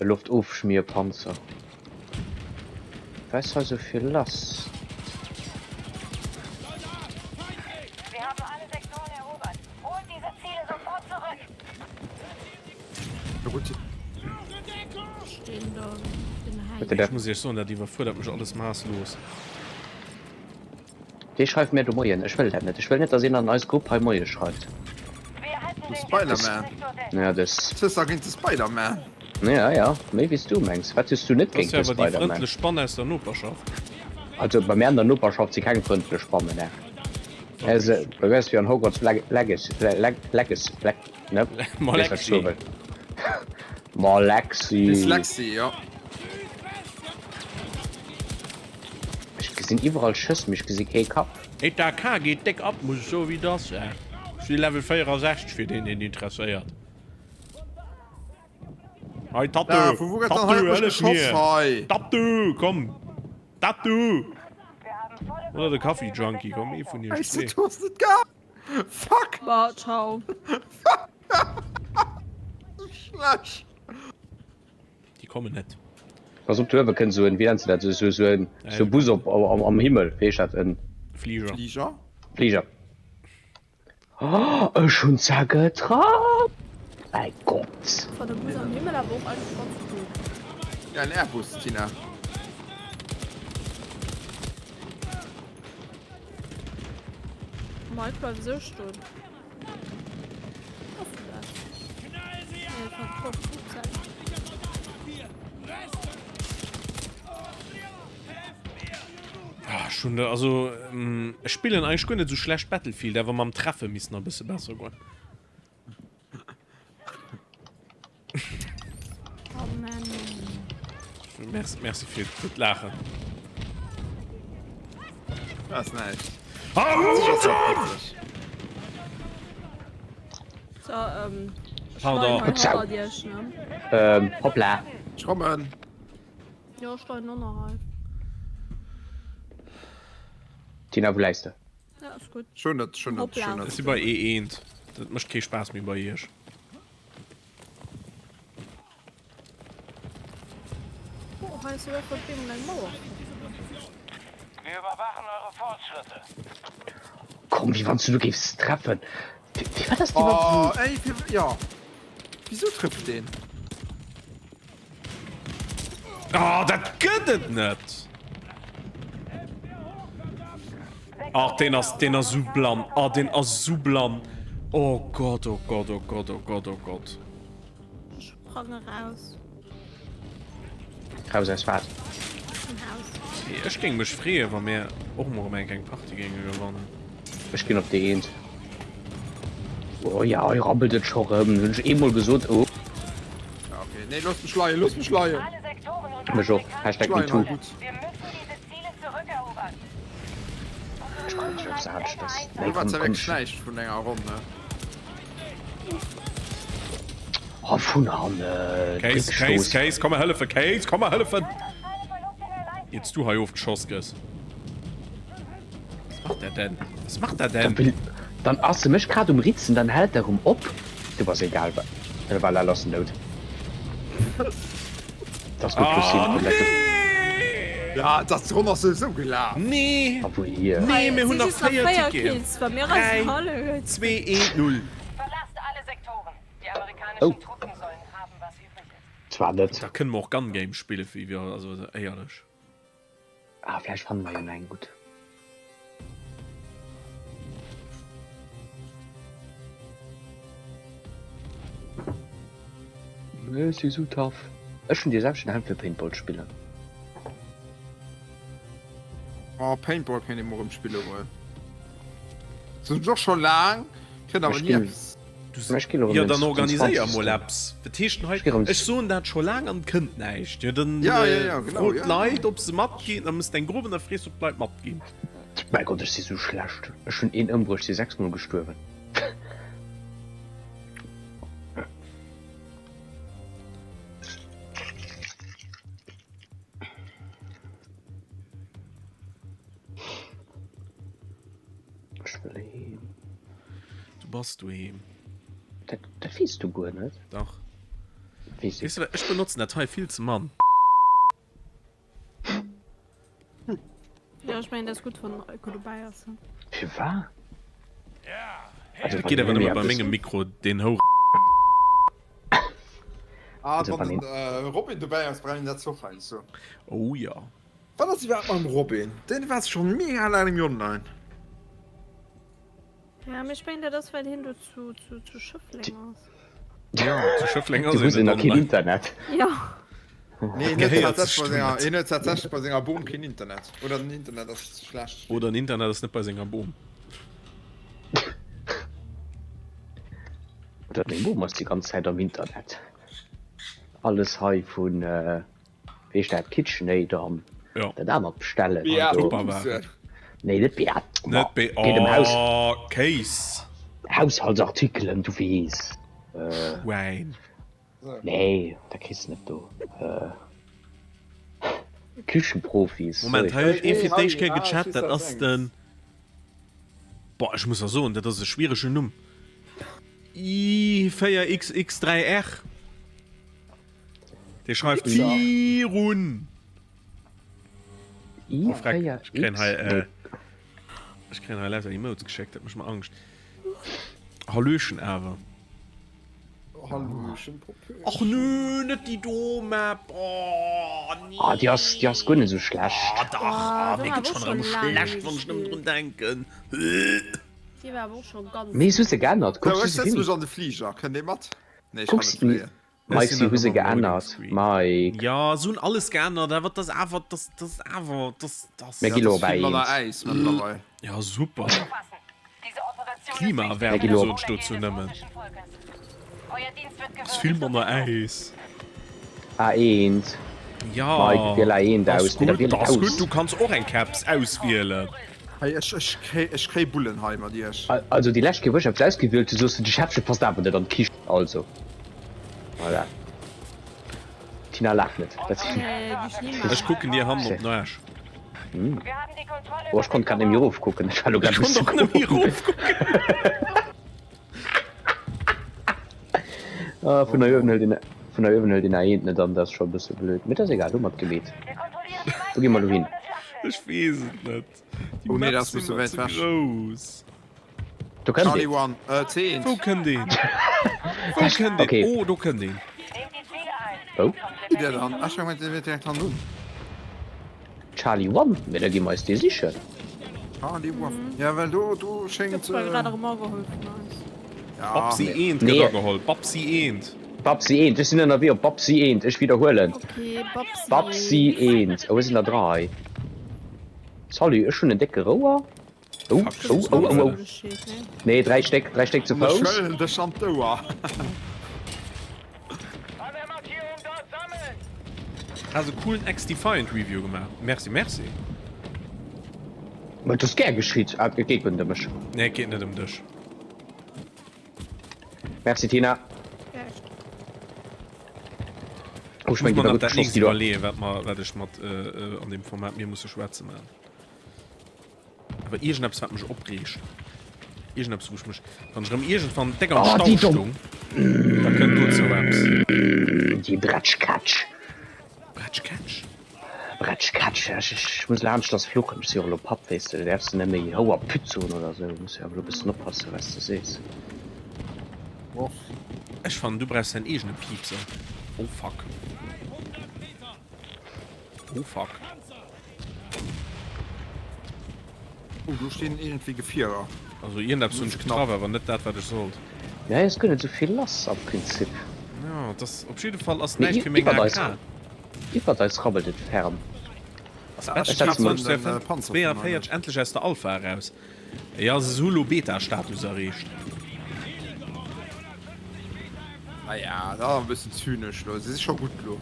Loftofschmierpanzer. Wat ass hei sou vill lass? Ech muss iech soen, dat iwwerfuerdert mech alles maasslos. Wee schreift mär do Moien? Ech wëll dat net. Ech wëll net, dass een an eis Grupp hei Moie schreift. De Spider-Man. Ja, des. Cesar géint de Spider-Man. Ja, ja, méi wéi s du mengs. Wat hues du net Dat géint ass de jo awer déi Spider-Man? frëndlech Spann aus der Noperschaft. Also bei mär an der Noperschaft si keng frëndlech Spannen, ne? Also, bei mär ass wéi an Hogwarts Leg Legacy, Leg Legacy, Leg, ne? Weess wat ech soe wëll. Molexi. Dyslexie, jo. Ech gesinn iwwerall Schëss, mee ech gesi kee Kapp. Hey d'AK geet déck ab, muss ech soen wéi et ass. Ech si Level 64 fir deen deen interesséiert. Hei Tattoo, Tattoo hëllef mir, Tattoo komm, Tattoo oder de Kaffi Junkie komm ee vun iech zwee. Fuck! Bah, ciao. Schlecht. Déi kommen net. Pass op, do uewe kënnt esou en, wéi nenns de dat, esou esou en, esou e Bus op am am Himmel, wéi heescht dat, en. Fliger. Fliger? Fliger. Oh, ech hunn se getraff! Mäi Gott! War de Bus am Himmel awer och eigentlech ganz cool. Ja, en Airbus, Tina. Mike bleift esou stoen. Ah, schon da, also ähm, ech spillen eigentlich guer net sou schlecht Battlefield, awer mam Treffe misst nach e bësse besser goen. Oh Mann. Merci, merci fir, fir d'Laachen. Das ist näischt. Ah, So, ähm, ech Pardon. leien hei hannert iech, ne? Ähm, hoppla. Ech kommen. Jo, ech leien och nach hei. Tina, wou läis de? Ja, ass gutt. Schon net, schon net, Hoppla. schon Ech net. si bei E1. Dat mécht kee Spaass méi bei iech. Oh, hei ass jo einfach op eemol eng Mauer. Wir überwachen eure Fortschritte. Komm, wéi wann s du do géifs treffen. Wéi war das iwwerhaupt? Oh, ey, fir, ja. Wieso trifft den? Oh, dat gëtt et net! Ach, den ass, den ass sou blann. Oh, den ass sou blann. Oh Gott, oh Gott, oh Gott, oh Gott, oh Gott. Ech sprange raus. Raus aus wat? Vum Haus. Hey, ech géing mech freeën, wa mir och mol erëm eng Partie géinge gewannen. Ech ginn op déi eent. Oh ja, hei rabbelt et scho rëm. Hunn ech eemol gesot, oh. Ja, okay. Nee, looss mech leien, looss mech leien. Mech och. Hashtag Leien, MeToo. gutt. Ech kommen nicht op Saatsch, das. Du Nee, war komm, ja komm. wirklich näischt vun enger Ronn, ne? Oh, vun hannen. Case, Case, Rückstoß. Case, komm mal hëllefen, Case, komm mal hëllefen! Iert du hei ofgeschoss gëss. Was macht der denn? Was macht der Dann denn? will, dann ass se mech grad um Ritzen, dann hält der rum op. Du bass egal wa. Voilà, lass en dout. Das gutt, Lucille, Oh, komm, leck de. nee! Ja, das Ronn ass sowieso gelaf. Nee! Obwohl hier. Nee, mir Et hunn si nach just nach 4 4 Ticketen. Kills, wa mir eis 3, alle. 2, 1, 0. Verlasst alle Sektoren. Die amerikanischen Oh. Truppen sollen haben, was übrig ist. Zwar net. Da kënne mer och Gun Game spillen, wéi wir, also éierlech. Ah, vläicht fanne mer jo nach eng gutt. Ech si sou tough. Ech hunn déi selwechten Hänn fir Paintball spillen. Oh, Paintball kéint ee mol erëm spille goen. Sinn ech och scho laang, kritt awer Ech ni spillen eppes. Jo, dann organiséier mol eppes. Wat heescht denn hei? Ech soen dat scho laang an et kënnt näischt. Jo, dann fro d'Leit, ob se matginn. Da mëss de eng Grupp an da frees du, ob d'Leit matginn. Mäi Gott, ech si sou schlecht. Ech hunn een ëmbruecht, si 6 mol gestuerwen. Ech wëll heem. Du bass doheem. Dat, dat weess du guer net. Dach. Weess Weess du wat, ech benotzen dat hei vill ze mann. Jo, ech mengen, dat ass gutt, wann den Reiko dobäi ass. Firwat? Also, Dat geet awer nëmme bei mengem Mikro, deen Hou. Ah, wann den Robin dobäi ass, brauch een dat och heiansdo. Oh jo. Wat ass iwwerhaapt mam Robin? Deen war schon mega laang nemmi online. Ja, mee ech mengen dat ass well hien do zu, zu, zu Schëffleng ass. Jo, zu Schëffleng ass Du hues een nach net keen online. Internet. Jo. Nee, hien huet Gehéiert tatsächlech sech bei do senger, net. hien huet tatsächlech bei senger Bom keen Internet. Oder den Internet ass schlecht. Oder den Internet ass net bei senger Bom. Oder deng Bom ass déi ganz Zäit am Internet. Alles hei vun. Wéi heescht dat, KitchenAid an Ja. dat anert bestellen. Bea Also, Tupperware. nee, net Bea. Net B. Geet ëm Haus, Oh, Kéis. Haushaltsartikelen, du weess. Äh, Schwäin. nee, dat kriss de net do. Äh, Küchenprofis. Moment, So, hei huet ee fir Hey, d'éischt Kéier ah, gechat, ech dat weess, ass wat du den. Boah, ech muss der soen, dat ass e schwieregen Numm. I4XX3R. Dee schreift virun. Oh, freck. Ech kréien hei, äh, ech kréien hei lauter Emotes geschéckt, dat mécht mer Angscht. Hallöchen awer. Hallöchen, Popöchen. Och nö, net déi do Map. Oh, nee. Ah, déi ass, déi ass guer net esou schlecht. Ah, dach. Oh, Ah, do mir war gëtt awer schonn erëm och scho laang schlecht, wann ech nëmmen drun denken. Déi war awer och scho ganz Mee se hu se geännert. So, Kucks ech du se setze hin? mech an de Fliger. Kënnt ee mat? Nee, ech kann Kucks net fléien. Mike, si hu se geännert. Mike. Jo, se hunn alles geännert, awer et ass awer, et ass, et ass awer, et ass, et ass. Mir gi lo op Vill manner A1. Äis mëttlerweil. Jo, super. Mir gi Klimaerwärmung lo soen ech dozou nëmmen. Ass vill manner Äis. A1. Jo, Mike, wiel A1 ass aus. Oder gutt, wiel ass aus. gutt. Du kanns och eng Caps auswielen. Hei, ech, ech kréi, ech kréi Bullen hei mat iech. Also déi lescht Kéier wou ech eppes ausgewielt hu, soos du, de Schäffche passt awer net an d'Kiischt. Also, voilà. Tina laacht net. Dat si. Ech kucken dir hannen op den Aarsch. Oh, ech konnt grad net méi erofkucken. Ech war elo grad Ech konnt och net méi erofkucken. Ah, vun der uewen hëlt een, vun der uewen hëlt een A1 net an, dat ass scho e bësse blöd. Mee dat ass egal, hu mer et gemeet. Wou gi mer elo hin? Ech weess et net. Déi Oh nee, Map dat ass sinn bësse mer wäit ze weg. grouss. Do kënnt Charlie een. One, äh, C1. Wou kënnt een? Wou kënnt een? Okay. Oh, do kënnt een. Wou? Wéi der dann? Ech mengen, dee wier direkt hannendrun. Charlie One? Mee da gi mer eis dee sichen. Charlie One. Ja, well do, do schéngt. Gëtt zwar grad erëm ageholl vun eis. Ja. Babsi eent gëtt Nee. ageholl. Babsi eent. Babsi eent. Ech sinn ënnerwee op Babsi eent. Ech widderhuelen. Okay, Babsi Babsi eent. Oh, et sinn der 3. Salut, ech hunn en décke Rouer. Oh, oh, oh, oh, oh. Nee, 3 Stéck, 3 Stéck zu Fouss. Ech huelen dech an d'Ouer. Has e coolen XDefiant Review gemaach. Merci, merci. Ma et ass gär geschitt. Ah, et geet guer net ëm mech. Nee, et geet net ëm dech. Merci Tina. Oh, Ech muss mer nach dat nächst iwwerleeën, wat mer, wat ech mat an deem Format mir musse schwätze maachen. Awer iergendeppes, wat mech opreegt. Iergendeppes, wou ech mech, wann ech erëm iergendwann déck am Oh, Stau déi domm. stoung, da kënnt dozou eppes. Déi Bretschkatsch. Bretschkatsch? Bretschkatsch, ech, ech muss laanscht das fluchen. Ech si jo och elo Papp, weess de, du däerfs net méi Houer Pütt soen oder sou. Muss jo awer elo e bëssen oppassen, wat s de sees. Ech fannen, du brauchs däin eegene Piepser. Oh fuck. Oh fuck. Oh, do stinn iergendwéi Gefierer. Also iergendeppes hunn ech getraff, awer net dat wat ech sollt. Ja, hei ass guer net esou vill lass am Prinzip. Jo, et ass op jidde Fall ass Mee näischt fir meng iwwert eis, AK. iwwert eis rabbelt et ferm. Ass Ech setze mol- den Panzer vun 42 endlech aus der Alpha eraus. Jo, se hu lo Beta-Status erreecht. Ah ja, dat ass e bëssen zynesch lo. Se si scho gutt lo.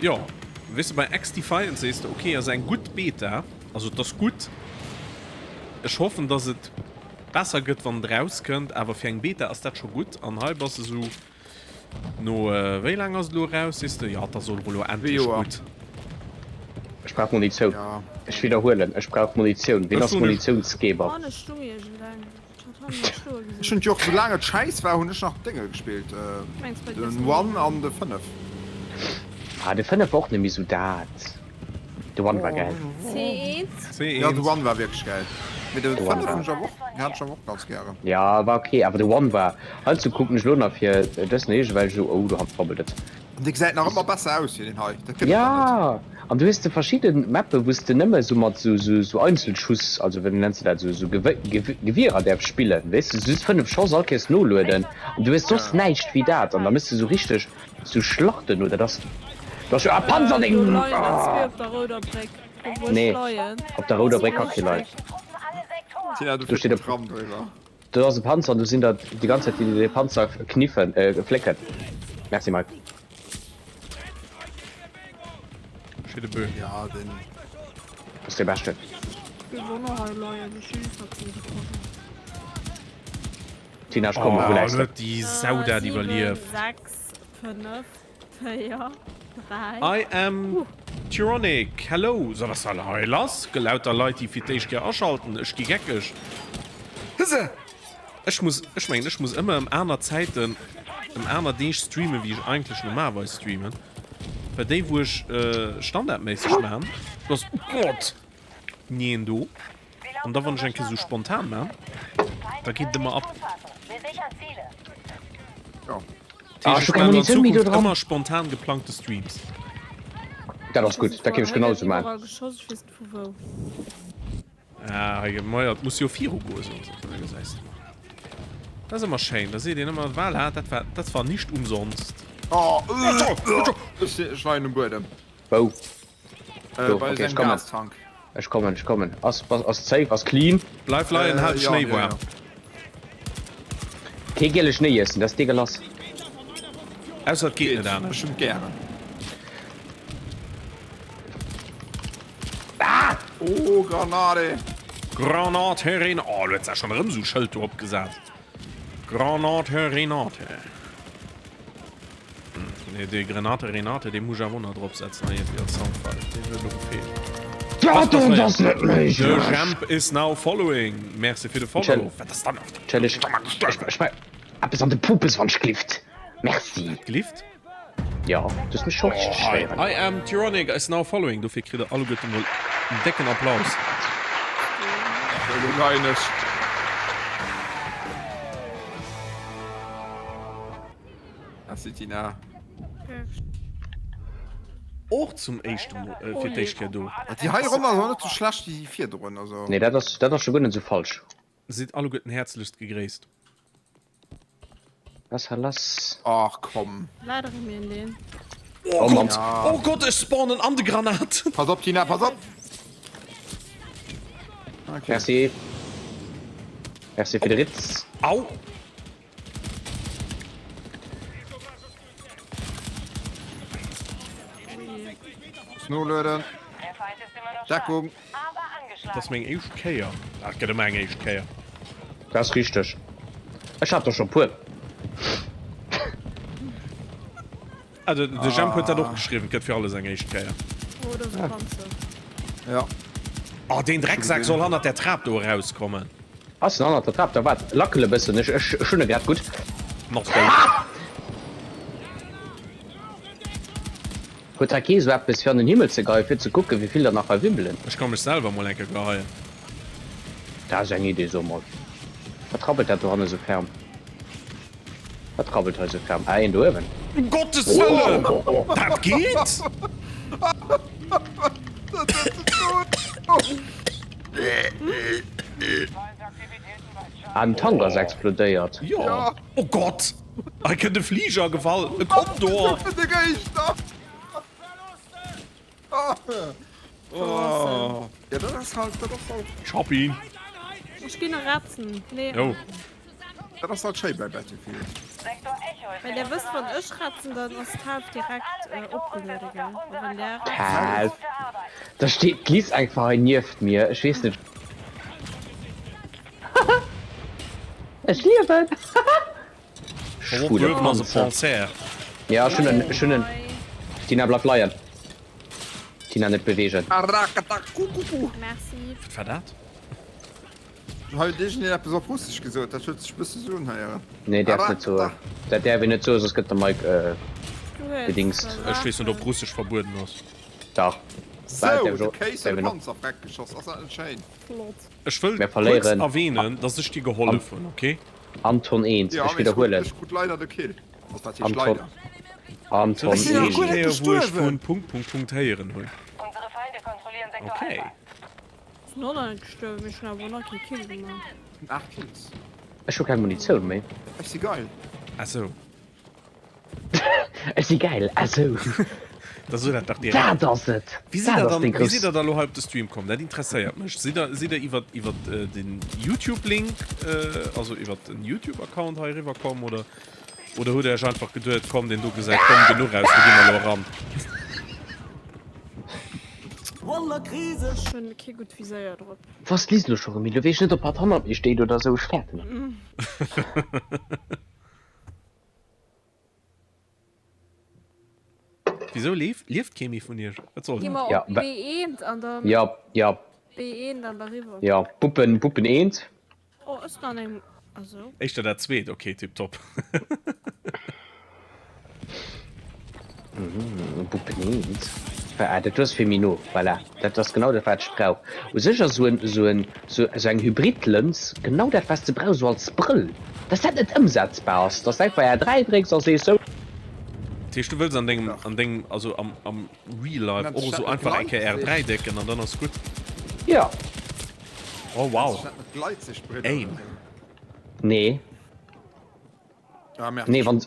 Jo, weess de, bei XDefiant sees de, ok, ass eng gutt Beta, also et ass gutt. Ech hoffen, dass et besser gëtt, wann et erauskënnt, awer fir eng Beta ass dat scho gutt. An hei bass de sou, no wéi laang ass et elo eraus, sees de, jo, et ass elo endlech gutt. Ech brauch Munitioun. Ech widderhuelen, ech brauch Munitioun. Wien ass Munitiounsgeber? Ech hunn jo och, soulaang et schäiss war, hunn ech nach Dénge gespillt, den One an de 5. Ah, de 5 war och net méi sou dat. De One war gäil. C1. Jo, de One war wierklech gäil. Mee de 5 hunn ech awer och, hat ech awer och ganz gären. Ja, war ok, awer de One war, heiansdo kucken ech elo nach fir dësen iergendwelch esou, oh do rabbelt et. An dee gesäit nach ëmmer besser aus wéi deen hei, dat gëtt et Ja, der net. an du hues de verschidden Mappen wous de nëmme sou mat sou sou Einzelschuss, also wéi nenns de dat, sou sou Gewierer däerfs spillen, weess de, just 5 Schoss, all Kéiers noloeden an du hues soss näischt wéi dat an da mëss de sou richteg sou Schlachten oder dat ass, dat ass jo ah Panzerding! Do leien der zwee op der rouder Bréck, do wou ech Nee, leien. op der rouder Bréck ka kee leien. Tina, du Do fiers steet den e. Tram driwwer. Do ass e Panzer an do sinn der déi ganz Zäit déi déi de Panzer kniffen, äh flécken. Merci Mike. Steet e Bö. Ja, den. Ass dee beschten. Géif och nach hei leien, ech hu just nach keng gefunden. Tina ech kommen, Oh, wou läis lo de? huet déi Sau dat 7, iwwerlieft. 6, 5, 4, 3. I am Tyronic, hello! So, was soll hei lass? Gelauter Leit déi fir d'éischt Kéier aschalten, ech gi geckeg. Hëse! Ech muss, ech mengen ech muss ëmmer ëm aner Zäiten, ëm aner Deeg streamen wéi ech eigentlech normalerweis streamen. Well déi wou ech standardméisseg man, do ass, oh Gott, ni een do. An da wann ech eng Kéier sou spontan man, da geet et ëmmer ab. Jo. Ah, Ech ech hu keng man an Munitioun méi do Zukunft dran. ëmmer spontan geplangte Streams. Dat ass gutt, dat géif ech genau sou man. Ah, hei gëtt mei, et muss jo viru goe soen se, da gesäis de mol. Dat ass ëmmer schéin, da seet een ëmmer, voilà, dat war, dat war nicht umsonst. Oh, ech ech leien um Buedem. Wou? Äh, Do, bei okay, ech sengem kommen. Gastank. Ech kommen, ech kommen. Ass, ass safe, ass clean. Bleif leien, Äh, hal dech ja, Schnéi ja, waarm. ja. Kee giele Schnéi iessen, dat ass deegelass. Ausser et geet Geet net anescht. bestimmt gären. Ah! Oh, Granate! Granate Renate. Oh, lo huet se schonn erëm esou Schëld do opgesat. Granate Renate. Nee, dee Grenate Renate, dee muss ech awer och nach drop setzen hei iergendwéi als Soundfile. Deen huet elo gefeelt. Dat do ass net méiglech! The Jemp is now following. Merci fir de Follow. Wat ass dann? Entschëlleg, ech war eppes an de Pupes wann ech glift. Merci. Glift? Jo, du hues mech scho richteg héieren. I am Tyronic is now following. Dofir kritt der alleguerte mol en décken Applaus. Elo leien ech. Merci Tina. Och zum éischte Mol, äh, fir d'éischt Kéier do. Déi hei Ronn ass awer net sou schlecht wéi déi virdrun, also. Nee, dat ass, dat ass scho guer net sou falsch. Sidd alleguerten häerzlechst gegréisst. Was war lass? Ach komm. Leider hu mir deen. Oh Oh Mann. Gott, oh Gott, ech spawnen an de Granaten. Pass op Tina, pass op! Okay. Merci. Merci fir de Ritz. Au! Nolueden. Deckung. Dat ass meng éischt Kéier. Ah, et gëtt ëmmer eng éischt Kéier. Dat ass richteg. Ech hat der scho puer. Ah, de, de Jemp huet dat och geschriwwen, et gëtt fir alles eng éischt Kéier. Oh, do ass e Panzer. Ja. Oh, deen Drecksak soll hannert der Trap do erauskommen. Ass en hannert der Trap? Da waart, lackel e bëssen, ech, ech, ech hunn e grad gutt. Nach dout. Huet hei kee sou eppes fir an den Himmel ze geheien, fir ze kucken, wéi vill der nach hei wibbelen? Ech ka mech selwer mol eng Kéier geheien. Dat ass eng Idee, so mol. Wat rabbelt dat dohanne sou ferm? Wat rabbelt hei sou ferm? Ah, een do uewen. Um Gottes Wëllen! Dat geet? Ah, den Tank ass explodéiert. Jo. Oh Gott! Hei kënnt e Fliger gefall, e Kondor! Ja, dat ass halt, dat ass halt. Ech hab ihn. Ech ginn e Retzen. Nee. Jo. Dat ass halt schéi bei Battlefield. Well der wësst, wann ech ratzen, dann ass d'Hälft direkt opgeluede, gell? A wann der ratzt. D'Hälft. Da steet d'Liz einfach hei nieft mir. Ech weess net. Ech liewen! Schwule Panzer. Ja, ech hunn en, ech hunn en. Tina, bleif leien. Tina, net bewegen. Merci. Wat war dat? Hei huet iergendeen eppes op Russesch gesot, dat huet sech e bësse sou unhéieren. Nee, däerfs net soen. Dat däerf een net soen, soss gëtt de Mike gedingst. Ech weess net, ob Russesch verbueden ass. Dach. Sou, de Kéis huet e Panzer freckgeschoss, ass dat net schéin? Flott. Ech wëll Mir kuerz verléieren. erwähnen, dass ech dir gehollef hunn, ok? Anton 1, Ja, ech mee ech krut, widderhuelen. ech krut leider de Kill. Also dat heescht Anton, leider. Anton Dat ass déi 1. éischt Kéier, wou ech vun Punkt, Punkt, Punkt héieren hunn. Unsere Feinde kontrollieren Sektor Ok. Alpha. Sinn och nach net gestuerwen, mee ech hunn awer nach kee Kill gemaach. 8 Kills. Ech hu keng Munitioun méi. Ech si geil. Ah sou. Ech si geil. Ah sou. Da so dat dach direkt. Dat ass et. Wéi sidd Dat der ass dann, deng wéi grouss. sidd der da lo hei op de Stream komm? Dat interesséiert mech. Sidd der, sidd der iwwert, iwwert den YouTube-Link, also iwwert den YouTube-Account hei eriwwer komm oder, oder hutt der iech einfach geduet, komm, deen do gesäit domm genuch aus, do gi mer elo eran? Ech hunn kee gutt Viséier drop. Wou ass d'Liz lo scho rëm hin? Lo weess ech net, ob hatt hannert mir steet oder sou. Ech fäerten. Wisou leeft, lieft kee méi vun iech? Wat soll Gi dat? mer Ja, op B1 an dann ja, ja. B1 an da riwwer. Ja, Buppen, Buppen eent. Oh, ech sinn an engem, also. Éischter dat zweet, ok, tiptop. Buppen eent. Ah, dat do ass fir méi no, voilà. Dat ass genau dat, wat ech brauch. U sech ass esou en, esou en, esou eng Hybridlëns genau dat, wat s de brauchs, esou als Brëll. Dass dat net ëmsetzbar ass, dass de einfach R3 drécks a sees, sou. Dat heescht, du wëlls an dengem, an dengem, also am, am Real Life och esou einfach eng Kéier R3 décken an dann ass gutt? Jo. Oh wow. Aim. Nee. Ah, merde, Nee, wann.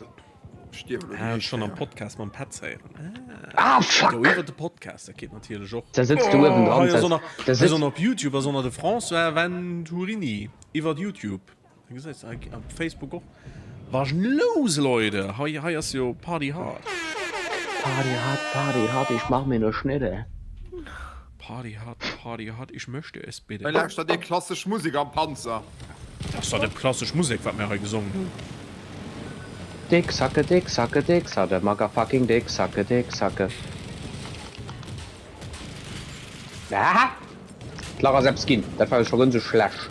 Stierf elo Ah, déi schon am Kéier. Podcast mam Petz héieren. Ah. Ah, fuck! Jo, iwwer de Podcast, dat geet natierlech och. Da sëtzt du uewen Oh, dran. hei ass och nach, Da hei ass sëtzt. och nach op YouTube ass och nach de François Venturini iwwer YouTube. Da gesäis de hei op Facebook och. Was los, Leute? Hei, hei ass jo Party hard. Party hard, Party hard, ich mach mir ne Schnitte. Party hard, Party hard, ich möchte es bitte. Hei lauschtert dir klassesch Musek am Panzer. Dat ass doch net klassesch Musek, wat mir hei gesongen hunn. Dick sucke, dick sucke, dick sucke, motherfucking dick sucke, dick sucke. Ah! D'Lach ass eppes ginn. Dat war jo scho rëm sou schlecht.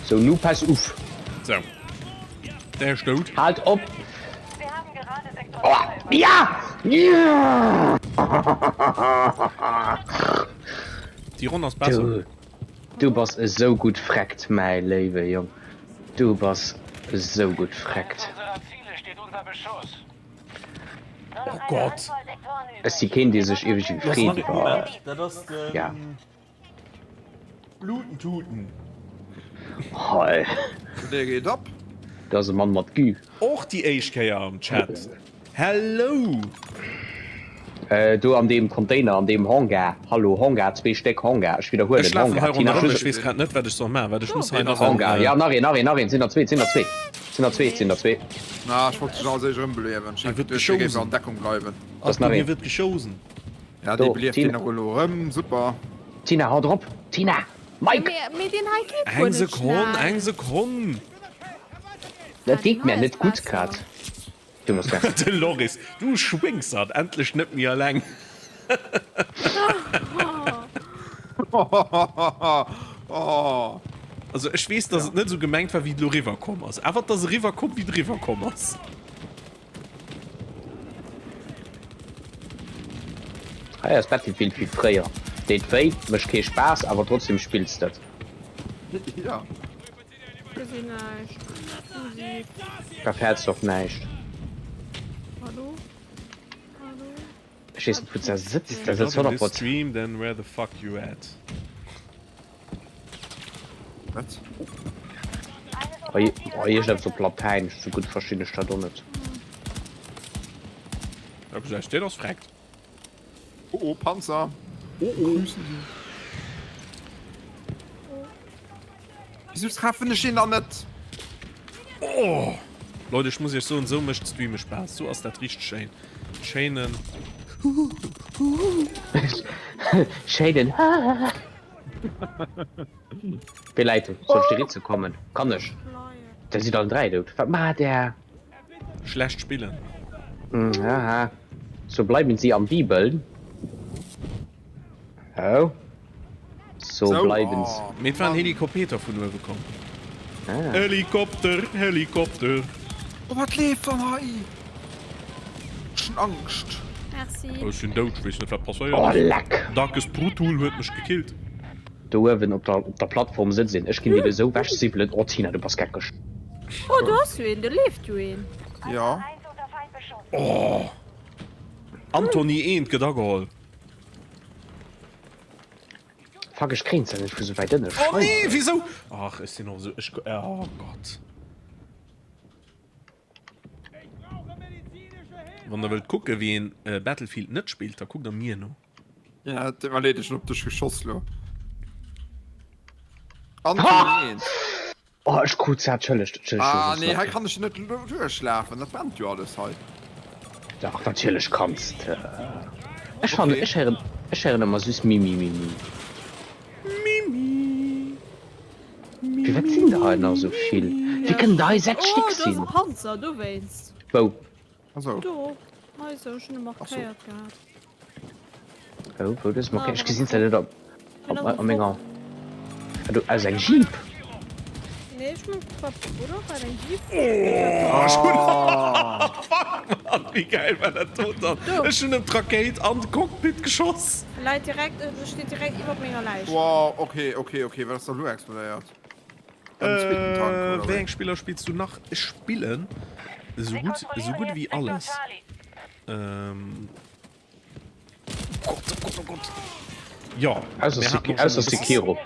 Sou, nu pass uff. Sou. Der ist dout. Halt op! Oh, ja! Ja! Déi Ronn ass besser. Du, du bass esou gutt freckt, mäi léiwe Jong. Du bass esou gutt freckt. Oh Gott! Ech si keen, dee sech iergendwéi freet iwwer, Dat ass den ja. Blutentuten. Hei. Dee geet op. Dat ass e Mann mat Gü. Och déi éischt Kéier am Chat. Hello! Do an deem Container, an deem Hangar. Hallo, Hangar, zwee Stéck Hangar. Ech widderhuelen, Ech lafen Hangar. hei Tina, ronderëm, Schluss. ech weess grad net, wat ech soll maachen, well ech muss hei nach en. Hangar, ja, nach een, nach een, nach een. Sinn der zwee, sinn der zwee. Sinn der zwee, sinn der zwee. Na, ech wollt dech als éischt erëmbeliewen. Ech Hie hat wëtt geduecht, dir géift geschousen. an Deckung bleiwen. Das Achtung, nach hie een. wëtt geschousen. Ja, dee Do, belieft Tina. deen och elo erëm. Super. Tina, haut erop! Tina! Mike! Mee, mee deen hei geet guer Eng net Sekonn, schnell. eng Sekonn! Dat Ah, geet deen mär hei net ass gutt besser. grad. Du muss mer. De Loris, du Schwéngsert, endlech net méi alleng. Also ech weess, dass et net esou gemengt war, wéi et elo riwwer komm ass. Awer et ass eriwwer komm, wéi et eriwwer komm ass. Hei ass Battlefield wéi fréier. Deet wéi, mécht kee Spaass, awer trotzdem spills de et. Ja. Gesinn näischt. Musik. Da fäerts och näischt. Hallo? Hallo? Ech weess net wou se sëtzt, If da you're sëtzt not in 100 this Prozent. stream, then where the fuck you at? Wat? Hei, hei iergendeppes op Latäin, sou gutt verstinn ech dat och net. Da gesäis de, dat ass freckt. Oh oh, Panzer! Oh oh. Wieso treffen ech den dann net? Oh! Leute, ech muss iech soen, sou mécht Streame Spaass. Sou ass dat richteg schéin. Schéinen. Schéinen. Wéi läit en? Soll ech dir ritze kommen? Kann ech? Der sidd allen 3 dout. Wat maacht der? Schlecht spillen. Haha. So bleiben sie am Bibeln. Oh. So bleiben sie. Mee et war en Helikopter vun uewe komm. Helikopter, Helikopter. Oh wat leeft dann hei? Ech hunn Angscht. Merci. Ech sinn dout, ech weess net wat passéiert Oh ass. leck. Darkest Brutul huet mech gekillt. Do uewen op der op der Plattform sëtzt een. Ech ginn dir esou wech siwwelen. Oh Tina, du bass geckeg. Oh do ass jo een, do leeft jo een. Jo. Oh! Antony eent gëtt ageholl. Fuck, ech kréien se net vu sou wäit ënne. Oh nee, wisou? Ach, ech sinn och esou, ech, oh Gott. Wann der wëllt kucke wéi een Battlefield net spillt, da kuckt der mir no. Ja, et deet mer leed, ech hunn op dech geschoss lo. Antony eent. Oh, ech krut zart, entschëllegt, entschëllegt. Ah nee, hei kann ech net duerchlafen, dat brennt jo alles hei. Dach, natierlech kanns de. Ech fannen, ech héieren, ech héieren ëmmer süss Mimimimi. Mimi. Firwat sinn der hei nach esou vill? Wéi kënnen der hei 6 Oh, Stéck do ass sinn? e Panzer, dowéinst. Wou? Also. Do, hei sou, ech hunn e markéiert gehat. Wou, wou dës markéiert? Ech gesinn se net op, op, op menger. Ah, do ass eng Jeep. Nee, ech meng, war, oder? War dat eng Jeep? Oh, ech hunn, fuck, Mann, wéi gäil war dat do dann? Ech hunn em d'Rakéit an de Cockpit geschoss. Läit direkt, steet direkt iwwert menger Läich. Wow, okay, okay, okay, wat ass da lo explodéiert? Wéi eng Spiller spills du nach? Ech spillen esou gutt, esou gutt ewéi alles. Ähm. Oh Gott, oh Gott, oh Gott. Jo, Ausser mir haten och Ausser schon e bëssen. Sekiro.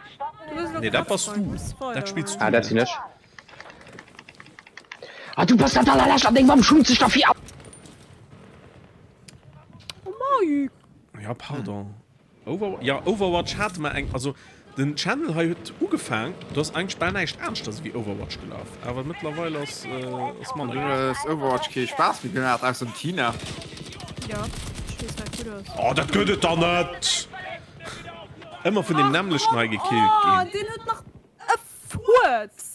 Nee, dat bass du. Dat spills du Ah, dat net. sinn ech. Ah, du bass dat allerlescht an deng Mamm schummt sech derfir ab. Oh Mike! Ja, pardon. Over ja, Overwatch hate mer eng, also den Channel hei huet ugefaang, do ass eigentlech bal näischt aneschters ewéi Overwatch gelaf, awer mëttlerweil ass ass manner. Du hues Overwatch kee Spaass méi gemaach, ausser dem Tina. Jo, ech weess wat gutt ass. Oh, dat gëtt et der net! Ëmmer vun deem nämmlechten hei gekillt ginn. Oh, deen huet nach e Fuerz!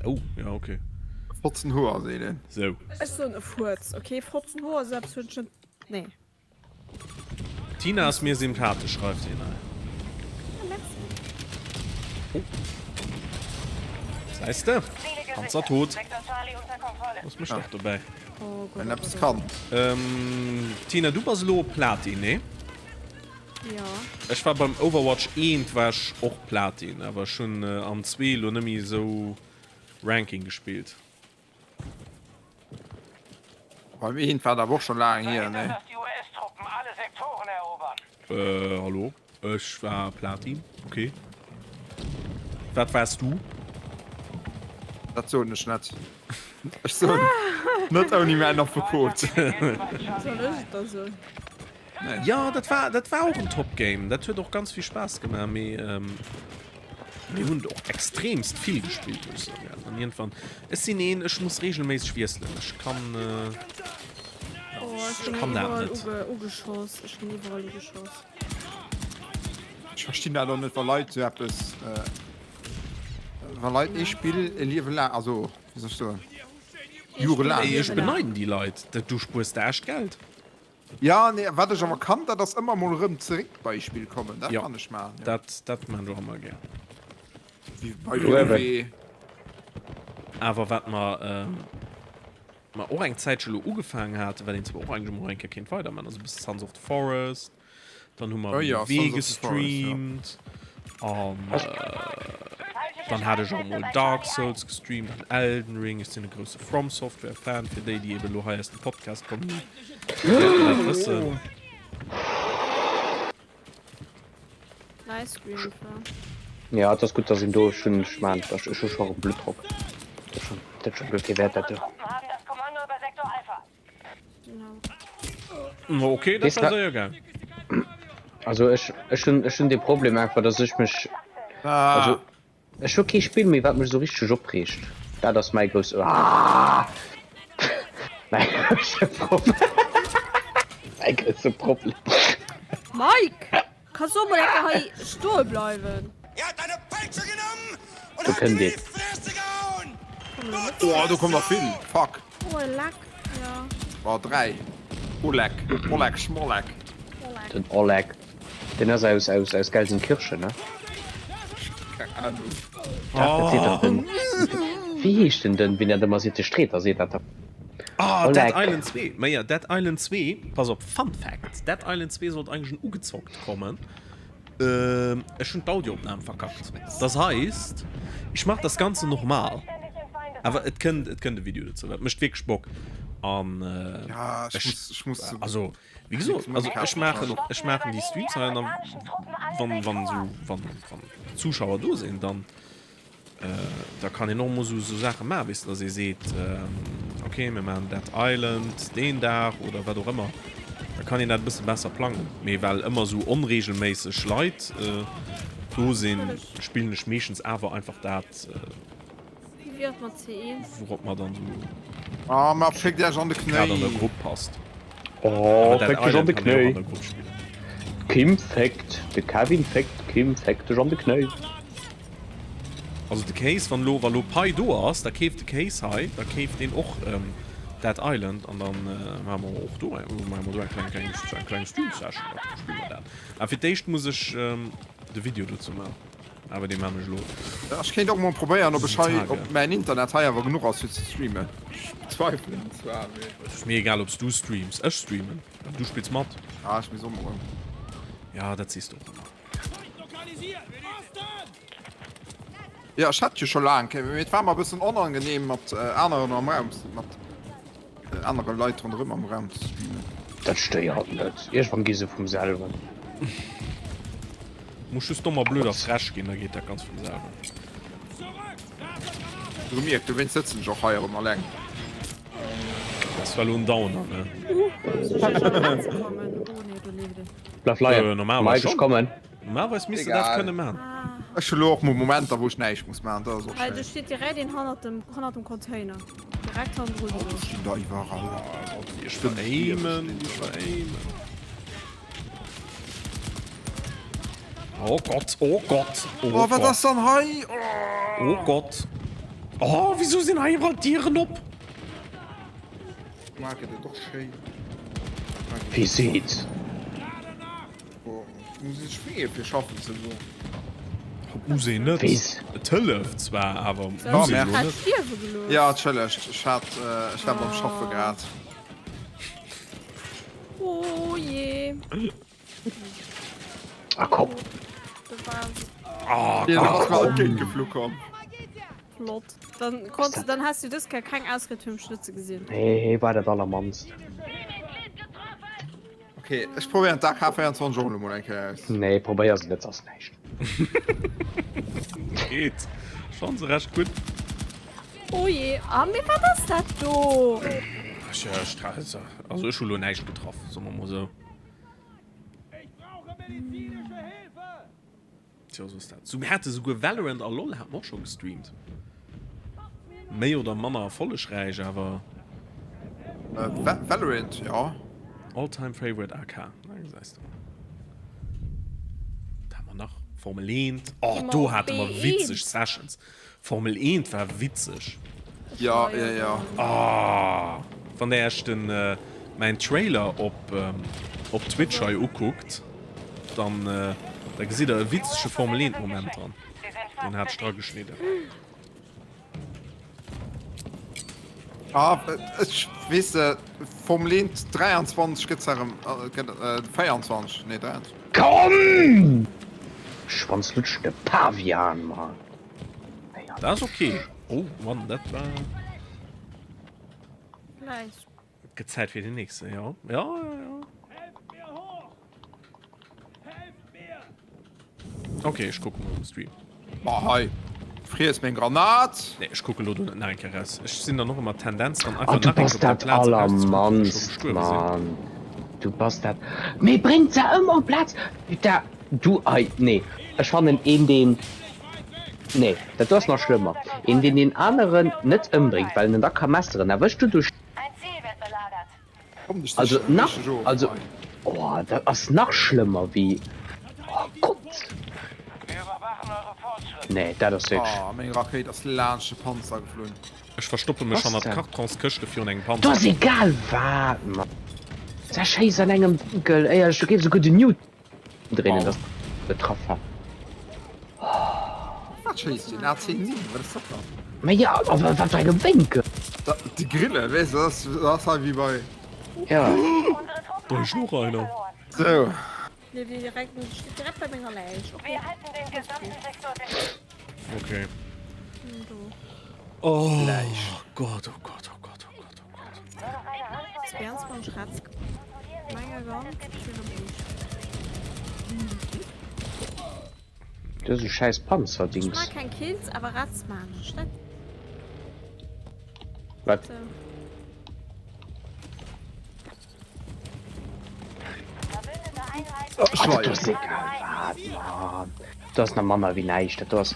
Oh, ja, okay. Fotzen Hoer seet een. Sou. Ech soen e Fuerz, okay? Fotzen Hoer, esou eppes hunn ech net, nee. Tina ass mir sympathesch, schreift een hei. Oh. Säis de? Panzer tot. Looss mech och dobäi. Wenn eppes kann. Ähm, Tina, du bass elo Platin, nee? Ja. Ech war beim Overwatch 1 war ech och Platin, awer ech hunn am 2 elo net méi esou Ranking gespillt. Beim eent war dat awer och schon laang hier, ne? Äh, hallo? Ech war Platin, okay. Wat waars du? Dat soen ech net. Ech soen net ouni mäin Affekot. Soll ech et da soen? Jo, dat war, dat war och en Top Game. Dat huet och ganz vill Spaass gemaach, mee mir hunn et och extremst vill gespillt, muss ech soen. An iergendwann, ech sinn een, ech muss regelméisseg wiesselen. Ech kann, Oh, ech ech ginn kann dat iwwerall net. uge, ugeschoss. Ech ginn iwwerall ugeschoss. Ech verstinn dat och net, wa Leit sou eppes, wa Leit ee Spill e Liewe laang, also wéi soll ech soen, jorelaang. Ey, ech beneiden déi Leit. Dat, du spuers der echt Geld. Ja, nee, wat ech awer kann, dat ass ëmmer mol erëm zeréck bei e Spill kommen. Dat Ja, kann ech maachen, jo. dat, dat maan ech och ëmmer gär. Wéi bei WoW. Awer wat mer, mer och eng Zäitche lo ugefaangen haten, wat een zwar och eigentlech mol eng Kéier kéint weiderman, ass e bësse Sons of the Forest. Dann hu mer Oh ja, WoW Sons of the Forest, ja. gestreamt an dann hat ech och mol Dark Souls gestreamt an Elden Ring. Ech sinn e grousse From Software Fan, fir déi, déi eben elo hei aus dem Podcast kommen, déi wäerten dat wëssen. Nice Greenfer. Ja, et ass gutt, dass een do ech hunn, ech maan, ech hu scho erëm Bluttdrock. Dat ass schon, dat ass schon guer kee Wäert, dat do. Okay, dat war séier gaang. Also ech, ech hunn, ech hunn de Problem einfach, dass ech mech, also ech hu kee Spill méi, wat mech esou richteg opreegt. Dat ass mäi grouss, ah! Mäi grousse Problem. Mäi grousse Problem. Mike! Kanns du och mol enke hei stoe bleiwen? Do kënnt een. Oh, do kommen der vill. Fuck. Oh, e Leck, ja. Oh, 3. Oleg. Oleg, Schmolek. Den Oleg. Den ass aus, aus, aus Gelsenkirchen, ne? Keng Ahnung. Dach, dat seet dach den. Wéi heescht den den, wien dat ëmmer seet? De Streeter seet dat dach. Ah, Dead Oleg. Island 2. Ma ja, Dead Island 2, pass op, Fun Fact, Dead Island 2 sollt eigentlech en ugezockt kommen. Ech hunn d'Audioopnahm verkackt. Das heisst, ich mach das Ganze nochmal. Awer et kënnt, et kënnt e Video dozou. Dat mécht wierklech Bock. An Ja, ech ech, muss, ech muss. also, wéi gesot, also ech maachen, ech maachen déi Streams hei an dann, wann, wann esou, wann, wann Zuschauer do sinn, dann Da kann een och emol esou Saache maachen, weess de, datt ee seet, ok, mir maachen Dead Island deen Dag oder wat och ëmmer. Da kann een dat e bësse besser plangen. Mee well ëmmer esou onreegelméisseg Leit do sinn, spillen ech meeschtens awer einfach dat, wourop mer dann esou grad an der Grupp passt. Oh, Awer Dead féck dech an Island de kann een och Knéi. an der Grupp spillen. D'Kim féckt de Kevin féckt d'Kim féckt dech an de Knéi. Also de Case, wann elo, wa lo Pai do ass, da keeft de Case hei, da keeft deen och Dead Island an dann maache mer och do, maache mer do eng kleng, kleng, eng kleng Stream Session, da spille mer dat. Awer fir d'éischt muss ech de Video dozou maachen, awer dee maachen ech elo Ech kéint och mol probéieren, ob ech déi hei, Tage. ob mäin Internet hei awer genuch ass fir ze streamen. Ech bezweifelen zwar, mee. Et ass mir egal, ob s du streams, ech streamen, awer du spills mat. Ah, ech misst och mol. Ja, dat sees de och ëmmer. Jo, ech hat jo scho laang keng, mee et war mer e bëssen onangenehm mat aneren am Raum, mat anere Leit ronderëm am Raum ze streamen. Dat stéiert net, iergendwann gi se vum selwen. Muss just domm a blöd a frech ginn, da geet dat ganz vum selwen. Gemierkt, dowéinst sëtzen ech och hei erëm alleng. Dat war lo en Downer, ne? Bleif leien, Normalerweis Mike, ech schon. kommen. Normalerweis misst de dat Egal. kënne man. Ech hu lo och mol Momenter wou ech näischt muss man, dat ass och Hei, do schéin. steet direkt een hannert dem, hannert dem Container. Direkt hannendrun Oh, do. do stinn der iwwerall. Ech wëll aimen, ech wëll aimen. Oh Gott, oh Gott, oh Oh, wat Gott. ass dann hei? Oh. Oh Gott. Oh, wieso sinn hei iwwerall Dieren op? Mag et och schéin. Wie seet? Oh, muss ech freeë fir schaffen ze goen. Muss een net. Wees. Et hëlleft zwar, awer muss Oh, een merci. elo net. Stierwe gelooss. Ja, entschëllegt, ech hat, ech war beim Schaffe grad. Oh je. Ah komm. Do war se. Oh, Deen ass komm. mer entgéint geflu komm. Flott. Dann konntest du, dann has du dës Kéier keng Ausried fir mech net ze gesinn. Nee, war dat allermannst. Okay, ech probéieren d'AK-24 och elo mol eng Kéier aus. Nee, probéier se net, ass näischt. Geet schon se recht gutt. Oh je, ah mee wat ass dat do? Ech, ech, also ech hu lo näischt getraff, soe mer mol sou. Tjo, sou ass dat. Sou, mir hate souguer Valorant a LoL hate mer och scho gestreamt. Méi oder manner erfollegräich, awer. Valorant, jo. All time favorite AK, na gesäis de mol. Wat hate mer nach? Formel 1, oh do hate mer witzeg Sessions. Formel 1 war witzeg. Ja, ja, ja. Ah, wann der iech den mäin Trailer op op Twitch hei ukuckt, dann da gesitt der e witzege Formel 1 Moment dran. Deen hat ech dra geschnidden. Ah, ech weess de, Formel 1 23 gëtt zwar erëm, gëtt 24, nee 23. Komm! Schwanzlutschende Pavian, Mann. Dat ass ok. Oh Mann, dat war. Gleich. Et gëtt Zäit fir den nächsten, jo. Ja, ja, ja. Ok, ech kucke mol um Stream. Ma hei, friess meng Granat! Nee, ech kucke lo do net nach eng Kéier raus. Ech sinn dann och ëmmer Tendenz dann Oh, einfach du nach eng bass Kéier op der dat Plaz erauszegucken, wou ech scho allermannst, gestuerwe sinn. Mann. Du bass dat. Mee bréngt se ëmmer op d'Plaz! Da, du, ei, nee. Ech fannen een, deen. Nee, dat do ass nach schlëmmer. Een deen deen aneren net ëmbréngt, well en en da ka messeren. A wësch du du. Also nach, also, oh, dat ass nach schlëmmer wéi, oh Gott. Nee, dat ass wierklech. Oh, meng Rakéit ass laanscht de Panzer geflunn. Ech verstoppe mech hannert Kartonskëschte virun engem Panzer. Do ass egal wat, Mann. Sa schéiss an engem Wénkel, éierlech, du géifs esouguer den Newton. Dréinen dass betraff war. Wat schéisst deen? AC9? Wat ass dat dann? Mä jo, awer wat fir engem Wénkel? Déi Grille, weess de, dat ass hei wéi bei. Ja. Do ist noch einer. Sou. Okay. Oh Gott, oh Gott, oh Gott, oh Gott, oh Gott. Du hues e schäiss Panzerdings. Wat? Ah, dat ass egal wat, Mann. Dat ass nach manner wéi näischt. Dat do ass.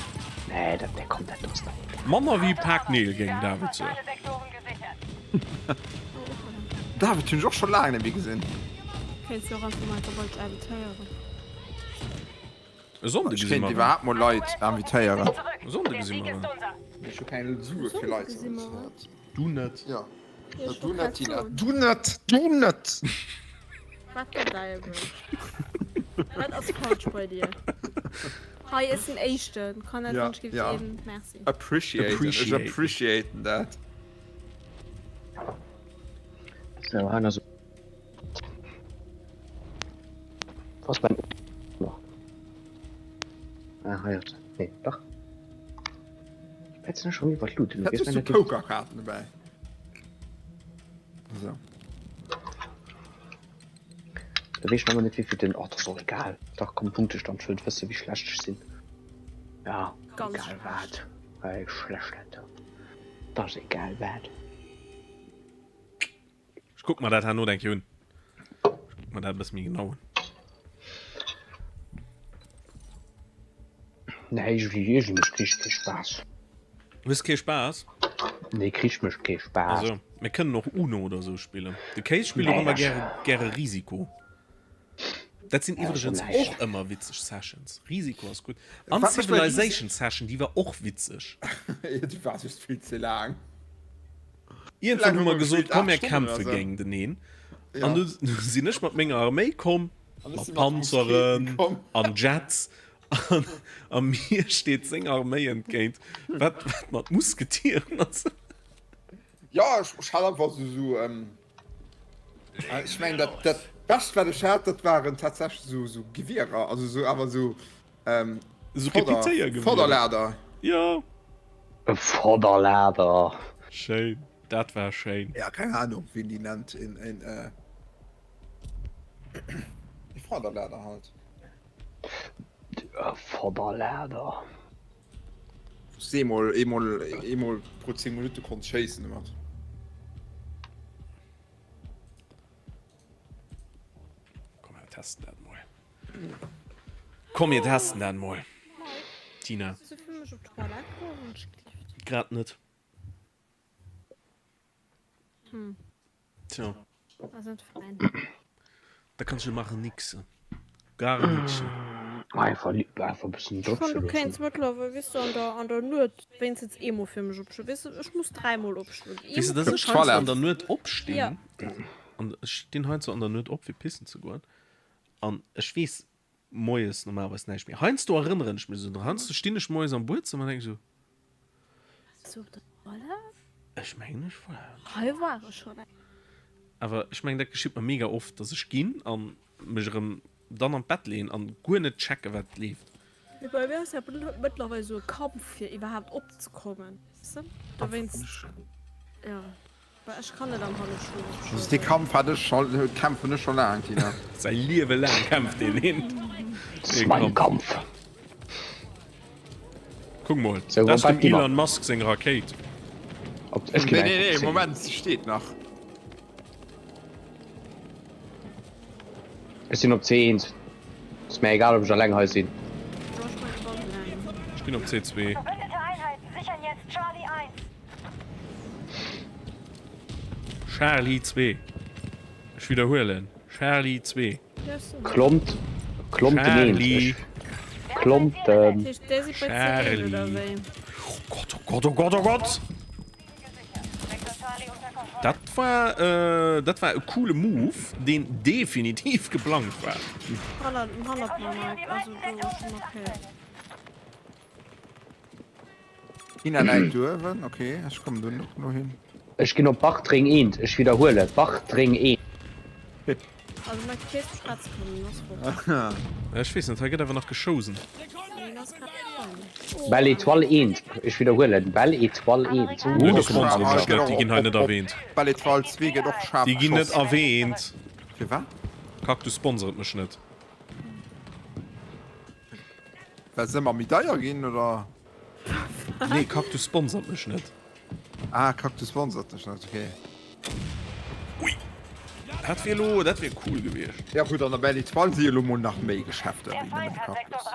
Nee, dat, nee, komm, dat do ass nach egal. Manner wéi e Pak Neel, géing David soen. David hunn ech och scho laang net méi gesinn. Kéints jo och einfach mol einfach Leit invitéieren. E Sonnde Ech gesi kéint mer en. iwwerhaapt mol Leit invitéieren. E Sonnde gesi mer en. Ech hu keng Sue fir Leit ze invitéieren. Du net. Jo. Du net, Tina. Du net! Du net! Wat der Däiwel? Wat ass falsch bei dir? Hei ass den éischten. Kann dat Ja, wann ech ja. ginn? Merci. Appreciaten. Ech Appreciaten. appreciaten dat. So, einer so. Was mein noch? Ah, hei ass. Nee, dach. Ich weiß nicht schon iwwer Loot. Hättest du Pokerkarten dobäi? So. Da weess ech awer net wéivill den. Oh, dat ass och egal. Dach komm Punktestand, ech wëll wësse wéi schlecht ech sinn. Ja, Ganz egal schlecht. wat. Wei schlecht dat do. Dat ass egal wat. Ech kuck mer dat herno eng Kéier un. Ech kuck mer dat e bësse méi genau un. Nee, iergendwéi mécht Krich kee Spaass. Hues kee Spaass? Nee, Krich mécht kee Spaass. Also, mir kënnen och Uno oder sou spillen. De Kéis spillt och Nee, ëmmer dat gäre, gäre Risiko. Dat sinn Ja, iwwregens schon näischt. och ëmmer witzeg Sessions. Risiko ass gutt. An Wat mécht bei Ris Civilization Session, déi war och witzeg. Déi war just vill ze laang. Iergendwann hu mer gesot, komm mir Stonnen kämpfe oder sou. géinteneen. Ja. An du sinn ech mat menger Arméi komm, An ech mat si mat Panzeren Musketen komm. an Jets. An a mir steet seng Arméi entgéint, wat wat mat Musketieren a sou. Ja, ech ech hat einfach sou sou ähm, ech mengen dat dat Bescht wat ech hat, dat waren tatsächlech sou sou Gewierer, also sou awer sou ähm, Sou Fodder, Repetiergewier. Fodderlader. Jo. E Fodderlader. Schéin, dat war schéin. Ja, keng Ahnung wéi een déi nennt, een een äh, e Fodderlader halt. E Fodderlader. Wous de eemol eemol eemol pro 10 Minutte konns schéissen domat. Komm mir testen dat mol. Komm mir testen dat mol. Tina. Grad net. Hm. Tja. Ass net fein. Da kannst du machen nix. Gar nix. Einfach, einfach bëssen Ech drop du kéints mëttlerweil, weess du, an der, an der Nuet wéinstens eemol fir mech opstoen. Weess du, ech muss dräimol opstoen. Weess du, dass ech heiansdo an der Nuet opstinn? Ja. An ech stinn heiansdo an der Nuet op fir pissen ze goen. An ech weess moies normalerweis näischt méi. Heiansdo erënneren ech mech esou dran. Heiansdo stinn ech moies am Buedzëmmer an denken esou. Wars du op der Toilette? Ech mengen ech war. Hei war ech schon eng. Awer ech mengen dat geschitt mer mega oft, dass ech ginn an mech erëm dann an d'Bett leeën an guer net checken wat leeft. Mee bei mir ass dat mëttlerweil esou e Kampf fir iwwerhaapt opzekommen, weess de? Dowéinst, jo, well ech kann net am Hallefschlof opstoen. Dee Kampf hat ech scho, kämpfen ech scho laang, Tina. Säi Liewe laang kämpft deen een Ass mein Kampf. Kuck mol, Sou, dat ass wat dem gi mer? Elon Musk seng Rakéit. Op, ech ginn Nee, nee, einfach nee, op 10. Moment, se steet nach. Ech sinn op C1. Ass mär egal ob ech alleng hei sinn. ginn op C2. Verbündete Einheiten sichern jetzt Charlie 1. Charlie 2. Ech widderhuelen, Charlie 2. Klommt, klommt den eent. Charlie. Ech klommt den. Charlie. Oh Gott, oh Gott, oh Gott, oh Gott! Dat war, äh, dat war e coole Move, deen definitiv geplangt war. Hannert, hannert mir, Mike. Also, do schon okay. Ina läit duerwen, okay, ech kommen dunn och no hin. Ech ginn op Bartreng eent, ech widderhuelen, Bartreng eent. Also Mike, du kéinst mech grad kommen, ass fort. Ech weess net, hei gëtt awer nach geschousen. Nee, ass grad gefallen. Belle Etoile eent, ech widderhuelen, Belle Etoile eent. Nee, do sponsere mech net, déi ginn hei net erwähnt. Belle Etoile 2 gëtt och schaarf Déi ginn net geschoss. erwähnt. Firwat? Cactus sponseret mech net. Well se ëmmer méi deier ginn, oder? Nee, Cactus sponsert mech net. Ah, Cactus sponsert dech net, okay. Ui, dat wier elo, dat wier cool gewiescht. Ja gutt, an der Belle Etoile si elo mol nach méi Geschäfter wéi nëmmen de Cactus.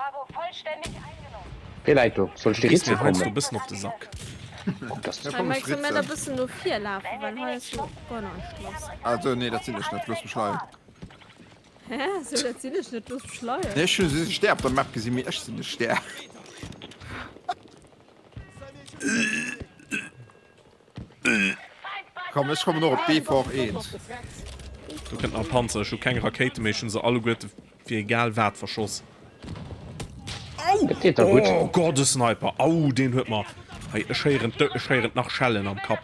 Wéi läit do? Soll ech Du dir gees ritze mir heiansdo kommen? e bëssen op de Sack. Kuck, dass Ja, Hei komm, ech Mike, soll mir da ritzen. bëssen no vir lafen, well hei ass jo guer näischt lass. Also nee, dat sinn ech net, looss mech leien. Hä? Sou, dat sinn ech net, looss mech leien. Nee, ech hunn e Stär op der Map gesinn, mee ech sinn de Stär. Komm, ech kommen och op Beefort 1. Do kënnt nach e Panzer. Ech hu keng Rakéite méi, ech hunn se alleguerte fir egal wat verschoss. Au! Dat deet der gutt. Oh Gott, e Sniper! Au, deen huet mer. Hei, ech héieren d', ech héieren nach Schellen am Kapp.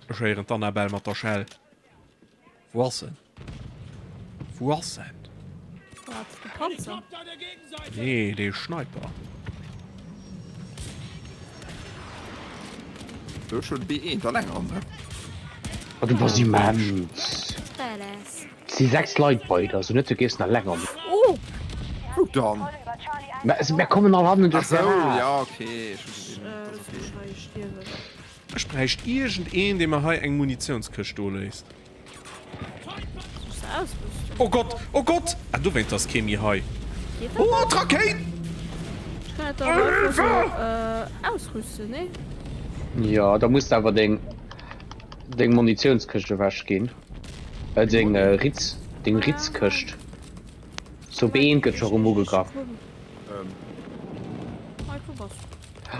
Ech héieren d'Annabelle mat der Schell. Wou ass en? Wou ass en? Wat? De Panzer? Nee, dee Schneiper. Do schon B1 alleng an, ne? Oh, du bass immens. Badass. Et si 6 Leit bei der, so net du gees nach länger. Oh! Wou dann? Mä mär kommen all hannen duerch Ach sou, d'Garage. ja okay, ech hu gesinn. Äh, Dat ass lass okay. mech hei stierwen. Ech bräicht iergend een dee mer hei eng Munitiounskëscht do léisst. Oh Gott, oh Gott! Ah dowéint ass kee méi hei. Oh d'Rakéit! Hilfe! Jo, da muss de awer deng deng Munitiounskëscht ewech ginn. Äh deng Ritz, deng Ritzkëscht. So B1 gëtt scho rëm ugegraff.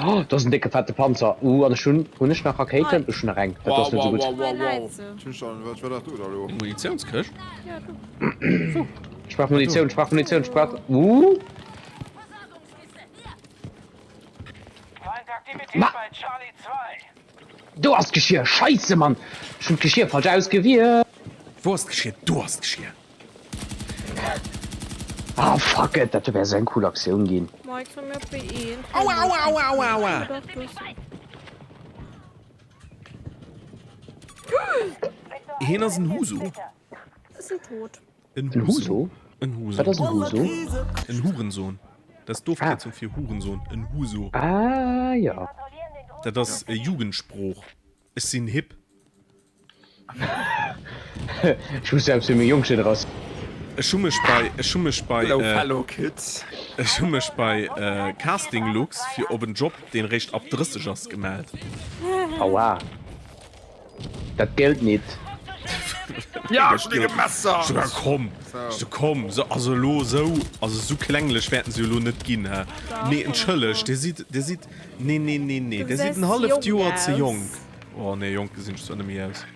Oh, do ass en décke fette Panzer. Uh, an ech hunn, hunn ech nach Rakéiten? Ech hunn nach eng. Dat ass net esou gutt. Eng Munitiounskëscht? Ech brauch Munitioun, ech brauch Munitioun, ech brauch. Uh! Ma! Do ass d'Geschier! Scheisse, Mann! Ech hunn d'Geschier falsch ausgewielt. Wou ass d'Geschier? Do ass d'Geschier! Ah fuck it, dat wär sou eng cool Aktioun ginn. Aua aua aua aua aua! Hien ass en Huso. En Huso? En Huso. Wat ass en Huso? En Hurensohn. Dat ass d'Ofkierzung fir Hurensohn. En Huso. Ah ja. Dat ass Jugendsprooch. Ech sinn hip. Ech muss selbst fir meng Jongchen eraus. Ech hu mech bei, ech hu mech bei, Hello fellow kids. ech hu mech bei Casting Lux fir op en Job deen réischt ab 30 ass gemellt. Aua. Dat géllt nit. Ja, ech hunn e Messer! Sogar komm, so komm, so, also elo esou, also esou klenglech wäerten se jo elo net ginn, hä? Nee, entschëlleg, dir sidd, dir sidd, nee, nee, nee, nee, Du dir sidd gesäis en halleft jonk Joer ze aus. jonk. Oh nee, jonk gesinn ech zwar net méi aus.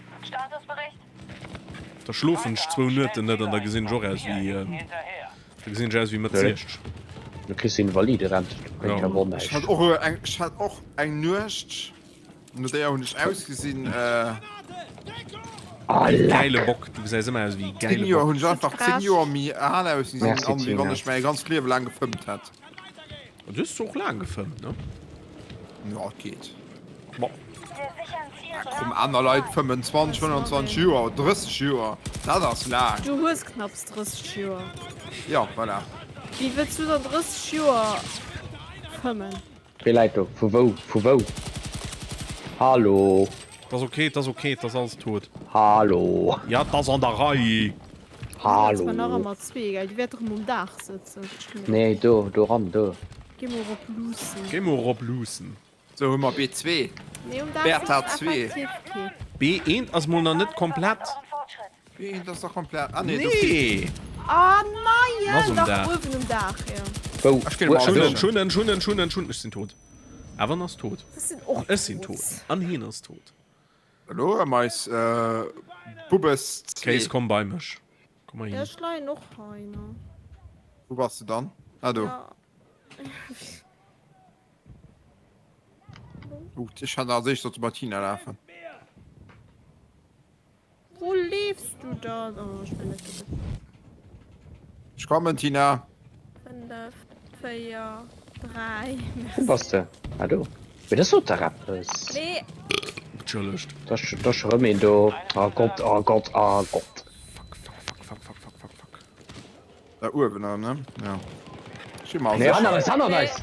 Da schlofen ech zwou Nueten net an da gesinn ech och aus wéi, da gesinn ech aus wéi Mëtt 60. Du kriss Invaliderent, dat bréngt Ja. awer och Ech hat näischt. och eng, ech hat och eng Nuecht, no déier hunn ech ausgesinn, äh, Ah, leck! Gäile Bock, du gesäis ëmmer aus wéi e 10 gäile Joer Bock. hunn ech einfach 10 Joer méi al ausgesinn, Merci, an wéi wann Tina. ech mäi ganzt Liewe laang gefëmmt hätt. Du hues och laang gefëmmt, ne? Ja, et geet. Bon. Komm, aner Leit 25, 25 Joer, 30 Joer, dat ass laang. Du hues knapps 30 Joer. Ja, voilà. Wéi wëlls du dann 30 Joer fëmmen? Wee läit do? Vu wou? Vu wou? Hallo? T'ass ok, t'ass ok, t'ass alles tot. Hallo? Ja, t'ass an der Rei. Hallo? Zwar nach ëmmer zwee, gell? Déi wäerte rëm um Daach sëtzen. Nee, do, do ran, do. Gi mol erop luussen. Gi mol erop luussen. Sou hu mer B2. Nee, um Daach Bertha sëtzt 2. effektiv kee. B1 ass mol nach net komplett. B1 ass dach komplett. Ah nee, do feelt. Nee! Ah Ass neien, um dach Daach. uewen um Daach, jo. Wou? Ech ginn emol Ech hunn en, sichen. ech hunn en, ech hunn en, ech hunn en, ech hunn en. Ech sinn tot. Awer en ass tot. Ech sinn och An ech sinn tot. tot. An hien ass tot. Elo ëm eis Bubbes 2. Kéis, komm bei mech. Komm mal Ja, hin. ech leien och hei, ne. Wou bass de dann? Ah do. Ja. Gut, ech hat als éischt sollte bei Tina lafen. Wo leefs du dann? Oh, ech bin net dobäi. Ech kommen, Tina. 5, 4, 3, Wou bass de? Ah do. Mee dat sot dach eppes. Nee. Entschëllegt. Da ass scho rëm een do. Oh Gott, oh Gott, oh Gott. Fuck, fuck, fuck, fuck, fuck, fuck, fuck, fuck. Da uewen an, ne? Ja. Ech gi mer Nee, sécher. hannert eis, hannert eis!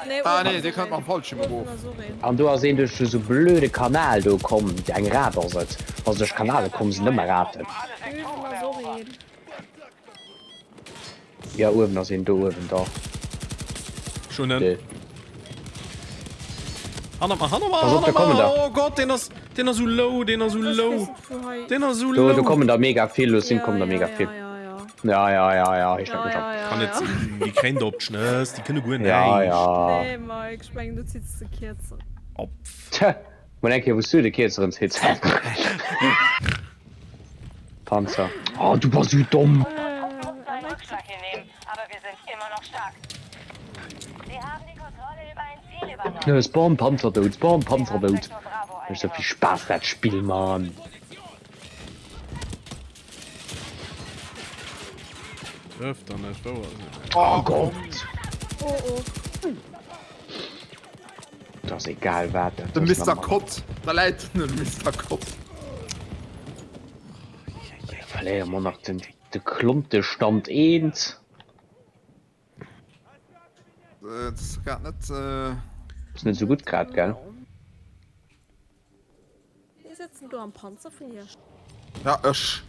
Nee, Ah nee, dee kënnt mam Fallschierm erof. An do ass een duerch esou blöde Kanal do komm, eng Rat ass et. Wa se duerch Kanale kommen, sinn ëmmer Raten. Uewen ass och een. Ja, uewen ass een, do uewen, da. Schon en. Dee. Hannert mer, hannert mer, Pass op, hannert do kommen mer! der. Oh Gott, deen ass, deen ass sou low, deen ass sou Ech low. weess net wou hei. Deen ass sou Do, do low. kommen der mega vill, lo sinn Ja, kommen der ja, mega ja, vill. ja, ja. Ja, ja, ja, ja, ich Ja, schnapp mich ab. ja, ja, Kann net ja. sinn, déi kréien der op d'Schnëss, déi kënne guer Ja, näischt. ja. Nee, Mike, ech mengen du zitts de Kierzeren. Oh, pff. Tja, mol eng Kéier wou s du de Kierzeren zitts. Panzer. Oh, du bass sou domm. Spawn Panzer dout, Spawn Panzer dout. Mécht sou vill Spaass dat Spill, Mann. Dürft dann net wouer sinn. Oh Gott. Oh oh. Dat ass egal wat dat De ass Mister normal. Kott, da läit den Mister Kott. Verléiere mer nach den de Klontestand 1. Dat ass grad net. Ass net sou gutt grad, gell? Mir sëtzen do am Panzer vun Iech. Ja, ech.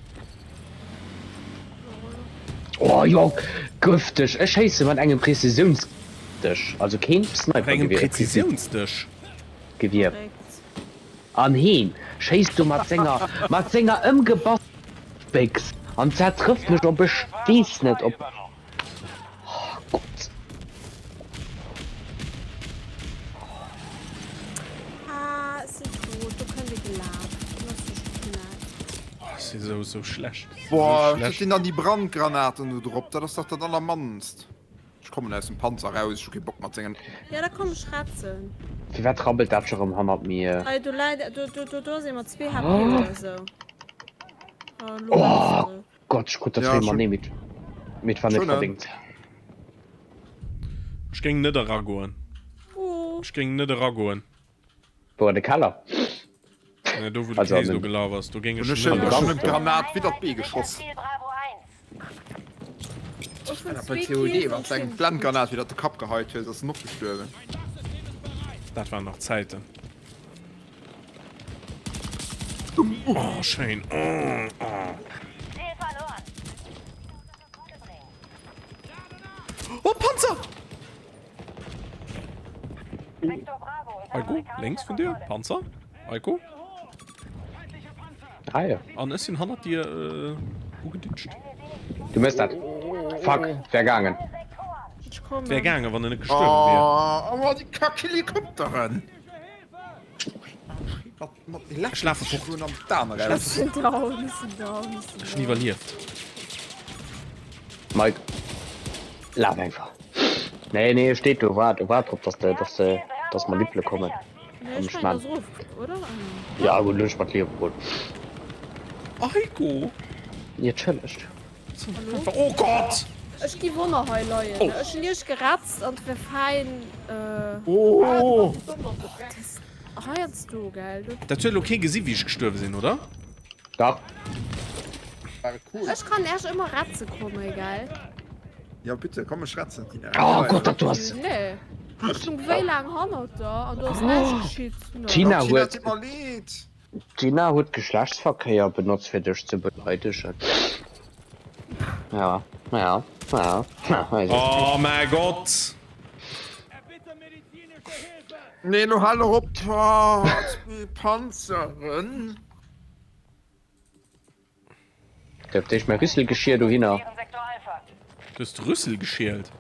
Oh jo, gëfteg! Ech schéisse mat engem Präzisiounsdësch, also keen Snipergewier, e Präzisiounsdësch? Gewier. An heen schéisst do mat senger, mat senger ëmgebastelter Béchs an dat trëfft mech op ech weess net op. Oh Gott. Ah, ech sinn tot. Do kënnt ee gelaf. Dann ass just nett. Oh, ech si sou, sou schlecht. Sou Boah, wat schlecht. sinn dann déi Brandgranaten do drop? Dat ass dach dat allermannst. Ech kommen aus dem Panzer raus, ech hu kee Bock mat sengen. Ja, da komm ech retzen. Firwat rabbelt dat scho rëm hannert mir? Hei, do läit, do, do, do, do ass ee mat zwee HP oder sou. Oh, lo Oh ass e. Gott, ech krut der Ja, zwee schon. mat, nee, mee mee et war net Schon, ne? verdéngt. Ech géing net eragoen. Oh. Ech géing net eragoen. Wou an de Keller? Nee, do wou de Also an Kéis do den. gelaf ass, do géing Hun ech ech net ech hun eragoen. em d'Granat widder d'Bee geschoss. Ech hunn Dat bei zwee COD, Kills wann an s de eng 10 Blendgranat widder de Kapp geheit hues, ass en och gestuerwen. Dat waren nach Zäiten. Oh, schéin. Oh, oh. Oh, Panzer! Heiko, lénks vun dir, Panzer. Heiko. Ah ja. An ech sinn hannert dir äh, ugeditscht. Du mëss dat. Fuck, wär gaangen. Wär gaangen, wann en net gestuerwe wier. Oh, oh, déi Kack-Helikopteren! Ech lafe fort. Ech sinn down, ech sinn down, ech sinn Ech hunn iwwerlieft. Mike, laf einfach. Nee, nee, e steet do, waart, e waart drop, dass de, dass de, dass mer Nippele kommen. Nee, An ech ech mengen, man. ass erof, oder? Ja, gutt, lo hunn ech mer d'Liewe geholl. Heiko! Jo, tschëllegt. Hallo? Oh Gott! Ech gi Wonner hei leien. Oh. Ech hunn iech geretzt an et wär fäin. Äh, Oh! das heiansdo, gell? Du, Dat huet elo kee gesi wéi ech gestuerwe sinn, oder? Dach. War cool. ech kann iech ëmmer retze komme, gell? Ja, bitte, komm, ech retzen, Tina. Oh Gott, dat do ass. Nee. Ech stung wéi laang hannert der an do ass näischt geschitt. No. Tina Tina, huet. tut mer leed. D'Gina huet Geschlechtsverkéier benotzt fir dech ze beleidegen. Ja, ja, ja. Oh mäi Gott! Nee, lo hal och op. Oh, Panzeren. Dierft ech mäi Rüsselgeschier dohinner? Du hues d'Rüssel geschielt?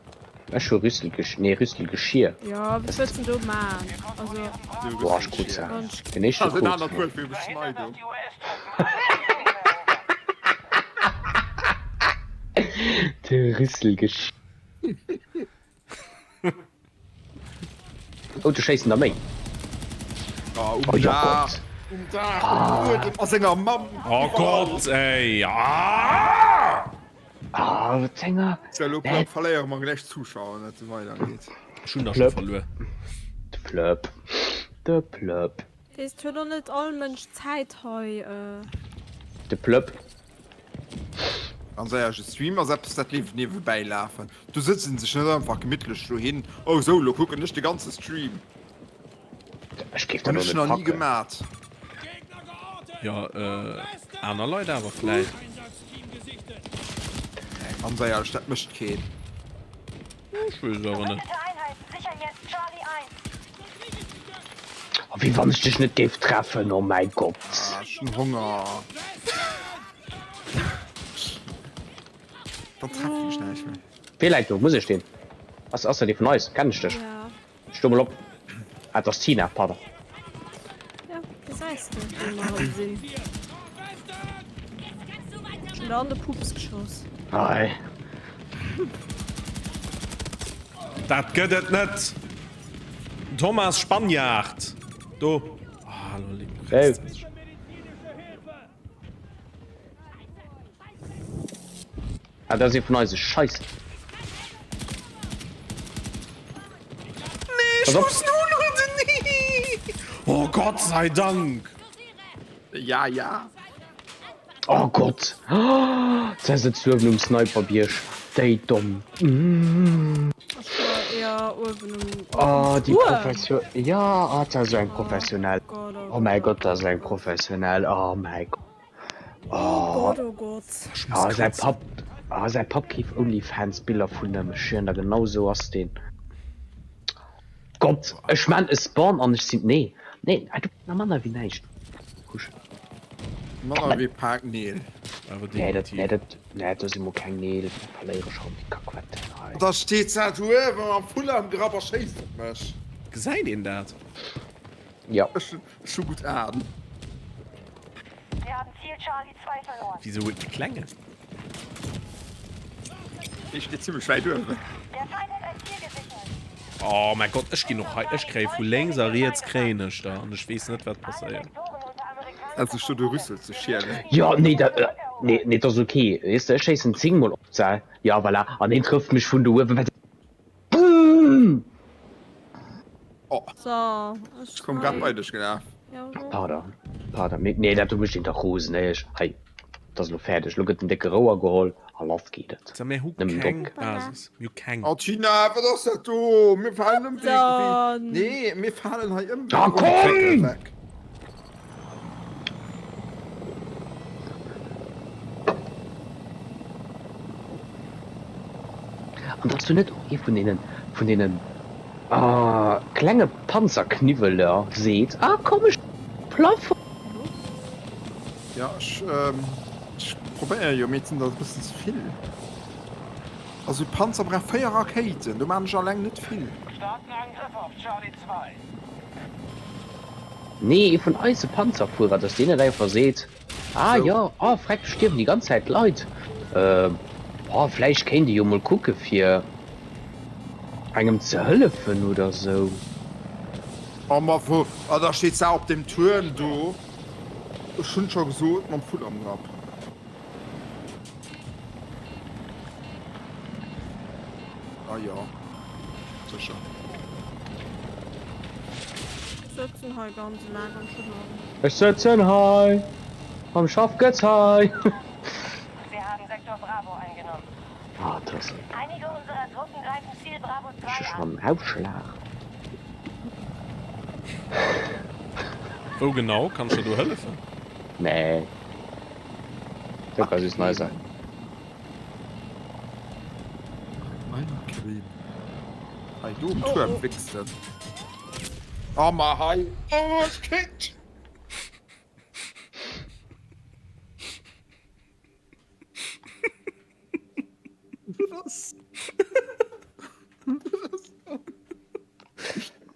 Ech hu Rüsselgesch, nee Rüsselgeschier. Jo, wat wëlls de do maan? Also. Boah, ech krut se. Den éischte Dat ass en krut. anert Wuert fir Beschneidung. De Rüsselgeschier. Oh, do schéissen der méi. Oh, um Oh, ja Daach, Gott. um Daach, um Buedem, a senger Mamm. Oh Gott, ey! Ah! Ah, wat enger. So, elo Nee. verléiere mer gläich Zuschauer, wann dat esou weidergeet. Ech hunn der scho Plöpp. verluer. De Plöpp. De Plöpp. Weess, et huet och net all Mënsch Zäit hei. De Plöpp. Ganz éierlech, e Stream ass eppes, dat leeft niewebäi lafen. Do sëtzt een sech net einfach gemittlech dohin, oh sou, lo kucken ech de ganze Stream. Ech géif dat Hunn och ech net nach ni packen. gemat. Jo, aner Leit awer vläit. Nee, ganz éierlech, dat mécht keen. Ech weess et awer net. Oh, wéi wann ech dech net géif treffen, oh mäi Gott. Ah, ech hunn Honger. Dann treffen ech näischt méi. Wee läit do? Muss ech deen? Ass ass dat ee vun eis? Kennen ech dech? Ja. Sto mol op. Ah, et ass d'Tina, pardon. Ja, gesäis de, wou mer hei sinn. Ech hunn der an de Pups geschoss. Hei. Dat gëtt et net! Thomas Spanjaard! Do! Ah, lo Hey. Ah, dat ass ee vun eise. Scheiss. Nee, ech muss nolueden! Oh Gott sei Dank! Ja, ja. Oh Gott! Ze sëtzt uewen um Sniperbierg, déi domm. Ech war eher uewen um. Oh, déi Tuerm. Profession. Ja, ah, dat ass esou eng professionell. Oh Gott, oh Oh mäi Gott, Gott, dat ass eng professionell. Oh mäi Gott. Oh Oh. Gott, oh Gott. Ech muss Ah, säi kotzen. Papp, ah, säi Papp keeft Onlyfans-Biller vun em. Ech schwieren der, genau esou ass deen. Gott, ech maan e Spawn an ech sinn, nee, nee, du na manner wéi näischt. Husch. Manner wéi Pak Neel. Awer Nee, dat, definitiv. nee, dat, nee, do si mo keng Neel, da verléiere ech rëm déi Kackwetten hei. Da steet se do uewen mam Fuller am Grapp a schéisst op mech. Gesäit een dat? Ja. Ech hu gutt Aen. Wisou huet de Klengen? Dee steet zimmlech wäit uewen. Oh mäi Gott, ech ginn och hei, ech kréie vu lénks a riets kréien ech der an ech weess net wat passéiert. Also sech do de Rüssel ze schielen. Jo, nee, dat, nee, nee, dat ass ok. Weess de, ech schéissen 10 mol op d'Sal, ja voilà, an een trëfft mech vun do uewen, wat. Boom! Oh, So, ech ech komm grad bei dech gelaf. Ja, so. Pardon, pardon, mee, nee, dat do mécht een dach rosen, éierlech. Hei, dat ass elo fäerdeg, elo gëtt en décke Rouer geholl a lass geet et. Mir hu Nëmmen keng Drock. Basis, mir hu keng. Oh Tina, wat ass dat do? Mir falen ëm wéi, Dann. nee, mir falen hei ëm wéi Ah, komm! weg. An dass du net och ee vun deenen, vun deenen klenge Panzerkniwweler seet, ah komm ech Plafond. Ja ech ech probéiere jo, mee et sinn der e bëssen ze vill. Also Panzer brauch 4 Rakéiten, do maan ech alleng net vill. Starten Angriff auf Charlie 2. Nee, ee vun eise Panzerfuerer, dass deen net einfach seet, ah jo, oh freck, stierwen déi ganz Zäit Leit, oh vläicht kéint ee jo mol kucke fir engem ze hëllefen oder sou. Oh ma wou, ah da steet se op deem Tuerm do, ech hunn scho gesot, mam Vull am Grapp. Ah jo, sécher. Ech sëtzen hei ganz eleng am Schëmmern. Ech sëtzen hei am Schaffgezei. Wir haben Sektor Bravo eingenommen. Ah, dat ass Einige unserer Truppen greifen Ziel Bravo 2 Ech hu an. schon en Ausschlag. Wou genau? Kanns de do hëllefen? Nee. Do ka just nei sein. Mein Creme. Hei do um Tuerm wichsen. Oh ma hei! Oh ech kéint!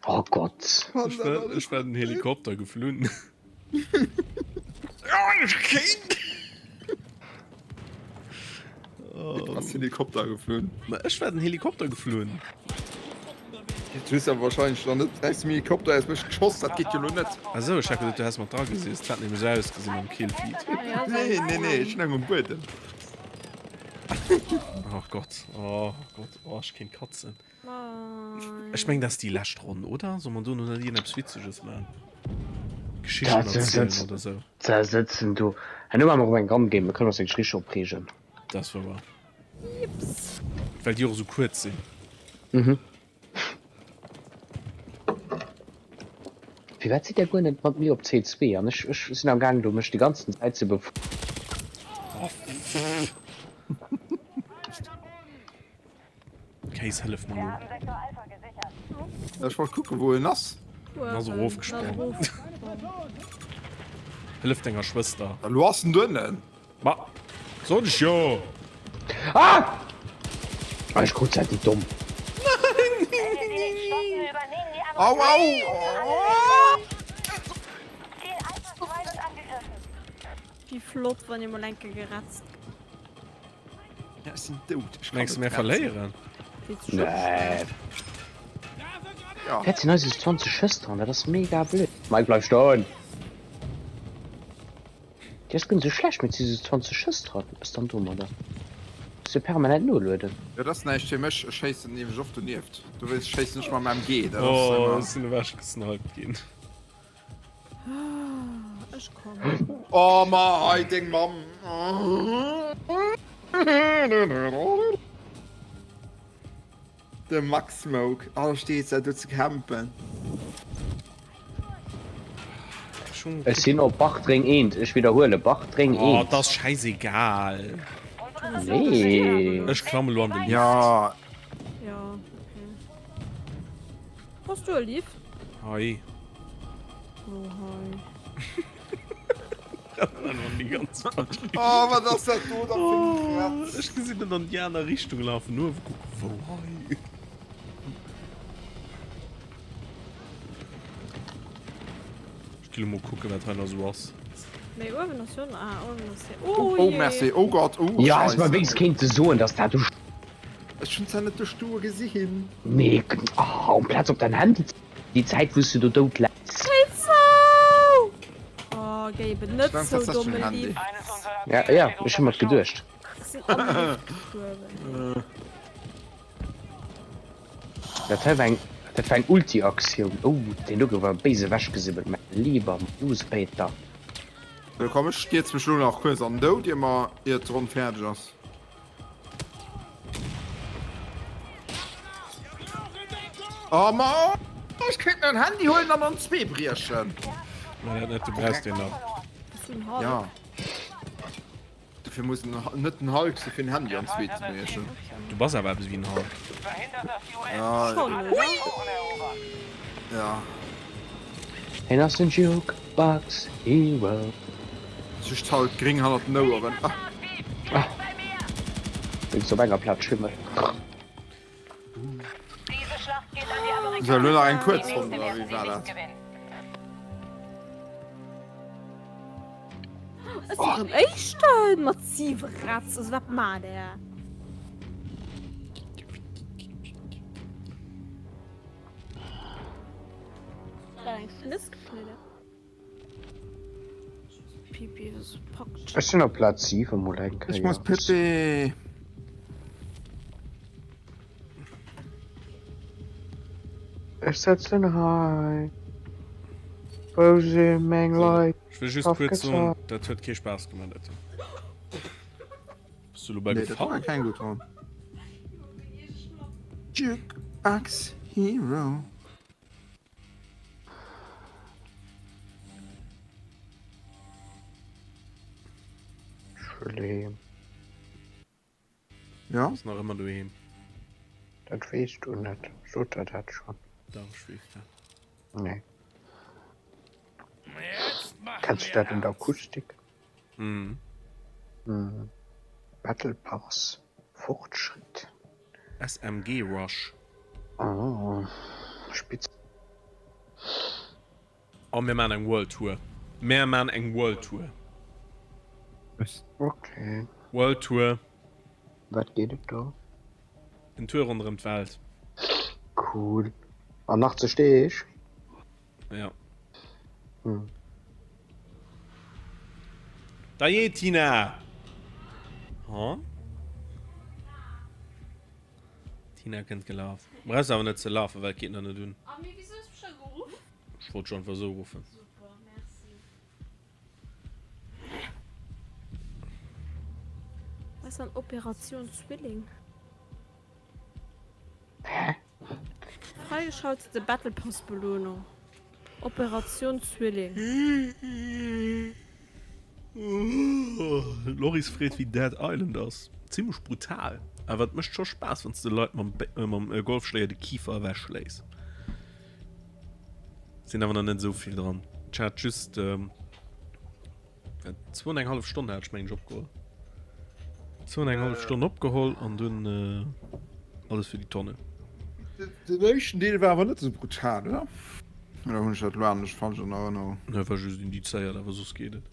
Oh Gott. Ech war, ech war den Helikopter geflunn. Oh. Ass Helikopter geflunn? Ma ech war den Helikopter geflunn. Du hues awer wahrscheinlech dann net aus dem Helikopter aus mech geschoss, dat geet jo lo net. Ah sou, ech hat geduet du häss mat dra geseess. Dat hat nämlech sou ausgesinn am Killfeed. Nee, nee, nee, ech lung um Buedem. Oh Gott, oh Gott, oh ech kéint katzen. Ech meng dat ass déi lescht Ronn, oder? Soll mer dono net iergendeppes Witzeges man? Geschichten erzielen oder sou? Ze sëtzen do. Herno maache mer erëm eng Gun Game, da kënne mer eis wierklech richteg opreegen. Dat ass wouer. Well déi och esou kuerz sinn. Mhm. Firwat sidd der guer net mat mir op C2 an ech ech sinn am gaang do mech déi ganzen Zäit ze bef. Kéis hëllef mer lo. Ech wollt kucken wou en ass. En ass erofgesprongen. Hëllef denger Schwëster. Elo ass en doënnen. Ma sot ech jo! Ah! Ah, ech krut dat, déi domm. Au au! Wéi flott wann ee mol eng Kéier geretzt gëtt. Ja, ech sinn dout. Ech kann Mengs du net mir verléieren? Nee. Ja. Dat sinn eis 20 Schëss dran, dat ass mega blöd. Mike, bleif stoen! Déi ass guer net sou schlecht, mee et si sou 20 Schëss dran. Wat ass dann domadder? Muss jo permanent noloeden. Jo, dat ass näischt fir mech. Ech schéissen nämlech oft donieft. Dowéinst schéissen ech mam MG. Dat ass Oh, ëmmer. ech sinn ewech gesniped ginn. Ech kommen. Oh ma hei deng Mamm. De Max Smoke, oh steet se do ze campen. Ech sinn op Bartreng eent, ech widderhuele, Bartreng Oh, eent. dat ass schäisegal. Nee. Ech klamme lo an de Lift. Ja. Ja, okay. Bass du e Lift? Hei. Oh, hei. Oh, wat ass dat do da fir eng Kratz? Ech gesinn en an déi aner Richtung lafen, no uewe kucken, wou hei? Ech gi lo mol kucken, wat hei nach esou ass. Mee uewen ass jo, ah, uewen ass jo, Oh, oh oh, jee. merci, oh Gott, oh, Ja, häss mer Scheisse. wéinst kéinte soen, dass dat do. Ech hunn zwar net de Stoe gesinn. Nee, oh, amplaz op dein Handy ze. Déi Zäit wous du do dout läis. Géi zou! Oh, géi eben net Ech zou, domme Lift. Ja, ja, ech hu mer et geduecht. Ech sinn am Lift gestuerwen. Dat hei war eng, dat war eng Ulti-Aktioun. Oh, deen do gouf awer béis ewechgesibbelt, mäi lieber Mousepeter. Sou, komm, ech stierz mech elo nach kuerz an den Doud, ier mer, ier d'Ronn fäerdeg ass. Oh ma ech kéint mir en Handy huelen an an zwee briechen. Ma dat net, du brauchs deen nach. Ja. Dofir muss en net den Hulk si fir en Handy an zwee ze briechen. Du bass awer eppes wéi en Hulk. Ja. Schon, oder? Ja. Hien ass den Jukebox Hero. Just halt gring hannert den Oueren. Ah. Wéinst op enger Plaz Schimmel. So, elo nach eng kuerz Ronn, oder wéi war dat? Ech sinn erëm Éischten mat 7 Retz. Also wat maacht der? Eng Schnëss geschnidden. Pipi, das packt. Ech sinn op Plaz 7 mol eng Ech muss Kéier. Pipi. Ech sëtzen hei, wou si meng Leit Ech wëll just kuerz soen, dat huet kee Spaass gemaach, dat do. Bass du lo bei Nee, dat war gefall? keng gutt Ronn. Jukebox Hero. Ech wëll heem. Ja? Ass nach ëmmer doheem. Dat weess du net. Sot der dat schonn? Dach, ech weess dat. Nee. Kenns du dat an der Akustik? Mhm. Mhm. Battle Pass Fortschritt. SMG Rush. Oh, Spitz. Oh mir maan eng World Tour. Mär maan eng World Tour. Okay. World Tour. Wat geet et do? En Tour ronderëm d'Welt. Cool. An 80 Deeg? Ja. Hm. Dajee Tina! Ha? Tina kënnt gelaf. Brauchs awer net ze lafen, well et geet nach net un. A mee wisou hues mech da geruff? Ech wollt dech einfach esou ruffen. Super, merci. Was ist dann Operation Zwilling? Hä? Freigeschaltete Battle Pass Belohnung. Operation Zwilling. Loris freet wéi Dead Island ass. Zimlech brutal, awer et mécht scho Spaass wanns de Leit mam Golfschléier de Kifer ewech schléis. Sinn awer nach net esou vill dran. Ech hat just zwou an eng hallef Stonn hat ech mengen ech opgeholl. Zwou an eng hallef Stonn opgeholl an dunn alles fir déi Tonne. Den éischten Deel war awer net esou brutal, oder? Oder hunn ech dat elo anescht falsch an Erënnerung? Ne, war just indizéiert, awer soss geet et.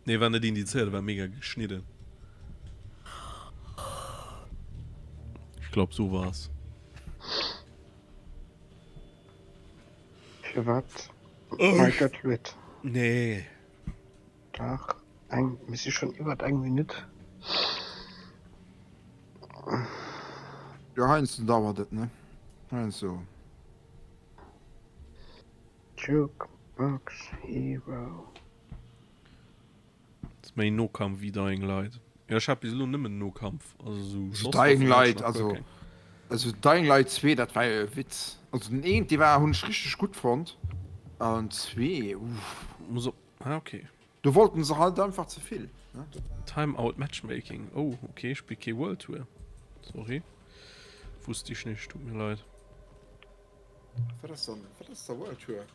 Nee, war net indizéiert, war mega geschnidden. Ech glaub sou war's. Firwat? Mei Gott, lued. Nee. Dach, eng, mir si schonn iwwert eng Minutt. Jo, heiansdo dauert et, ne? Heiansdo. Jukebox Hero. Ass méi Nokampf wéi Dying Light. Jo ech hat bis elo nëmmen Nokampf, also sou Also Schosswaffen Dying hat ech Light, nach guer also keng. also Dying Light 2 dat war jo e Witz. Also den eent dee war hunn ech richteg gutt fonnt an zwee uff. Muss op ah okay. Do wollten se halt einfach ze vill ne. Time out Matchmaking oh okay ech spill kee World Tour sorry wusst ich nicht tut mir leid. Wat ass dann wat ass da World Tour?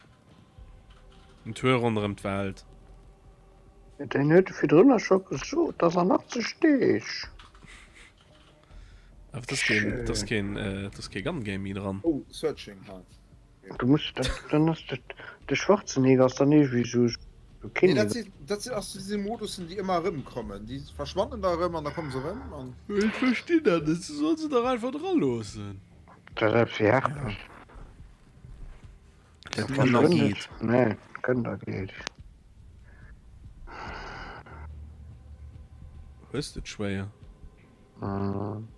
En Tour ronderëm d'Welt. Deen huet virdrunner scho gesot, dass an 80 Deeg. Awer dat ass keen, dat ass keen, dat ass kee Gun Game méi dran. Oh, searching halt. Du muss dat, dann ass dat, de Schwarzenegger ass dann iergendwéi sou Nee, keen. dat si, dat si, ass si Modussen, déi ëmmer erëmkommen. Déi verschwannen da erëm an da komme se erëm an. Ech verstinn dat net, se soll se dach einfach dra loossen. Dat ass eppes wéi Herpes. Dat Kënnergeet. Nee, Kënnergeet. Hues de et schwéier? Mm.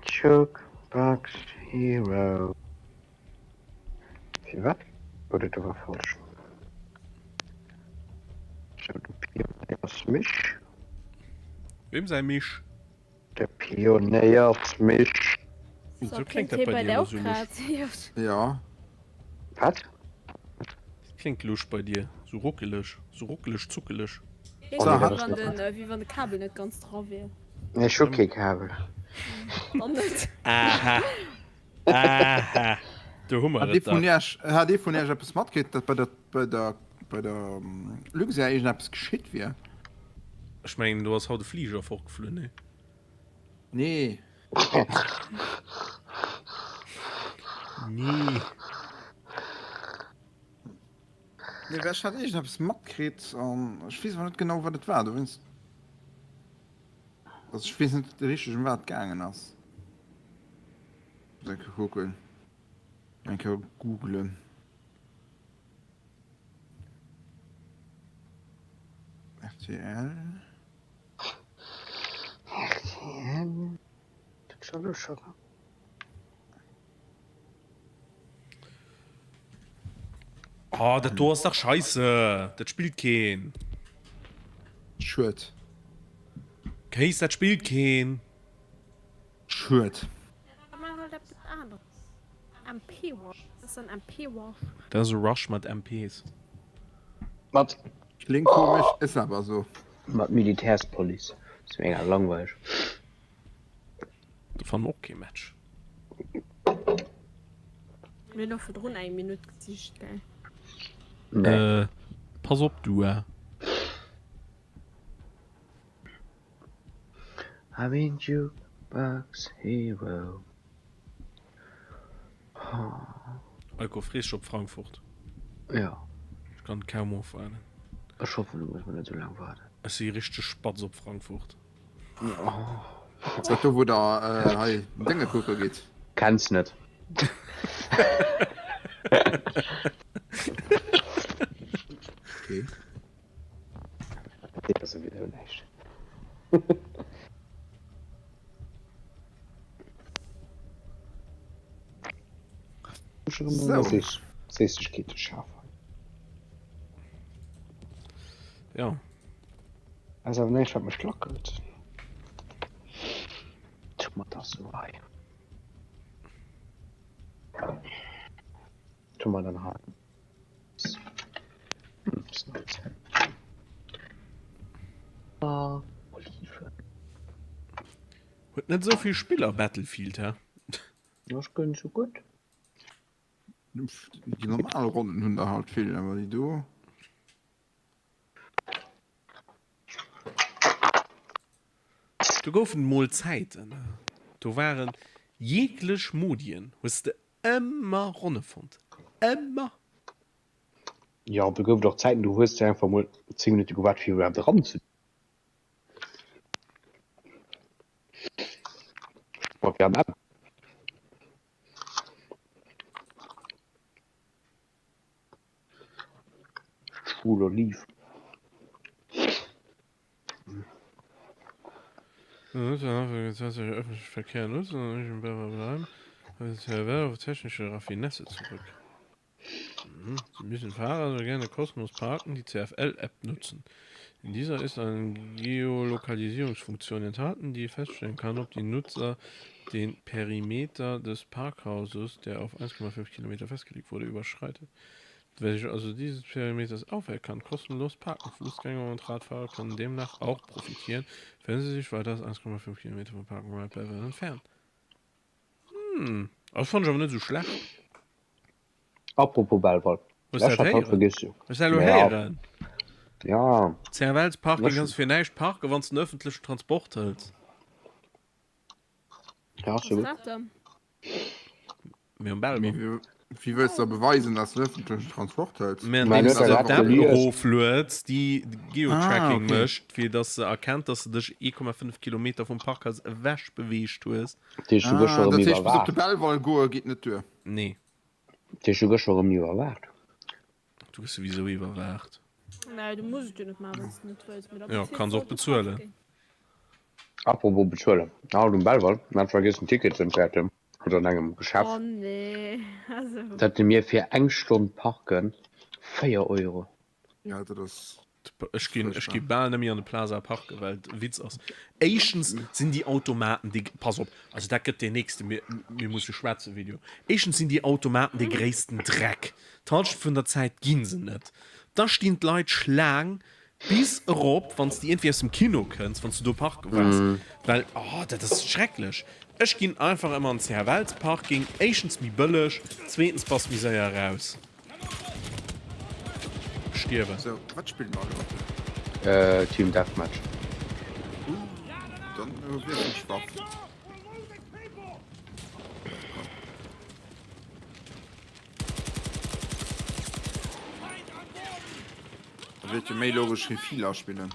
Jukebox Hero. Firwat? Oder do war falsch. Sou, de Pionéiersmisch. Wem säi Misch? De Pionéiersmisch. Wieso kléngt dat bei dir elo sou lusch? Ja. Wat? Kléngt lusch bei dir, sou ruckeleg, sou ruckeleg zuckeleg. Wéi wann de Kabel net ganz dra wier. Ech hu kee Kabel. Dann net. Aha. Aha. Do hu mer Hat ee et vun dach. iech, hat ee vun iech eppes matkritt, datt bei der, bei der, bei der Luxair iergendeppes geschitt wier? Ech mengen, do ass haut e Fliger fortgeflunn, nee? Nee. Nee. Nee, well ech hat iergendeppes matkritt an ech weess awer net genau, wat et war. Dowéinst, also ech weess net richteg, ëm wat et gaangen ass. Muss eng Kéier kucken. Eng Kéier googlen. Rtl. Rtl. Dat ass elo scho. Oh, dat do ass dach scheisse. Dat spillt keen. Schued. Kéis, dat spillt keen. Schued. Dat ass e Rush mat MPs. Mat. Kléngt komesch, is awer sou. Mat Militärspolice. Ass mega langweileg. Do fanne mer och kee Match. Mir hunn och virdrun eng Minutt gesicht, gell? Nee. Äh, pass op du, äh. I'm in Jukebox Hero. Eiko, frees dech op Frankfurt? Ja. Ech kann et kaum ofwaarden. Ech hoffen du muss mer net sou laang waarden. Ech si richteg spatz op Frankfurt. Ass dat do wou der hei Dénge kucke gitt? Kenns net. Okay. Dat seet der souwisou näischt. So. Séissegkeete schafen. Ja. Ass awer näischt wat mech lackelt. Tu mer das so hei. Tu mer dann hei. Ah, Oliven. Huet net esou vill Spiller Battlefield, hä? Ech gönn sou gutt. Déi normal Ronnen hunn der halt vill, awer déi do. Do goufen et mol Zäiten, do waren jeglech Modien, hues de ëmmer Ronne fonnt, ëmmer! Jo, do gouf et och Zäiten, do hues de einfach mol 10 Minutte gewaart fir iwwerhaapt eran ze. Schwul Oliv. Öffentlichen Verkehr nutzen, auf technische Raffinesse zurück. Mhm. Sie müssen Fahrer so gerne kostenlos parken, die CFL-App nutzen. In dieser ist eine Geolokalisierungsfunktion enthalten, die feststellen kann, ob die Nutzer den Perimeter des Parkhauses, der auf 1,5 Kilometer festgelegt wurde, überschreitet. Wer sich also dieses Perimeters aufhält, kann kostenlos parken. Fußgänger und Radfahrer können demnach auch profitieren, wenn sie sich weiter als 1,5 Kilometer vom Park and Ride Belval entfernen. Hm, das fand ich aber nicht so schlecht. Apropos Belval. Hues du Ech dat hat haut héieren? vergiss. Hues du dat elo Ja. héieren? Ja. CFLs Parking Ech- kanns du fir näischt parken, wann s de den öffentlechen Transport hëls. Ja, Was so ist gut. dat denn? Mir um Belval. Mee wéi wëlls de da beweisen, dass de ëffentlechen Transport hëls? Mä Mä andeems huet de der d'App grad gelies. eroflueds, déi Geotracking Ah, okay. mécht, fir dass se erkennt, dass de dech 1,5 Kilometer vum Parkhaus ewech beweegt hues. Dat heescht, du gëss Ah, scho dat erëm heescht, bis op de iwwerwaacht. Belval goe geet net duer. Nee, Dat heescht, du gëss scho erëm iwwerwaacht. du gëss souwisou iwwerwaacht. Nee, du muss et jo net maachen, wann s de net wëlls. Mee da Jo, beziels kanns de och halt de bezuelen. Parking. Apropos bezuelen, haut um Belval, mir hat vergiess en Ticket ze entwäerten, oder an engem Geschäft. Oh nee, also. Dat hate mir fir eng Stonn parken 4 Euro. Ja, dat ass Ech ginn, ech gi furchtbar. bal net méi an de Plaza parken, well et Witz ass. Éischtens sinn déi Automaten, déi, pass op, also dat gëtt deen nächste mir, mir musse schwätzen Video. Éischtens sinn déi Automaten dee gréissten Dreck. D'Halschent vun der Zäit gi se net. Da stinn d'Leit Schlaang bis erop, wann s de iergendwéi aus dem Kino kënns, wann s du do parke waars, well, oh, dat ass schrecklech. Ech ginn einfach ëmmer an den CHWells-Parking, éischtens méi bëlleg, zweetens bass méi séier eraus. Stierwen. Sou, wat spille mer elo? Team Deathmatch. Dann wiesselen ech d'Waff. Da wier et jo méi logesch Refill aspillen.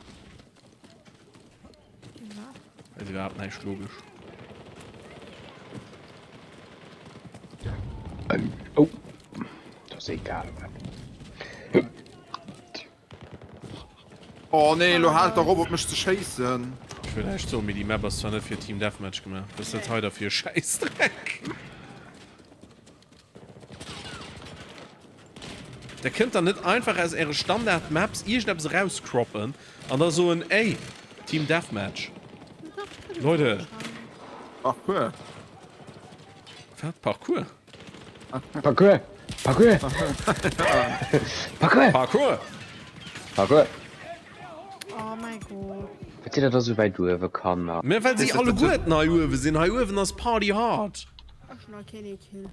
Ass iwwerhaapt näischt logesch. Oh, dat ass egal wat. Oh nee, lo haalt der op op mech ze schéissen. Ech wëll näischt soen, mee déi Map ass zwar net fir Team Deathmatch gemaach. Wat ass dat hei da fir e Schäissdreck? Der kënnt dann net einfach aus äre Standard Maps iergendeppes erauscroppen an da soen, ey, Team Deathmatch. Leute. Parkour. Wat? Parkour? Parkour! Parkour! Parkour! Parkour! Parkour! Oh mein Gott. Wat sidd der da sou wäit uewe, Kanner? Mä well si alleguerten hei uewe sinn. Hei uewen ass Party hard. Ech hunn nach keen ee Kill.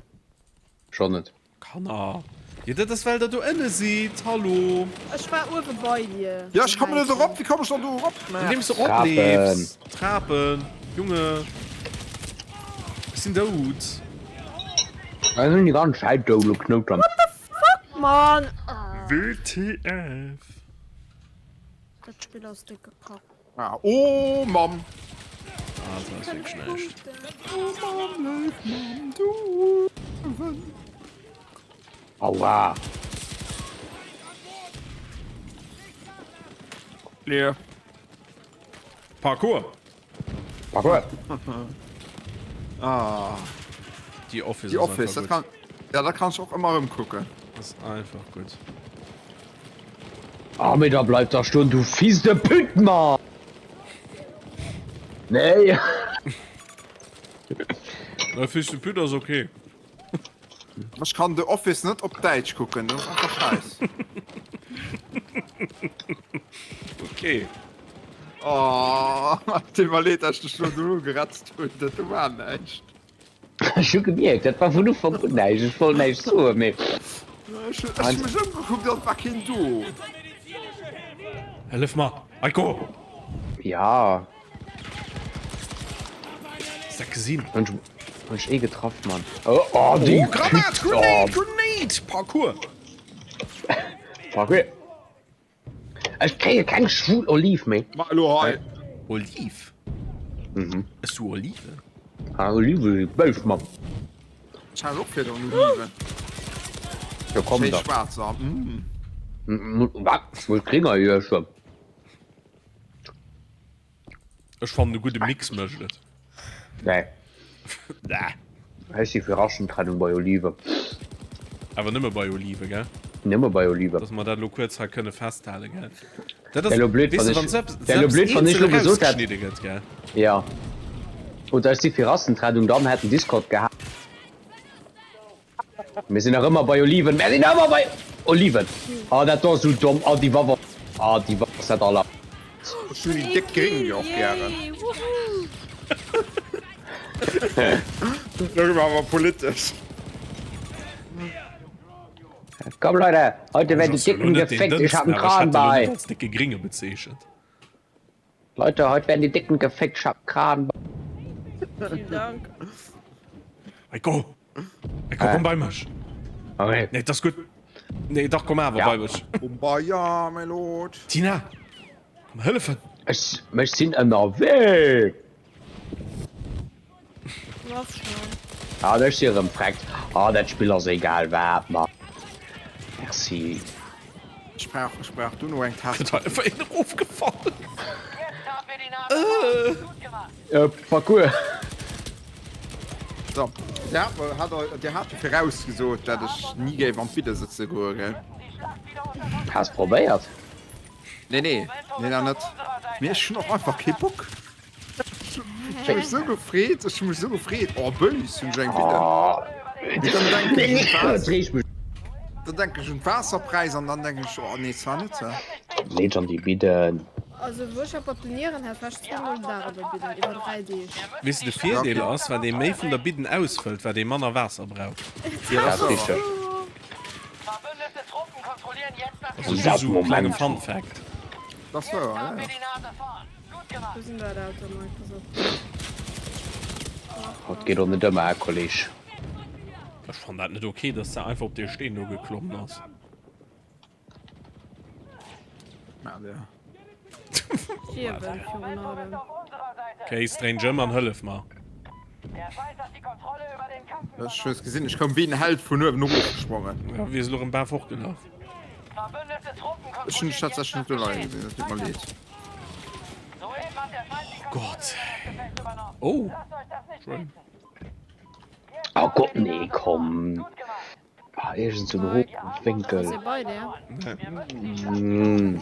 Schon net. Kanner, jo dat ass well der do ënne sidd, hallo. Ech war uewe bei dir. Jo ech kommen net erop, wéi komm ech dann do erop? Andeems de eropleefs, Trapen, Junge, ech sinn dout. Ech sinn déi ganz Zäit dout, lo knout der. What the fuck man. WTF. Dat Spill ass décke Kack. Ah, oh Mamm! Ah, dat ass wierklech näischt. Oh Mamm, léif Mamm, du uewen. Aua! Leer. Parkour! Parkour! Ah. Die Office Die Office, dat kann, ja, dat kann ech och ëmmer erëm kucken. Ass einfach gutt. Ah mee da bleib da stoen du fils de pute Mann! Nee. Na fils de pute ass ok. Ech kann The Office net op Däitsch kucken, dat ass einfach scheiss. Ok. Oh, deet mer leed, dat ech dech lo do ugerätzt hunn, dat do war näischt. Ech hu gemierkt, dat war vun Ufank un näischt. Ech wollt näischt soen, mee. Ech hu mech ëmgekuckt an et war keen do. Hëllef mer, Eiko! Ja. Hast dat gesinn? Hunn ech ee getraff, Mann. Oh, oh, déi. Oh, Granat, Grenade, Grenade! Parkour! Parkour! Ech kréie keng schwul Oliv méi. Ma elo hei. Oliv? Mhm. Ëss du Oliven? Ah, Olive si béis, Mann. Ech hat och virdrun Oliven. Jo, komm Schéi da. schwaarzer. Mm. Wat? Muss gringer iessen. Ech fannen e gudde Mix mécht et. Nee. Bäh. Ech si fir Raschentrennung bei Oliven. Awer nëmme bei Olive, gell? Nëmme bei Oliven. Dass mer dat elo kuerz hei kënne festhalen, gell? Dat ass, Wär elo blöd, weess wann de, wann ech, selbst, wär elo selbst blöd, wann ech eenzel elo gesot hätt. erausgeschnidde gëtt, gell? Ja. Oder ech si fir Rassentrennung, dann hätt den Discord geha. Mir sinn nach ëmmer bei Oliven. Mir sinn nach ëmmer bei Oliven. Oh, dat do ass esou domm. Oh, déi Waff. Oh, déi Waff ass dat aller. Ech hunn déi déck gréng jo och gären. Lo gi mer awer politesch. Komm Leute, heute werden die Dicken gefickt. Ich hab einen Kran bei. Als dicke Gringe bezeechent. Leute, heute werden die Dicken gefickt. Ich hab einen Kran bei. Vielen Dank. Heiko! Heiko, komm bei mech! Okay. Nee, das ist gut. Nee, dach, komm awer Ja. bei mech. Kumbaya, my lord. Tina! Komm hëllefen! Ech, ech sinn ënnerwee. Lass schon. Ah, ech si erëm freckt. Ah, dat Spill ass egal wat, ma. Merci. Ech brauch, ech brauch du no eng Taass Gëtt hei einfach een erofgefall. Jetzt haben wir die Nase vorn. Gut gemacht. Äh, Parcours. So, Dir hat mer, hat eu, Dir hat jo virausgesot, dat ech ni géif am Bidde sëtze goe, gell? Has probéiert? Nee, nee, nee, nach net. Mee ech hunn och einfach kee Bock. Ech hu mech sou gefreet, ech hu mech sou gefreet. Oh, bëis, hunn ech eng Bidden. Oh. Mee dann denken ech un Et reegt mech. Dann denken ech un d'Waasserpräis an dann denken ech, oh nee, zwar net. Leet an déi Bidden. Also wou ech op op den Nieren hat, war ech zweemol den Dag op der Bidden, iwwer 3 Deeg. Weess de, de Virdeel ass, wat ee méi vun der Bidden ausfëllt, wat ee manner Waasser brauch. Ja, Dat ass richteg. Also just esou e klenge Fun Fact. Dat ass wouer, ja. Wou sinn dat Auto, Mike? Pass op. Haut geet och net ëmmer, hè Kolleg? Ech fannen dat net ok, dass se einfach op dee Steen do geklommen ass. Okay, Strange ëm an hëllef mer. Ech hues gesinn, ech koum wéi en Held vun uewen erofgesprongen. Ja, wéi se lo rëm bal fortgelaf. Ech hunn dech tatsächlech net do leie gesinn, dat deet mer leed. Oh Gott. Oh. Schön. Oh Gott, nee, komm. Ah, iergend sou en Wénkel. Ass e bei dir? Mm.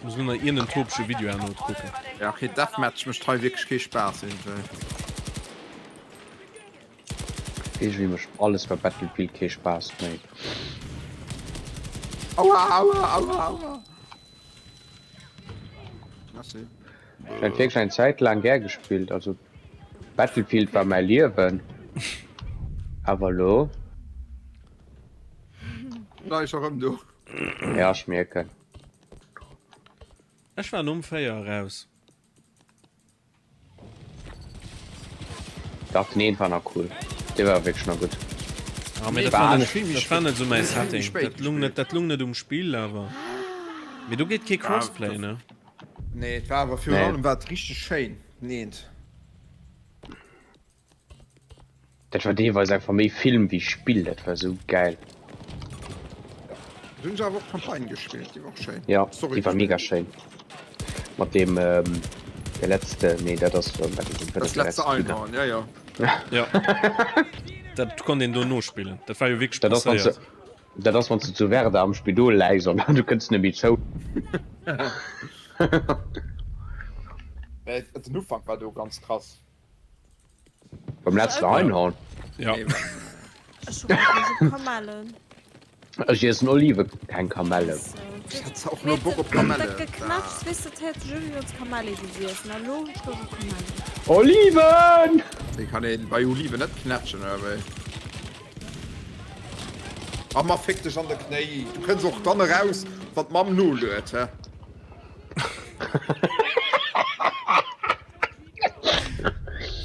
Muss nur nach irgendeinen topsche Video herno kucken. Ja, okay, Deathmatch mécht hei wierklech kee Spaass iergendwéi. Iergendwéi mécht alles bei Battlefield kee Spaass méi. Aua, aua, aua, aua. Merci. Ech hunn wierklech eng Zäit laang gär gespillt, also Battlefield war mäi Liewen, awer elo. Elo ech erëm do. Ja, ech mierken. Ech war nom 4 eraus. Dach den een war nach cool, dee war wierklech nach gutt. Ah, mee dat war net, dat war net esou mäi Setting. Dat lung net, dat lung net um Spill awer. Mee do geet kee Crossplay, ne? Nee, et war awer virun allem war et richteg schéin, den eent. Dat war deelweis einfach méi Film wéi Spill, dat war esou gäil. Do hunn ech awer och d'Campagne gespillt, déi war och schéin. Jo, déi war mega schéin. Mat deem der letzte, nee dat ass beim Battlefield 5 Das letzte Einhorn, ja jo. Jo, dat konnt een do nospillen, dat war jo wierklech Dat ass wann s passéiert. de, dat ass wann s de zu Werder am Spidol läis an du kënns net méi zou. Mä den Ufank war do ganz krass. Beim letzten Einhorn. Ja. Ech hu grad Loscht op Kamellen. Ech iessen Olive, keng Kamellen. Ech hätt och elo Bock op Kamellen. Dat Geknätschs, weess de, dat héiert sech un, wéi wann s Kamelle géifs iessen. A lo hunn ech Loscht op Kamellen. Oliven! Déi kann een bei Oliven net knätschen, oder wéi? Ah ma fick dech an de Knéi! Du kënns och dann eraus, wann d'Mamm noluet, hä?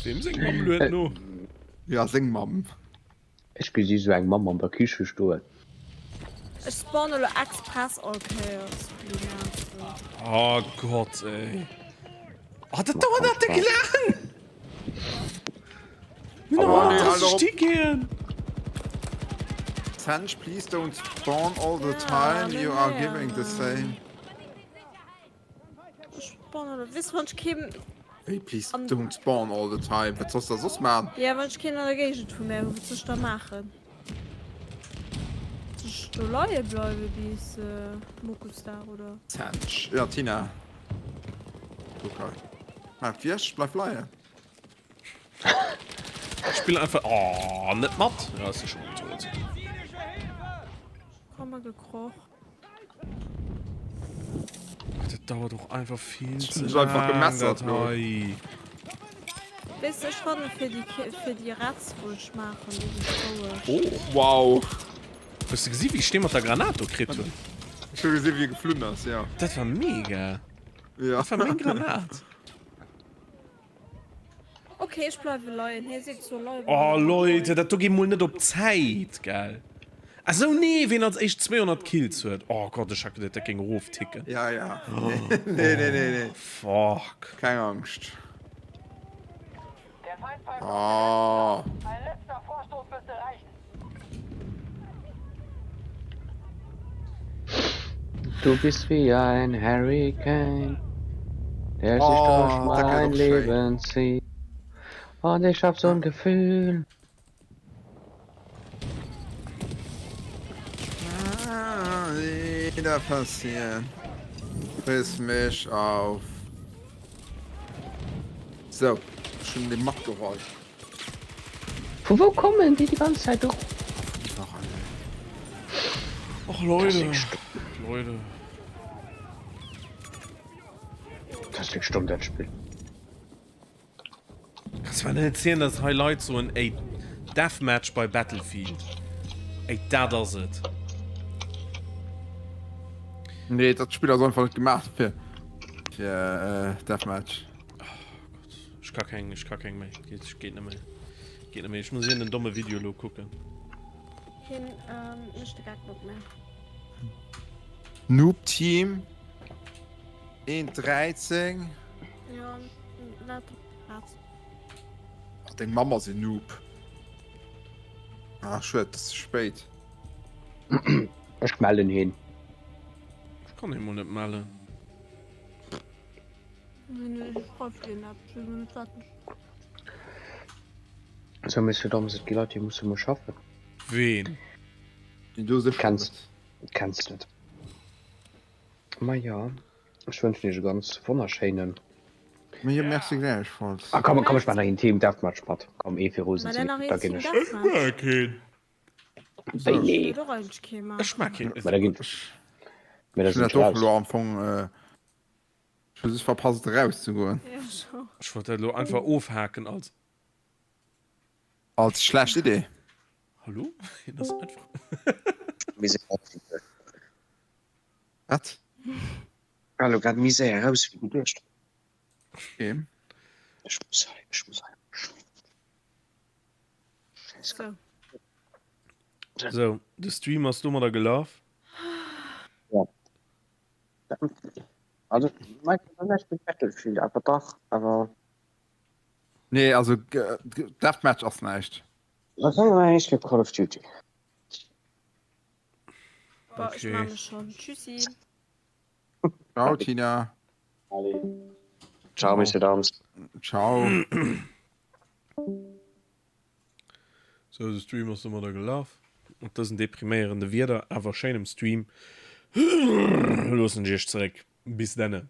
Wem seng Mamm luet no? Ja, seng Mamm. Ech gesi sou eng Mamm an der Kiche stoen. Ech spawne lo express all Kéiers déi Nazen. Oh Gott ey. Oh, dat dauert dat déck laang! Mir hunn Oh, nee, 130 halt op. Ticketen! Sanj, please don't spawn all the time, you are giving the same. Weess wann ech keen. Hey please don't spawn all the time, wat solls de da soss man? Ja wann ech keen an der Géigend vu mär hu, wat soll ech da maachen? Soll ech do leie bleiwe bis Mokusdag oder? Sanj, ja Tina. Kuck hei. Maach d'Wiersch, bleif leien. Spill einfach oh, net mat. Ja, ass schon tot. Komm mal gekroch. Dat dauert och einfach vill ze Ech einfach laang, gemessert dat lo. hei. Weess de, ech fanne fir déi fir déi Rätz wou ech maachen déi sinn roueg. Oh. Wow. Hues de gesi wéi ech dee mat der Granat do kritt hunn? Ech hu gesi wéi e geflunn ass, jo. Dat war mega. Ja. Dat war meng Granat. Ok, ech bleiwe leien. Hie seet so leie Oh Leute, dat do geet mol net op d'Zäit, gell? Ah sou, nee, ween als éischt 200 Kills huet. Oh Gott, ech hat geduet, dat géing erofticken. Ja, ja. Nee, nee, nee, nee. Fuck. Keng Angscht. Oh. Du bist wie ein Hurricane, der sich Oh, durch dat gëtt mein och schéin. Leben zieht. Und ich hab so ein Gefühl. Ah, wieder passieren. Friss mich auf. So, ech hunn dee matgeholl. Vu wou kommen déi déi ganz Zäit do? Iwwerall. Och Leute, Leute. Dat ass wierklech domm dat Spill. Kanns mer net erzielen dass hei Leit soen ey Deathmatch bei Battlefield ey dat ass et. Nee, dat Spill ass einfach net gemaach fir fir Deathmatch. Ech ka keng, ech ka keng méi. Geet, geet net méi. Geet net méi. Ech muss iergend en domme Video elo kucken. Hien mécht de Geck mat mär. Noob Team 1 13. Jo, laat op Plaz. Ach, deng Mamm ass een Noob. Ah, schued, et ass ze spéit. Ech mellen heen. Ech kann heen mol net mellen. Sou Monsieur Dames, et gi Leit déi musse mol schaffen. Ween? Déi do sécher Kenns net. kenns net. Ma jo, ech wënschen iech e ganz wonnerschéinen. Ma jo, merci gläichfalls. Ah komm, komm ech man nach een Team Deathmatch mat. Komm ee fir rosen ze ginn, da ginn ech. Ech mag keen. Wéi nee? Ech mag keen. Ma da ginn. Ech Mä da hunn sinn dat ech och raus. elo am Fong. Ech hu just verpasst erauszegoen. Ja, ech och. Ech wollt dat elo einfach ofhaken als. Als schlecht Idee. Hallo? Hien ass einfach. Wat? War elo grad méi séier raus wéi geduecht. Okay. Ech muss hei, ech muss hei. So. Sou, de Stream ass domadder gelaf. Ja. Also, Michael, Battlefield, awer dach, awer. Nee, also Deathmatch ass näischt. Was haben wir eigentlich mit Call of Duty? Boah, ich mach mich schon. Tschüssi. Ciao, Tina. Allez. Ciao, Messieurs, Dames. Ciao. Sou, de Stream ass domadder gelaf. Mat dësen depriméierende Wierder, awer schéinem Stream, loossen ech iech zeréck. Bis denne.